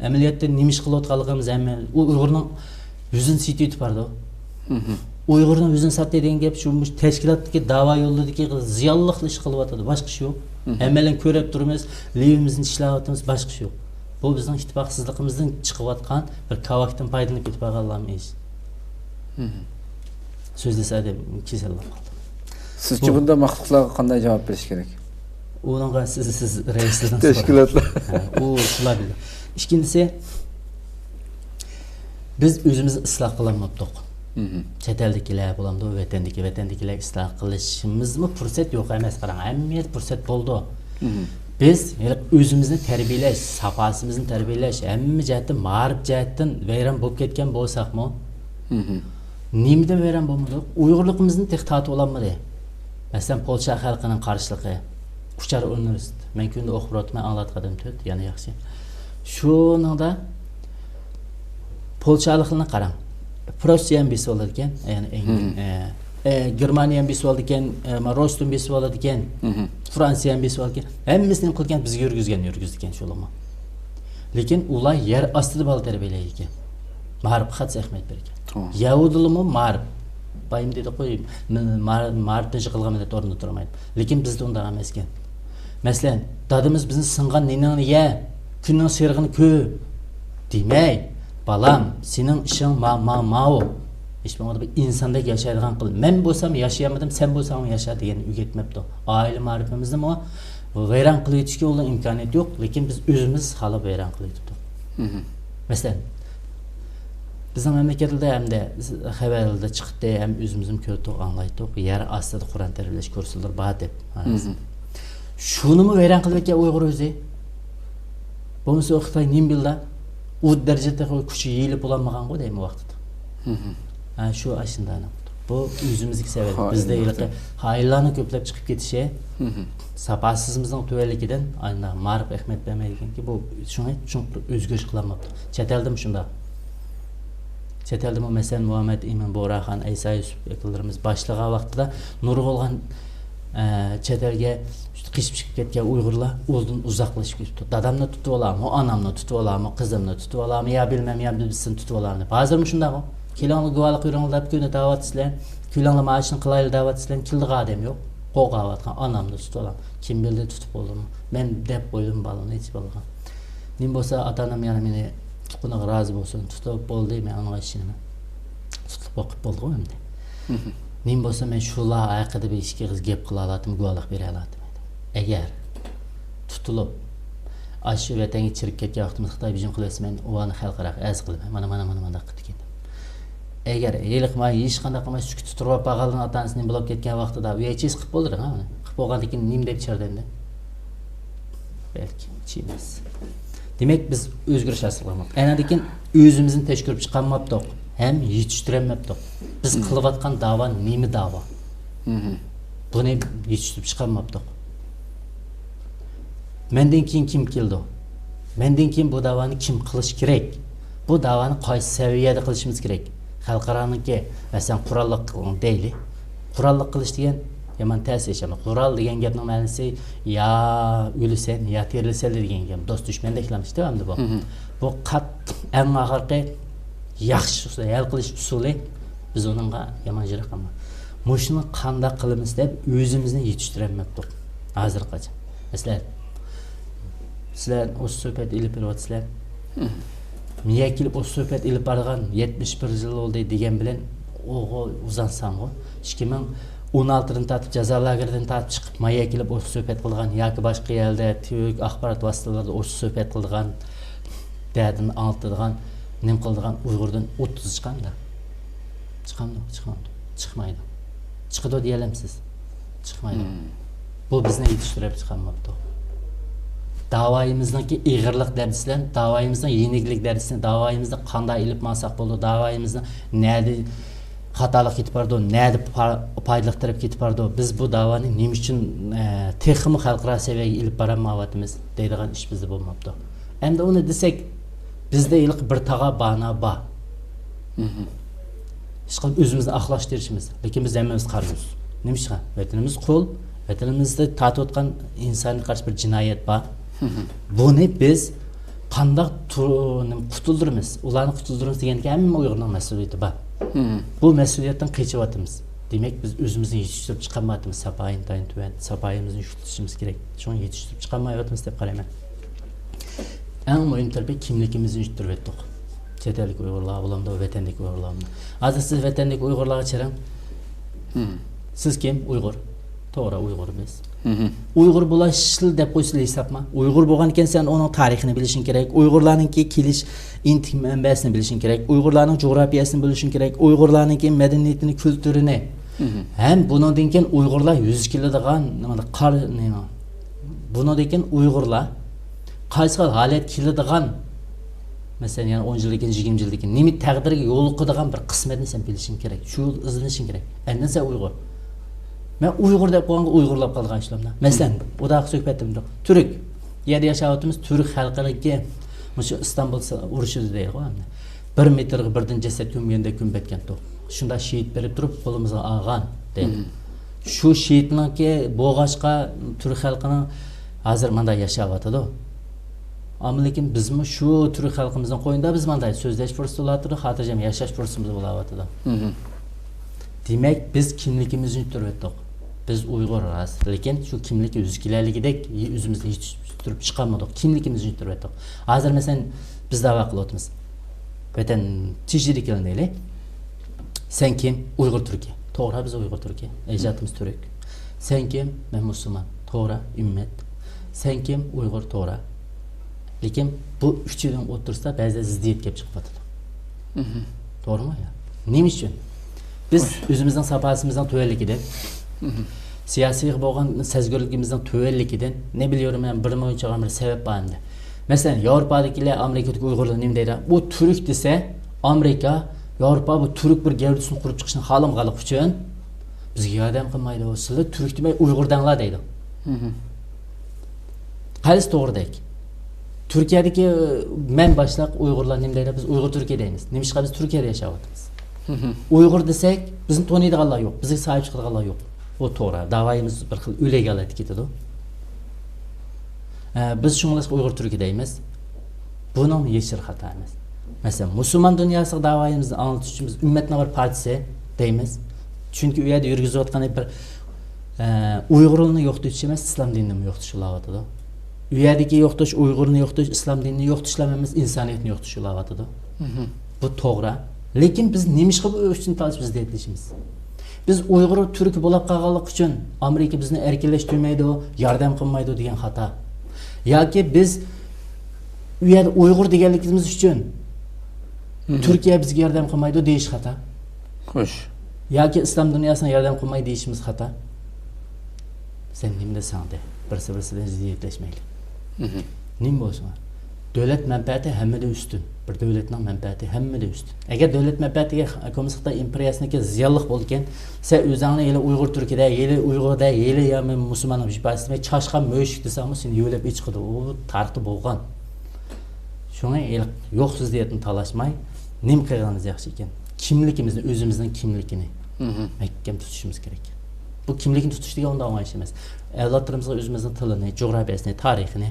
ئەمەلىيەتتە نېمە ئىش قىلىۋاتقانلىقىمىز ھەممە، ئۇ ئۇيغۇرنىڭ يۈزىنى سېتىۋېتىپ بارىدۇ. ئۇيغۇرنىڭ يۈزىنى ساتتى دېگەن گەپ شۇ، مۇشۇ تەشكىلاتتىكى داۋا يولىدىكى زىيانلىق ئىش قىلىۋاتىدۇ، باشقا ئىش يوق. ھەممەيلەن كۆرۈپ تۇرىمىز، لېۋىمىزنى چىشلەۋاتىمىز، باشقا ئىش يوق. بۇ بىزنىڭ ئىتتىپاقسىزلىقىمىزدىن چىقىۋاتقان بىر كاۋاكتىن پايدىلىنىپ كېتىپ قالغانلارمۇ ئىش. سۆزلىسە ئادەم كېسەل بولۇپ قالىدۇ. سىزچە بۇنداق مەخلۇقلارغا قانداق جاۋاب بېرىش كېرەك؟ ئۇنىڭغا سىز، سىز رەئىسلىرىدىن سوراڭ. تەشكىلاتلار. ھە، ئۇ شۇلار بىلىدۇ. ئىككىنچىسى، بىز ئۆزىمىزنى ئىسلاھ قىلالماپتۇق. چەت ئەلدىكىلەر بولامدۇ، ۋەتەندىكى، ۋەتەندىكىلەر ئىسلاھ قىلىشىمىزمۇ پۇرسەت يوق ئەمەس، قاراڭ، ھەممە يەردە پۇرسەت بولىدۇ. بىز ھېلىقى ئۆزىمىزنى تەربىيەلەش، ساپاسىمىزنى تەربىيەلەش، ھەممە جەھەتتىن، مائارىپ جەھەتتىن ۋەيران بولۇپ كەتكەن بولساقمۇ، نېمىدىن ۋەيران بولمىدۇق؟ ئۇيغۇرلۇقىمىزنى تېخى تارتىۋالالمىدى. مەسىلەن، پولشا خەلقىنىڭ قارشىلىقى، ئۇچار ئۇنىۋېرسىتېت. مەن كۈندە ئوقۇپ بېرىۋاتىمەن، ئاڭلاۋاتقان ئادەم تۆت، يەنە ياخشى. شۇنىڭدا پولشالىقلارنى قاراڭ. پروسسىيەنى بېسىۋالىدىكەن، يەنى ئەڭ-، ئە، ئە، گېرمانىيەنى بېسىۋالىدىكەن، ئە، ما، روستىن بېسىۋالىدىكەن، فرانسىيەنى بېسىۋالىدىكەن. ھەممىسىنى نېمە قىلىدىكەن؟ بىزگە يۈرگۈزگەن، يۈرگۈزىدىكەن شۇلارمۇ. لېكىن ئۇلار يەر ئاستىدا بالا تەربىيەلەيدىكەن. مائارىپقا قاتتىق ئەھمىيەت بېرىدىكەن. يەھۇدىيلارمۇ مائارىپ. بايام دېدۇققۇ، مائارىپتىن يىقىلغان مىللەت ئورنىدا تۇرمايدۇ. لېكىن بىزدە ئۇنداق ئەمەسكەن. مەسىلەن، دادىمىز بىزنىڭ سىڭغان نېنىڭنى يە، كۈننىڭ سېرىقىنى كۆر دېمەي، بالام، سېنىڭ ئىشىڭ ما-، ما-، ماۋۇ. ھېچ بولمىغاندا بىر ئىنساندەك ياشايدىغان قىل. مەن بولسام ياشىيالمىدىم، سەن بولساڭمۇ ياشا دېگەننى ئۆگەتمەپتۇ. ئائىلە مائارىپىمىزنىمۇ ۋەيران قىلىۋېتىشكە ئۇنىڭ ئىمكانىيىتى يوق، لېكىن بىز ئۆزىمىز خالاپ ۋەيران قىلىۋېتىپتۇق. مەسىلەن، بىزنىڭ مەملىكەتلەردە ھەمدە خەۋەرلەردە چىقتى، ھەم ئۆزىمىزمۇ كۆردۇق، ئاڭلايتتۇق، يەر ئاستىدا قۇرئان تەربىيەلەش كۇرسلىرى بار دەپ. شۇنىمۇ ۋەيران قىلىۋەتكەن ئۇيغۇر ئۆزى. بولمىسا ئۇ خىتاي نېمە بىلدى؟ ئۇ دەرىجىدە تېخى كۈچى يېيىلىپ بولالمىغانغۇ دەيمەن ۋاقتىدا. ھە، شۇ ئاشۇنداق. بۇ ئۆزىمىزگە سەۋەب. بىزدە ھېلىقى خائىنلارنىڭ كۆپلەپ چىقىپ كېتىشى، ساپاسىزىمىزنىڭ تۆۋەنلىكىدىن ئانداق مائارىپ ئەھمىيەت بەرمەيدىكەنكى، بۇ شۇڭا چوڭقۇر ئۆزگىرىش قىلالماپتۇ. چەت ئەلدىمۇ شۇنداق. چەت ئەلدىمۇ، مەسىلەن، مۇھەممەد ئىمىن، بورا خان، ئەيسا يۈسۈپ ئاكىلىرىمىز باشلىغان ۋاقتىدا نۇرغۇنلىغان، ئە، چەت ئەلگە قېچىپ چىقىپ كەتكەن ئۇيغۇرلار ئۇلدىن ئۇزاقلىشىپ كېتىپتۇ. دادامنى تۇتۇۋالامۇ، ئانامنى تۇتۇۋالامۇ، قىزىمنى تۇتۇۋالامۇ، يا بىلمەم، يا بىرسىنى تۇتۇۋالامۇ دەپ. ھازىرمۇ شۇنداقمۇ؟ كېلىڭلار، گۇۋاھلىق بېرىڭلار دەپ كۈندە دەۋاتىسىلەر. كېلىڭلار، مائاشنى قىلايلى دەۋاتىسىلەر. كېلىدىغان ئادەم يوق. قوغلاۋاتقان ئانامنى تۇتۇۋالامۇ. كىم بىلدى تۇتۇپ بولدىمۇ؟ مەن دەپ قويدۇم بالىنى، ھېچ بالىغا. نېمە بولسا، ئاتا-ئانام يەنە مېنى تۇتقىنىغا رازى بولسۇن، تۇتۇپ بولدى، مەن ئۇنىڭغا ئىشىنىمەن. تۇتۇلۇپ باقىپ بولدىغۇ ئەمدى. نېمە بولسا، مەن شۇلار ھەققىدە بىر ئىككى ئېغىز گەپ قىلالايتتىم، گۇۋاھلىق بېرەلەيتتىم. ئەگەر تۇتۇلۇپ، ئاشۇ ۋەتەنگە چىرىپ كەتكەن ۋاقتىمىزدا خىتاي ھۇجۇم قىلىۋەتسە، مەن ئۇلارنى خەلقئاراغا ئەرز قىلىمەن، مانا، مانا، مانا، مانداق قىلدى ئىكەن دەپ. ئەگەر ھېلىقى مانا ھېچقانداق قىلماي سۈكۈتتە تۇرۇپ باققانلىرىنىڭ ئاتا-ئانىسى نېمە بولۇپ كەتكەن ۋاقتىدا، ئۇ ھېچ ھېس قىلىپ بولدى، ھە، قىلىپ بولغاندىن كېيىن نېمە دەپ چىدايدۇ؟ بەلكى چىدىماس. دېمەك، بىز ئۆزگىرىش ھاسىل قىلالمىدۇق. ئەنەندىن كېيىن ئۆزىمىزنى تەشكۈرۈپ چىقالماپتۇق ھەم يېتىشتۈرەلمەپتۇق. بىز قىلىۋاتقان داۋا نېمە داۋا؟ بۇنى يېتىشتۈرۈپ چىقالماپتۇق. مەندىن كېيىن كىم كېلىدۇ؟ مەندىن كېيىن بۇ داۋانى كىم قىلىشى كېرەك؟ بۇ داۋانى قايسى سەۋىيەدە قىلىشىمىز كېرەك؟ خەلقئارانىڭكى، مەسىلەن، قوراللىق دەيلى. قوراللىق قىلىش دېگەن يامان تەس ياشاما. قورال دېگەن گەپنىڭ مەنىسى يا ئۆلىسەن، يا تىرىلىسەن دېگەن گەپ. دوست دۈشمەندەكلەرنىڭ ئىشى ئەمدى بۇ. بۇ قاتتىق، ئەڭ ئاخىرقى ياخشى ئۇسۇل، ھەل قىلىش ئۇسۇلى. بىز ئۇنىڭغا يامان يىراق قالمىدۇق. مۇشۇنى قانداق قىلىمىز دەپ ئۆزىمىزنى يېتىشتۈرەلمەپتۇق ھازىرغىچە. مەسىلەن، سىلەر ئوت سۆھبەت ئېلىپ بېرىۋاتىسىلەر. مىيە كېلىپ ئوت سۆھبەت ئېلىپ بارغان يەتمىش بىر يىل بولدى دېگەن بىلەن ئوغۇ ئۇزان سانغۇ. ئىككى مىڭ ئون ئالتىدىن تارتىپ، جازا لاگېرىدىن تارتىپ چىقىپ، مايا كېلىپ ئوت سۆھبەت قىلغان ياكى باشقا يەردە تۈرك ئاخبارات ۋاسىتىلىرىدا ئوت سۆھبەت قىلغان، دەردىنى ئاڭلىتىدىغان، نېمە قىلىدىغان ئۇيغۇردىن ئوتتۇز چىقامدۇ؟ چىقامدۇ؟ چىقمامدۇ؟ چىقمايدۇ. چىقىدۇ دېيەلەمسىز؟ چىقمايدۇ. بۇ بىزنى يېتىشتۈرۈپ چىقالماپتۇ. داۋايىمىزنىڭكى ئېغىرلىق دەرىجىسى بىلەن، داۋايىمىزنىڭ يېنىكلىك دەرىجىسىنى، داۋايىمىزنى قانداق ئېلىپ ماڭساق بولىدۇ، داۋايىمىزنى نەدە خاتالىق كېتىپ بارىدۇ، نەدە پا-، پايدىلىق تەرەپ كېتىپ بارىدۇ، بىز بۇ داۋانى نېمە ئۈچۈن، ئە، تېخىمۇ خەلقئارا سەۋىيەگە ئېلىپ بارالمايۋاتىمىز دەيدىغان ئىش بىزدە بولماپتۇ. ئەمدى ئۇنى دېسەك، بىزدە ھېلىقى بىر تاغا بانا بار. ئىشقىلىپ ئۆزىمىزنى ئاقلاشتۇرۇشىمىز. لېكىن بىز ھەممىمىز قارىمىز. نېمىشقا؟ ۋەتىنىمىز قۇل، ۋەتىنىمىزدە تارتىۋاتقان ئىنسانىيەتكە قارشى بىر جىنايەت بار. بۇنى بىز قانداق تۇ-، نېمە، قۇتۇلدۇرىمىز؟ ئۇلارنى قۇتۇلدۇرىمىز دېگەندىكى ھەممە ئۇيغۇرنىڭ مەسئۇلىيىتى بار. بۇ مەسئۇلىيەتتىن قېچىۋاتىمىز. دېمەك، بىز ئۆزىمىزنى يېتىشتۈرۈپ چىقالمايۋاتىمىز. ساپايى ئىنتايىن تۆۋەن. ساپايىمىزنى يۈكسىلىشىمىز كېرەك. شۇڭا يېتىشتۈرۈپ چىقالمايۋاتىمىز دەپ قارايمەن. ئەڭ مۇھىم تەرىپى كىملىكىمىزنى يۈتتۈرۈۋەتتۇق. چەت ئەللىك ئۇيغۇرلارغا بولامدۇ، ۋەتەندىكى ئۇيغۇرلارغا. ھازىر سىز ۋەتەندىكى ئۇيغۇرلارغا چىرىڭ. سىز كىم؟ ئۇيغۇر. توغرا، ئۇيغۇر بىز. ئۇيغۇر بولاشلا دەپ قويسىلا ھېسابما. ئۇيغۇر بولغانىكەنسەن ئۇنىڭ تارىخىنى بىلىشىڭ كېرەك. ئۇيغۇرلارنىڭكى كېلىش ئىنتىك مەنبەسىنى بىلىشىڭ كېرەك. ئۇيغۇرلارنىڭ جۇغراپىيەسىنى بىلىشىڭ كېرەك. ئۇيغۇرلارنىڭكى مەدەنىيىتىنى، كۈلتۈرىنى. ھەم بۇنىڭدىن كېيىن ئۇيغۇرلار يۈز كېلىدىغان، نېمە، قار-، نېمە، بۇنىڭدىن كېيىن ئۇيغۇرلار قايسى خىل ھالەت كېلىدىغان، مەسىلەن، يەنە ئون يىلدىن كېيىن، يىگىرمە يىلدىن كېيىن نېمە تەقدىرگە يولۇقىدىغان بىر قىسمەتنى سەن بىلىشىڭ كېرەك. شۇ يول ئىزدىنىشىڭ كېرەك. ئەندىن سەن ئۇيغۇر. مەن ئۇيغۇر دەپ قويغانغا ئۇيغۇرلاپ قالىدىغان ئىشلارمۇ. مەسىلەن، ئۇداققى سۆھبەتتە تۈرك. يەردە ياشاۋاتىمىز، تۈرك خەلقىنىڭكى مۇشۇ ئىستانبۇل ئۇرۇشىدا دەيدىغۇ ئەمدى. بىر مېتىرغا بىردىن جەسەت كۆمگەندەك كۆمۈپ كەتكەنتۇق. شۇنداق شېھىت بېرىپ تۇرۇپ قولىمىزغا ئالغان دەيدۇ. شۇ شېھىتنىڭكى بولغاچقا تۈرك خەلقىنىڭ ھازىر ماندا ياشاۋاتىدۇ. ئەمما لېكىن بىزمۇ شۇ تۈرك خەلقىمىزنىڭ قوينىدا بىز ماندا سۆزلەش پۇرسىتى بولاتىدۇ، خاتىرجەم ياشاش پۇرسىتىمىز بولاۋاتىدۇ. دېمەك، بىز كىملىكىمىزنى يۈتتۈرۈۋەتتۇق. بىز ئۇيغۇر راست، لېكىن شۇ كىملىككە يۈز كېلەرلىكىدەك ئۆزىمىزنى يېتىشتۈرۈپ چىقالمىدۇق. كىملىكىمىزنى يۈتتۈرۈۋەتتۇق. ھازىر مەسىلەن، بىز داۋا قىلىۋاتىمىز. ۋەتەن تېجرىدىكىلەرنى ئېلەي. سەن كىم؟ ئۇيغۇر تۈركى. توغرا، بىز ئۇيغۇر تۈركى. ئەجدادىمىز تۈرك. سەن كىم؟ مەن مۇسۇلمان. توغرا، ئۈممەت. سەن كىم؟ ئۇيغۇر. توغرا. لېكىن بۇ ئۈچىنىڭ ئوتتۇرىسىدا بەزىدە زىددىيەت كەپ چىقىۋاتىدۇ. توغرىمۇ يا؟ نېمە ئۈچۈن؟ بىز ئۆزىمىزنىڭ ساپاسىمىزنىڭ تۆۋەنلىكىدىن، سىياسىيغا بولغان سەزگۈرلۈكىمىزنىڭ تۆۋەنلىكىدىن، نە بىلىيورۇم مەن، بىر مۇنچىغان بىر سەۋەب بار ئەمدى. مەسىلەن، ياۋروپادىكىلەر، ئامېرىكىدىكى ئۇيغۇرلار نېمە دەيدۇ؟ بۇ تۈرك دېسە، ئامېرىكا، ياۋروپا بۇ تۈرك بىر گەۋدىسىنى قۇرۇپ چىقىشنى خالىمىغانلىقى ئۈچۈن بىزگە ياردەم قىلمايدۇ. سىلەر تۈرك دېمەي ئۇيغۇر دەڭلار دەيدۇ. قايسى توغرىدەك؟ تۈركىيەدىكى مەن باشلىق ئۇيغۇرلار نېمە دەيدۇ؟ بىز ئۇيغۇر تۈركىي دەيمىز. نېمىشقا؟ بىز تۈركىيەدە ياشاۋاتىمىز. ئۇيغۇر دېسەك، بىزنى تونۇيدىغانلار يوق، بىزگە ساھىب چىقىدىغانلار يوق. بۇ توغرا، داۋايىمىز بىر خىل ئۆلەك ھالەتكە كېتىدۇ. ئە، بىز شۇڭلاشقا ئۇيغۇر تۈركى دەيمىز. بۇنىڭ يېشىرى خاتا ئەمەس. مەسىلەن، مۇسۇلمان دۇنياسىغا داۋايىمىزنى ئاڭلىتىش ئۈچۈن بىز ئۈممەتنىڭ بىر پارچىسى دەيمىز. چۈنكى ئۇ يەردە يۈرگۈزۈۋاتقان بىر، ئە، ئۇيغۇرلارنى يوقىتىش ئەمەس، ئىسلام دىنىنىمۇ يوقىتىش بولاۋاتىدۇ. ئۇ يەردىكى يوقىتىش، ئۇيغۇرنى يوقىتىش، ئىسلام دىنىنى يوقىتىشلا ئەمەس، ئىنسانىيەتنى يوقىتىش بولاۋاتىدۇ. بۇ توغرا. لېكىن بىز نېمىشقا بۇ ئۈچۈن تالىشىپ زىددىيەتلىشىمىز؟ بىز ئۇيغۇر تۈركى بولاپ قالغانلىقى ئۈچۈن ئامېرىكا بىزنى ئەركىنلەشتۈرمەيدۇ، ياردەم قىلمايدۇ دېگەن خاتا. ياكى بىز ئۇ يەردە ئۇيغۇر دېگەنلىكىمىز ئۈچۈن تۈركىيە بىزگە ياردەم قىلمايدۇ دېيىش خاتا. خوش. ياكى ئىسلام دۇنياسىغا ياردەم قىلمايدۇ دېيىشىمىز خاتا. سەن نېمە دېسەڭ دە، بىرسى بىرسى بىلەن زىددىيەتلەشمەيلى. نېمە بولسۇن؟ دۆلەت مەنپەئەتى ھەممىدىن ئۈستۈن. بىر دۆلەتنىڭ مەنپەئەتى ھەممىدىن ئۈستۈن. ئەگەر دۆلەت مەنپەئەتىگە كوممۇنىست خىتاي ئىمپېرىيەسىنىڭكى زىيانلىق بولىدىكەن، سەن ئۆزۈڭنى ھېلى ئۇيغۇر تۈركىدە، ھېلى ئۇيغۇردا، ھېلى يا مۇسۇلماننىڭ بىر پارچىسى دېمەي، چاشقان مۈشۈك دېسەڭمۇ سېنى يۆلەپ ئېچىقىدۇ. ئۇ تارىختا بولغان. شۇڭا ھېلى يوق زىددىيەتنى تالاشماي، نېمە قىلغىنىمىز ياخشى ئىكەن؟ كىملىكىمىزنى، ئۆزىمىزنىڭ كىملىكىنى مەھكەم تۇتۇشىمىز كېرەك. بۇ كىملىكنى تۇتۇش دېگەن ئۇنداق ئوڭاي ئىش ئەمەس. ئەۋلادلىرىمىزغا ئۆزىمىزنىڭ تىلىنى، جۇغراپىيەسىنى، تارىخىنى،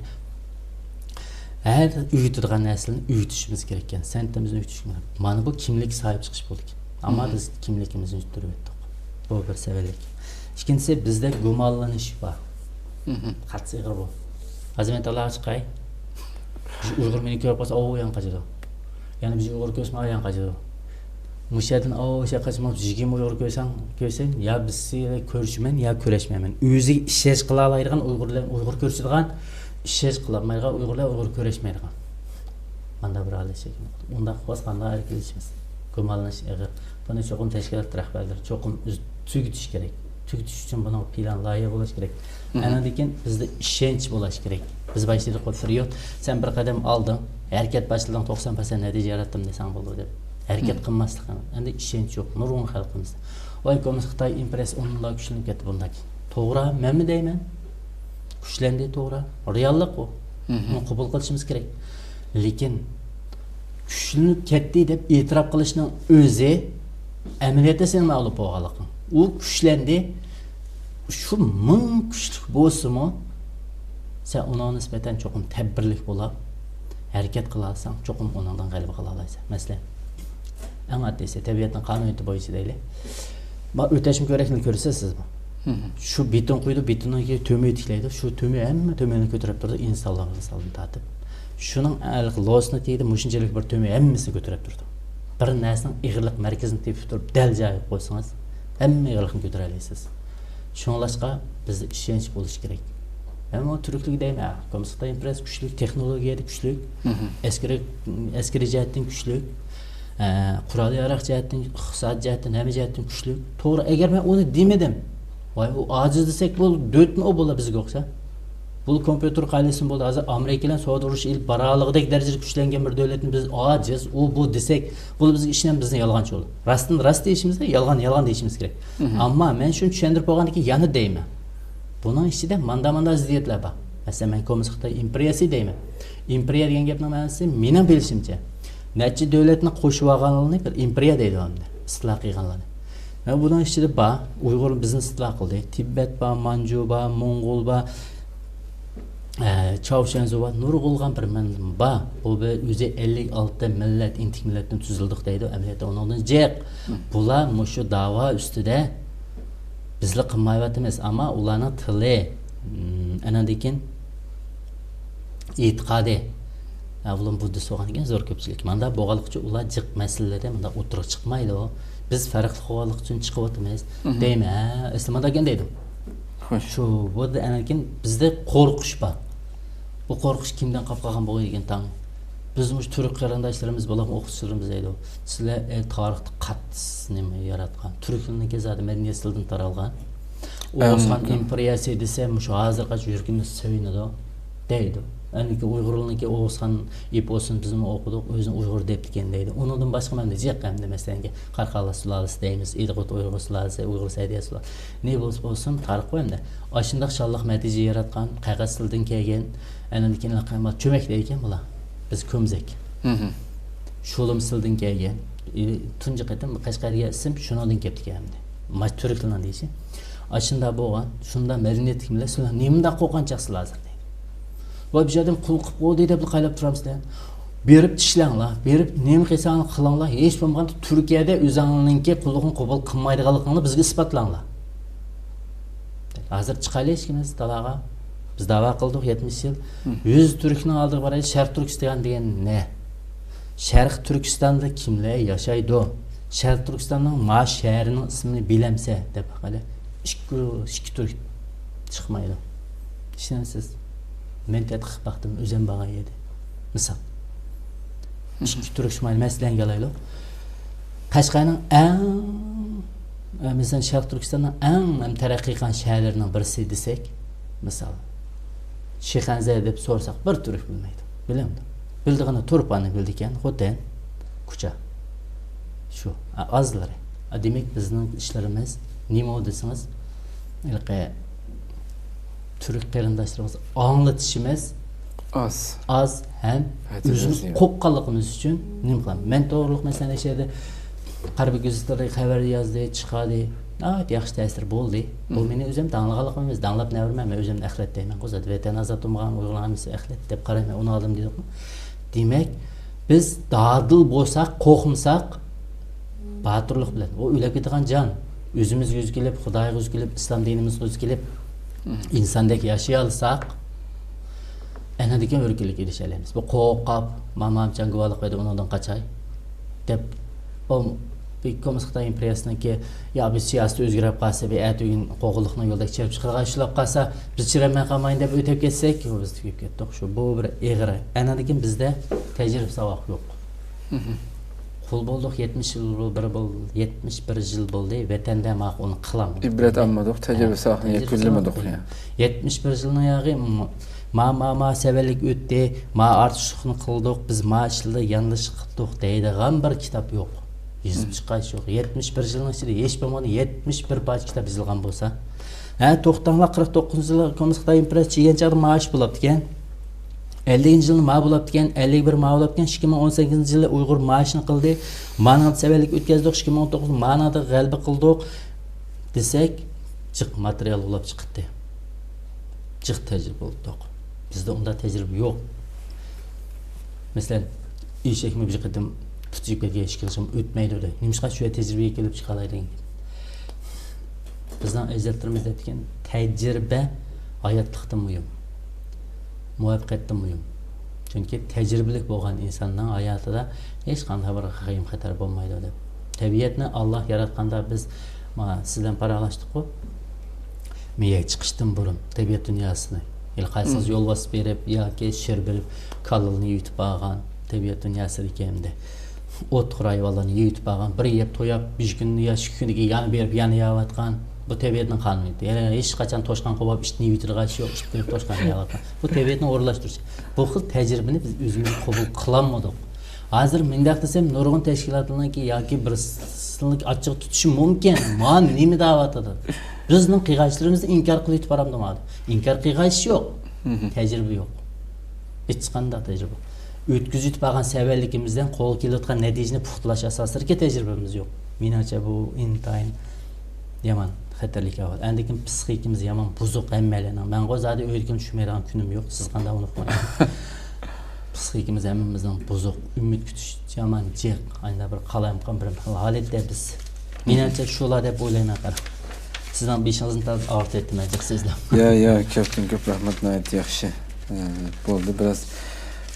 ھەر ئۆگىتىدىغان نەرسىنى ئۆگىتىشىمىز كېرەك ئىكەن. سەنئىتىمىزنى ئۆگىتىشىمىز كېرەك. مانا بۇ كىملىككە ساھىب چىقىش بولىدىكەن. ئەمما بىز كىملىكىمىزنى يىتتۈرۈۋەتتۇق. بۇ بىر سەۋەنلىك. ئىككىنچىسى، بىزدە گۇمانلىنىش بار. قاتتىق ئېغىر بۇ. ھازىر مەن تالاغا چىقاي. شۇ ئۇيغۇر مېنى كۆرۈپ قالسا، ئاۋۇ يان قاچىدۇ. يەنە بىز ئۇيغۇر كۆرسە، ماۋۇ يان قاچىدۇ. مۇشۇ يەردىن ئاۋۇ شەرققە چىقماق يىگىرمە ئۇيغۇر كۆرسەڭ، كۆرسەم، يا بىز سېنى كۆرۈشىمەن، يا كۆرۈشمەيمەن. ئۆزىگە ئىشەنچ قىلالايدىغان ئۇيغۇرلار ئۇيغۇر كۆرۈشىدىغان، ئىشەنچ قىلالمايدىغان ئۇيغۇرلار ئۇيغۇر كۆرۈشمەيدىغان. ماندا بىر ھالەت شەكىللىنىپ قالدى. ئۇنداق بولسا قانداق ھەرىكەتلىشىمىز؟ گۇمانلىنىش ئېغىر. بۇنى چوقۇم تەشكىلات رەھبەرلىرى چوقۇم ئۆز تۈگىتىش كېرەك. تۈگىتىش ئۈچۈن بۇنىڭ پىلان، لايىھە بولۇش كېرەك. ئانىڭدىن كېيىن بىزدە ئىشەنچ بولۇش كېرەك. بىز باشتا دېدۇق، پېرىيود، سەن بىر قەدەم ئالدىڭ، ھەرىكەت باشلىدىڭ، توقسان پىرسەنت نەتىجە ياراتتىم دېسەڭ بولىدۇ دەپ. ھەرىكەت قىلماسلىق. ئەمدى ئىشەنچ يوق نۇرغۇن خەلقىمىزدە. ۋاي، كوممۇنىست خىتاي ئىمپېرىيەسى ئۇنداق كۈچلىنىپ كەتتى بۇنداق. توغرا، مەنمۇ دەيمەن. كۈچلەندى، توغرا. رېئاللىق ئۇ. بۇنى قوبۇل قىلىشىمىز كېرەك. لېكىن كۈچلىنىپ كەتتى دەپ ئېتىراپ قىلىشنىڭ ئۆزى ئەمەلىيەتتە سېنىڭ مەغلۇپ بولغانلىقىڭ. ئۇ كۈچلەندى. شۇ مىڭ كۈچلۈك بولسىمۇ، سەن ئۇنىڭغا نىسبەتەن چوقۇم تەدبىرلىك بولۇپ، ھەرىكەت قىلالىساڭ، چوقۇم ئۇنىڭدىن غەلىبە قىلالايسەن. مەسىلەن، ئەڭ ئاددىيسى، تەبىئەتنىڭ قانۇنىيىتى بويىچە دەيلى. ما ئۆتەشمە كۆرەكنى كۆرىسىز سىزمۇ؟ شۇ بېتون قۇيىدۇ، بېتوننىڭ تۆمۈرى تىكلەيدۇ. شۇ تۆمۈر ھەممە تۆمۈرنى كۆتۈرۈپ تۇرىدۇ، ئىنسانلارنىڭ مىسالىنى تارتىپ. شۇنىڭ ھېلىقى لوسنىڭ تېگىدە مۇشۇنچىلىك بىر تۆمۈر ھەممىسىنى كۆتۈرۈپ تۇرىدۇ. بىر نەرسىنىڭ ئېغىرلىق مەركىزىنى تېپىپ تۇرۇپ، دەل جايىغا قويسىڭىز، ھەممە ئېغىرلىقنى كۆتۈرەلەيسىز. شۇڭلاشقا بىزدە ئىشەنچ بولۇشى كېرەك. مەن ئۇ تۈركلۈك دەيمەن، ھە، كوممۇنىست خىتاي ئىمپېرىيەسى كۈچلۈك، تېخنولوگىيەدە كۈچلۈك، ئەسكىرىي، ئەسكىرىي جەھەتتىن كۈچلۈك، ئە، قورال-ياراغ جەھەتتىن، ئىقتىساد جەھەتتىن، ھەممە جەھەتتىن كۈچلۈك. توغرا، ئەگەر مەن ئۇنى دېمىدىم، ۋاي، ئۇ ئاجىز دېسەك، بۇ دۆتنى ئۇ بولا بىزگە ئوخشاش. بۇ كومپيۇتېر قايلىسىمۇ بولدى. ھازىر ئامېرىكا بىلەن سودا ئۇرۇشى ئېلىپ بارالىغۇدەك دەرىجىدە كۈچلەنگەن بىر دۆلەتنى بىز ئاجىز، ئۇ بۇ دېسەك، بۇ بىزگە ئىشىنەم، بىزنى يالغانچى بولىدۇ. راستتىن راست دېيىشىمىز، يالغان، يالغان دېيىشىمىز كېرەك. ئەمما مەن شۇنى چۈشەندۈرۈپ بولغاندىن كېيىن يەنە دەيمەن. بۇنىڭ ئىچىدە ماندا-ماندا زىددىيەتلەر بار. مەسىلەن، مەن كوممۇنىست خىتاي ئىمپېرىيەسى دەيمەن. ئىمپېرىيە دېگەن گەپنىڭ مەنىسى، مېنىڭ بىلىشىمچە، نەچچە دۆلەتنى قوشۇۋالغانلىرىنى بىر ئىمپېرىيە دەيدۇ ئەمدى، ئىستىلا قىلغانلارنى. مانا بۇنىڭ ئىچىدە بار، ئۇيغۇر بىزنى ئىستىلا قىلدى. تىبەت بار، مانجۇ بار، موڭغۇل بار، ئە، چاۋشيەنزۇ بار، نۇرغۇنلىغان بىر مىللەت بار. بۇ بىر ئۆزى ئەللىك ئالتە مىللەت، ئېتنىك مىللەتتىن تۈزۈلدۇق دەيدۇ. ئەمەلىيەتتە ئۇنىڭدىن جىق. بۇلار مۇشۇ داۋا ئۈستىدە بىزلا قىلمايۋاتىمىز، ئەمما ئۇلارنىڭ تىلى، ئم، ئاناندىن كېيىن ئېتىقادى. ئەۋلىم بۇددىست بولغاندىكىن زور كۆپچىلىك. ماندا بولغانلىقى ئۈچۈن ئۇلار جىق مەسىلىلەردە مۇنداق ئوتتۇرىغا چىقمايدۇ. بىز پەرقلىق بولغانلىقى ئۈچۈن چىقىۋاتىمىز دەيمەن. ھە، ئەسلى مانداكەن دەيدۇ. خوش. شۇ بۇ ئاناندىن كېيىن بىزدە قورقۇش بار. بۇ قورقۇش كىمدىن قاپ قالغان بولغىيدىكىن تاڭ؟ بىز مۇشۇ تۈرك قېرىنداشلىرىمىز، بولۇپمۇ ئوقۇتقۇچىلىرىمىز دەيدۇ. سىلەر، ئە، تارىختا قاتتىق نېمە ياراتقان. تۈركلەرنىڭكى زادى مەدەنىيەت سىلىدىن تارالغان. ئوغۇزخان ئىمپېرىيەسى دېسە، مۇشۇ ھازىرغىچە يۈرىكىمىز سۆيۈنىدۇ، دەيدۇ. ئەنكى ئۇيغۇرلارنىڭكى ئوغۇزخان ئېپوسىنى بىزمۇ ئوقۇدۇق، ئۆزىنى ئۇيغۇر دەپتىكەن دەيدۇ. ئۇنىڭدىن باشقا مەندە جىق ئەمدى، مەسىلەنكى، قاراقالپاق سۇلالىسى دەيمىز، ئىدىقۇت ئۇيغۇر سۇلالىسى، ئۇيغۇر سەئدىيە سۇلالىسى. نېمە بولسا بولسۇن، تارىخ بۇ ئەمدى. ئاشۇنداق شانلىق نەتىجە ياراتقان، قەغەز سىلىدىن كەلگەن، ئەنەندىن كېيىن چۆمەك دەيدىكەن بۇلار. بىز كۆمزەك. شۇلىمۇ سىلىدىن كەلگەن. ئى، تۇنجى قېتىم قەشقەرگە ئىسىم شۇنىڭدىن كەپتىكەن ئەمدى. ماش تۈركلەرنىڭ دېيىشى. ئاشۇنداق بولغان، شۇنداق مەدەنىيەتلىك مىللەت، سىلەر نېمانداق قورقۇنچاقسىلەر ھازىر دەيدۇ. ۋاي، بۇ يەردىن قۇل قىلىپ بولدى دەپلا قايلاپ تۇرامسىلەر. بېرىپ ئىشلەڭلار، بېرىپ نېمە قىلساڭلار قىلىڭلار، ھېچ بولمىغاندا تۈركىيەدە ئۆزۈڭلارنىڭكى قۇللۇقىنى قوبۇل قىلمايدىغانلىقىڭلارنى بىزگە ئىسپاتلاڭلار. ھازىر چىقايلى ئىككىمىز داۋاغا. بىز داۋا قىلدۇق يەتمىش يىل. يۈز تۈركنىڭ ئالدىغا بارايلى، شەرق تۈركىستان دېگەن نە؟ شەرق تۈركىستاندا كىملەر ياشايدۇ؟ شەرق تۈركىستاننىڭ ما شەھىرىنىڭ ئىسمىنى بىلەمسە؟ دەپ باقايلى. ئىككى، ئىككى تۈرك چىقمايدۇ. ئىشىنەمسىز؟ مەن تەتقىق قىلىپ باقتىم، ئۆزۈم بارغان يەردە. مىسال. ئىككى تۈرك شىمالىي مەسىلەنگە ئالايلۇق. قەشقەرنىڭ ئەڭ، ئە، مەسىلەن، شەرقىي تۈركىستاننىڭ ئەڭ، ئەڭ تەرەققىي قىلغان شەھەرلىرىنىڭ بىرسى دېسەك، مىسال، شىخەنزە دەپ سورىساق، بىر تۈرك بىلمەيدۇ. بىلەمدۇ؟ بىلىدىغىنى تۇرپاننى بىلىدىكەن، خوتەن، كۇچا. شۇ، ئا-، ئازلىرى. ئا، دېمەك، بىزنىڭ ئىشلىرىمىز نېمە دېسىڭىز، ھېلىقى تۈرك قېرىنداشلىرىمىز ئاڭلىتىشىمىز ئاز. ئاز ھەم ئۆزىمىز قورققانلىقىمىز ئۈچۈن نېمە قىلىمىز؟ مەن توغرۇلۇق، مەسىلەن، ئەشەدە غەربىي گېزىتلەردە خەۋەر يازدى، چىقاردى. ناھايىتى ياخشى تەسىر بولدى. بۇ مېنى ئۆزۈم داڭلىغانلىقىم ئەمەس، داڭلاپ نەۋرىمەن، مەن ئۆزۈمنى ئەخلەت دەيمەن. قوزا ۋەتەن ئازاد بولمىغان ئۇيغۇرلارنىڭ ھەممىسى ئەخلەت دەپ قارايمەن، ئۇنى ئالدىم دېدۇقمۇ؟ دېمەك، بىز دادىل بولساق، قورقمىساق، باتۇرلۇق بىلەن، ئۇ ئۆلۈپ كېتىدىغان جان، ئۆزىمىزگە يۈز كېلىپ، خۇدايغا يۈز كېلىپ، ئىسلام دىنىمىزغا يۈز كېلىپ، ئىنساندەك ياشىيالىساق، ئەنە دېگەن ئۆركۈنلۈككە ئېرىشەلەيمىز. بۇ قورقۇپ، مامامچان گۇۋاھلىق بەردى، ئۇنىڭدىن قاچاي دەپ، ئۇ بىر كوممۇنىست خىتاي ئىمپېرىيەسىنىڭكى، يا بىر سىياسىتى ئۆزگىرىپ قالسا، بىر ئەتىگۈن قوغۇنلۇقنىڭ يولىدىكى چىرىپ چىقىدىغان ئىشلاپ قالسا، بىز چىرىمەي قالمايلى دەپ ئۆتۈپ كەتسەك، بۇ بىز تۈگەپ كەتتۇق. شۇ، بۇ بىر ئېغىر. ئەنە دېگەن بىزدە تەجرىبە ساۋاق يوق. قۇل بولدۇق، يەتمىش يىل بىر بول-، يەتمىش بىر يىل بولدى، ۋەتەندە ماقۇلنى قىلالمىدۇق. ئىبرەت ئالمىدۇق، تەجرىبە ساۋاقنى يەكۈنلىمىدۇق. يەتمىش بىر يىلنىڭ ياغى ما، ما، ما سەۋەنلىك ئۆتتى، ما ئارتۇقچىلىقنى قىلدۇق، بىز ما ئىشلاردا ياندىشىپ قىلدۇق دەيدىغان بىر كىتاب يوق. يېزىپ چىققان ئىش يوق. يەتمىش بىر يىلنىڭ ئىچىدە ھېچ بولمىغاندا يەتمىش بىر پارچە كىتاب يېزىلغان بولسا. ھە، توختاڭلار، قىرىق توققۇزىنچى يىلى كوممۇنىست خىتاي ئىمپېرىيەسى چىگەن چاغدا ما ئىش بولاپتىكەن. ئەللىكىنچى يىلى ما بولاپتىكەن، ئەللىك بىر ما بولاپتىكەن، ئىككى مىڭ ئون سەككىزىنچى يىلى ئۇيغۇر ما ئىشنى قىلدى. مانىڭدا سەۋەنلىك ئۆتكەزدۇق، ئىككى مىڭ ئون توققۇزىنچى مانىڭدا غەلىبە قىلدۇق دېسەك، جىق ماتېرىيال بولاپ چىقتى. جىق تەجرىبە بولدۇق. بىزدە ئۇنداق تەجرىبە يوق. مەسىلەن، ئېشەكمۇ بىر قېتىم پۇتى يىپ كەتكەن ئىككىنچى قېتىم ئۆتمەيدۇ دەيدۇ. نېمىشقا شۇ تەجرىبىگە كېلىپ چىقالايدۇ دېگەن گەپ. بىزنىڭ ئەجدادلىرىمىز دەپتىكەن، تەجرىبە ھاياتلىقتىن مۇھىم، مۇۋەپپەقىيەتتىن مۇھىم. چۈنكى تەجرىبىلىك بولغان ئىنساننىڭ ھاياتىدا ھېچقانداق بىر خەيم خەتەر بولمايدۇ دەپ. تەبىئەتنى ئاللاھ ياراتقاندا بىز، ما، سىز بىلەن پاراڭلاشتۇققۇ، مېيەگە چىقىشتىن بۇرۇن تەبىئەت دۇنياسىنى، ھېلى قايسىڭىز يول باسىپ بېرىپ ياكى شىر بېرىپ كالىلىنى يۇيۇتۇپ ئالغان تەبىئەت دۇنياسىدىكى ئەمدى ئوتخور ھايۋانلارنى يۇيۇتۇپ ئالغان، بىر يەپ توياپ، بىر كۈنى يا ئىككى كۈنىگە يەنە بېرىپ يەنە يەۋاتقان، بۇ تەبىئەتنىڭ قانۇنىيىتى. يەنە ھېچقاچان توشقان قوۋلاپ ئىتنى يۇيۇتىدىغان ئىش يوق، ئىت قويۇپ توشقان يەۋاتقان. بۇ تەبىئەتنىڭ ئورۇنلاشتۇرۇشى. بۇ خىل تەجرىبىنى بىز ئۆزىمىزگە قوبۇل قىلالمىدۇق. ھازىر مۇنداق دېسەم، نۇرغۇن تەشكىلاتلارنىڭكى ياكى بىرسىنىڭكى ئاچچىق تۇتۇشى مۇمكىن. ما نېمە دەۋاتىدۇ؟ بىزنىڭ قىلغان ئىشلىرىمىزنى ئىنكار قىلىۋېتىپ بارامدۇ مانا؟ ئىنكار قىلغان ئىش يوق. تەجرىبە يوق. ھېچقانداق تەجرىبە. ئۆتكۈزۈۋېتىپ بارغان سەۋەنلىكىمىزدىن قولغا كېلىۋاتقان نەتىجىنى پۇختىلاشتۇرۇش ئاساسىدىكى تەجرىبىمىز يوق. مېنىڭچە بۇ ئىنتايىن يامان خەتەرلىك ئەھۋال. ئاندىن كېيىن پىسخىكىمىز يامان بۇزۇق ھەممەيلەننىڭ. مەنغۇ زادى ئۆيدىكىن چۈشمەيدىغان كۈنۈم يوق. سىز قانداق ئۇنۇپ قويۇڭ. پىسخىكىمىز ھەممىمىزنىڭ بۇزۇق. ئۈمىد كۈتۈش يامان جىق. ئانداق بىر قالايمىقان بىر خىل ھالەتتە بىز. مېنىڭچە شۇلا دەپ ئويلايمەن، قاراڭ. سىزنىڭ بېشىڭىزنى تازا ئاغرىتىۋەتتىم، جىق سۆزلەپ. يا، يا، كۆپتىن كۆپ رەھمەت، ناھايىتى ياخشى. ئە، بولدى، بىراز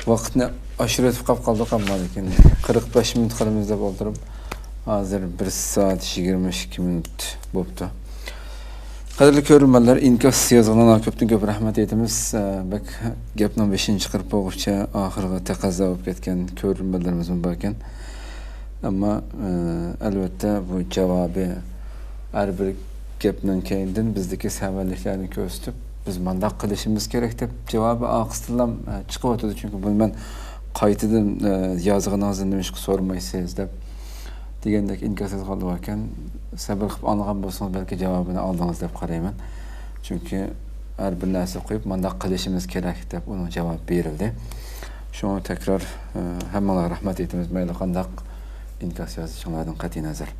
ۋاقىتنى ئاشۇرۇۋېتىپ قاپ قالدۇق، ئەمما لېكىن قىرىق بەش مىنۇت قالىمىز دەپ ئولتۇرۇپ، ھازىر بىر سائەت يىگىرمە ئىككى مىنۇت بوپتۇ. قەدىرلىك كۆرۈرمەنلەر، ئىنكاس يازغىنىڭلارغا كۆپتىن كۆپ رەھمەت ئېيتىمىز. ئە، بەك گەپنىڭ بېشىنى چىقىرىپ بولغۇچە ئاخىرىغا تەقەززا بولۇپ كەتكەن كۆرۈرمەنلىرىمىزمۇ باركەن. ئەمما، ئە، ئەلۋەتتە، بۇ جاۋابى ھەر بىر گەپنىڭ كەينىدىن بىزدىكى سەۋەنلىكلەرنى كۆرسىتىپ، بىز مانداق قىلىشىمىز كېرەك دەپ جاۋابى ئارقىسىدىنلا، ئە، چىقىۋاتىدۇ. چۈنكى بۇنى مەن قايتىدىن، ئە، يازغىنىڭىزنى نېمىشقا سورىمايسىز دەپ دېگەندەك ئىنكاس يازغانلار باركەن. سەۋر قىلىپ ئاڭلىغان بولسىڭىز، بەلكى جاۋابىنى ئالدىڭىز دەپ قارايمەن. چۈنكى ھەر بىر نەرسە قويۇپ، مانداق قىلىشىمىز كېرەك دەپ ئۇنىڭ جاۋابى بېرىلدى. شۇڭا تەكرار، ئە، ھەممىڭلارغا رەھمەت ئېيتىمىز، مەيلى قانداق ئىنكاس يازىشىڭلاردىن قەتئىينەزەر.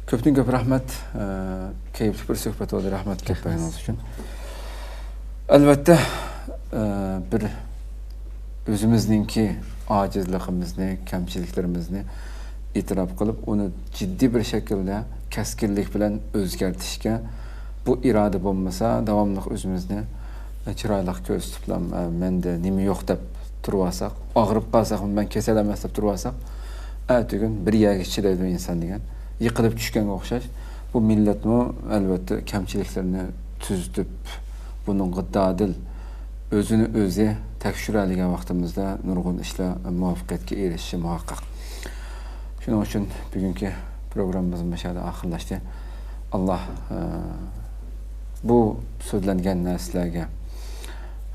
كۆپتىن كۆپ رەھمەت. ئە، كەيپلىك بىر سۆھبەت بولدى. رەھمەت، كەلگىنىڭىز ئۈچۈن. ئەلۋەتتە، ئە، بىر ئۆزىمىزنىڭكى ئاجىزلىقىمىزنى، كەمچىلىكلىرىمىزنى ئېتىراپ قىلىپ، ئۇنى جىددىي بىر شەكىلدە، كەسكىنلىك بىلەن ئۆزگەرتىشكە بۇ ئىرادە بولمىسا، داۋاملىق ئۆزىمىزنى، ئە، چىرايلىق كۆرسىتىپلا، ئە، مەندە نېمە يوق دەپ تۇرۇۋالساق، ئاغرىپ قالساقمۇ، مەن كېسەل ئەمەس دەپ تۇرۇۋالساق، ئەتىگۈن بىر يەرگە چىدايدۇ ئىنسان دېگەن. يىقىلىپ چۈشكەنگە ئوخشاش. بۇ مىللەتمۇ، ئەلۋەتتە، كەمچىلىكلىرىنى تۈزىتىپ، بۇنىڭغا دادىل ئۆزىنى ئۆزى تەكشۈرەلىگەن ۋاقتىمىزدا نۇرغۇن ئىشلار مۇۋەپپەقىيەتكە ئېرىشىشى مۇھەققەق. شۇنىڭ ئۈچۈن بۈگۈنكى پروگراممىمىز مۇشۇ يەردە ئاخىرلاشتى. ئاللاھ، ئە، بۇ سۆزلەنگەن نەرسىلەرگە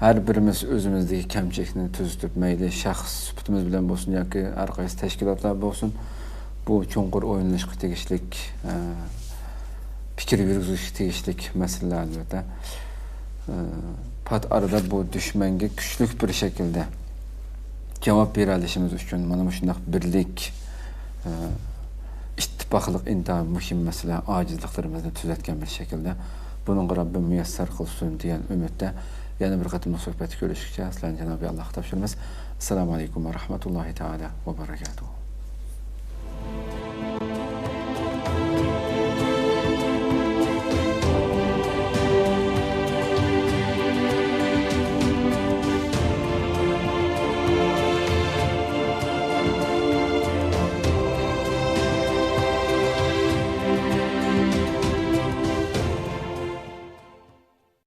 ھەر بىرىمىز ئۆزىمىزدىكى كەمچىلىكنى تۈزىتىپ، مەيلى شەخس سۈپىتىمىز بىلەن بولسۇن ياكى ھەر قايسى تەشكىلاتلار بولسۇن، بۇ چوڭقۇر ئويلىنىشقا تېگىشلىك، ئە، پىكىر يۈرگۈزۈشكە تېگىشلىك مەسىلىلەر، ئەلۋەتتە. ئە، پات ئارىدا بۇ دۈشمەنگە كۈچلۈك بىر شەكىلدە جاۋاب بېرەلىشىمىز ئۈچۈن مانا مۇشۇنداق بىرلىك، ئە، ئىتتىپاقلىق ئىنتايىن مۇھىم مەسىلە، ئاجىزلىقلىرىمىزنى تۈزەتكەن بىر شەكىلدە. بۇنىڭغا رەببىم مۇيەسسەر قىلسۇن دېگەن ئۈمىدتە يەنە بىر قېتىملىق سۆھبەتتە كۆرۈشكىچە سىلەرنى جانابى ئاللاھقا تاپشۇرىمىز. ئەسسالامۇ ئەلەيكۇم ۋە رەھمەتۇللاھى تائالا ۋە بەرەكاتۇھۇ.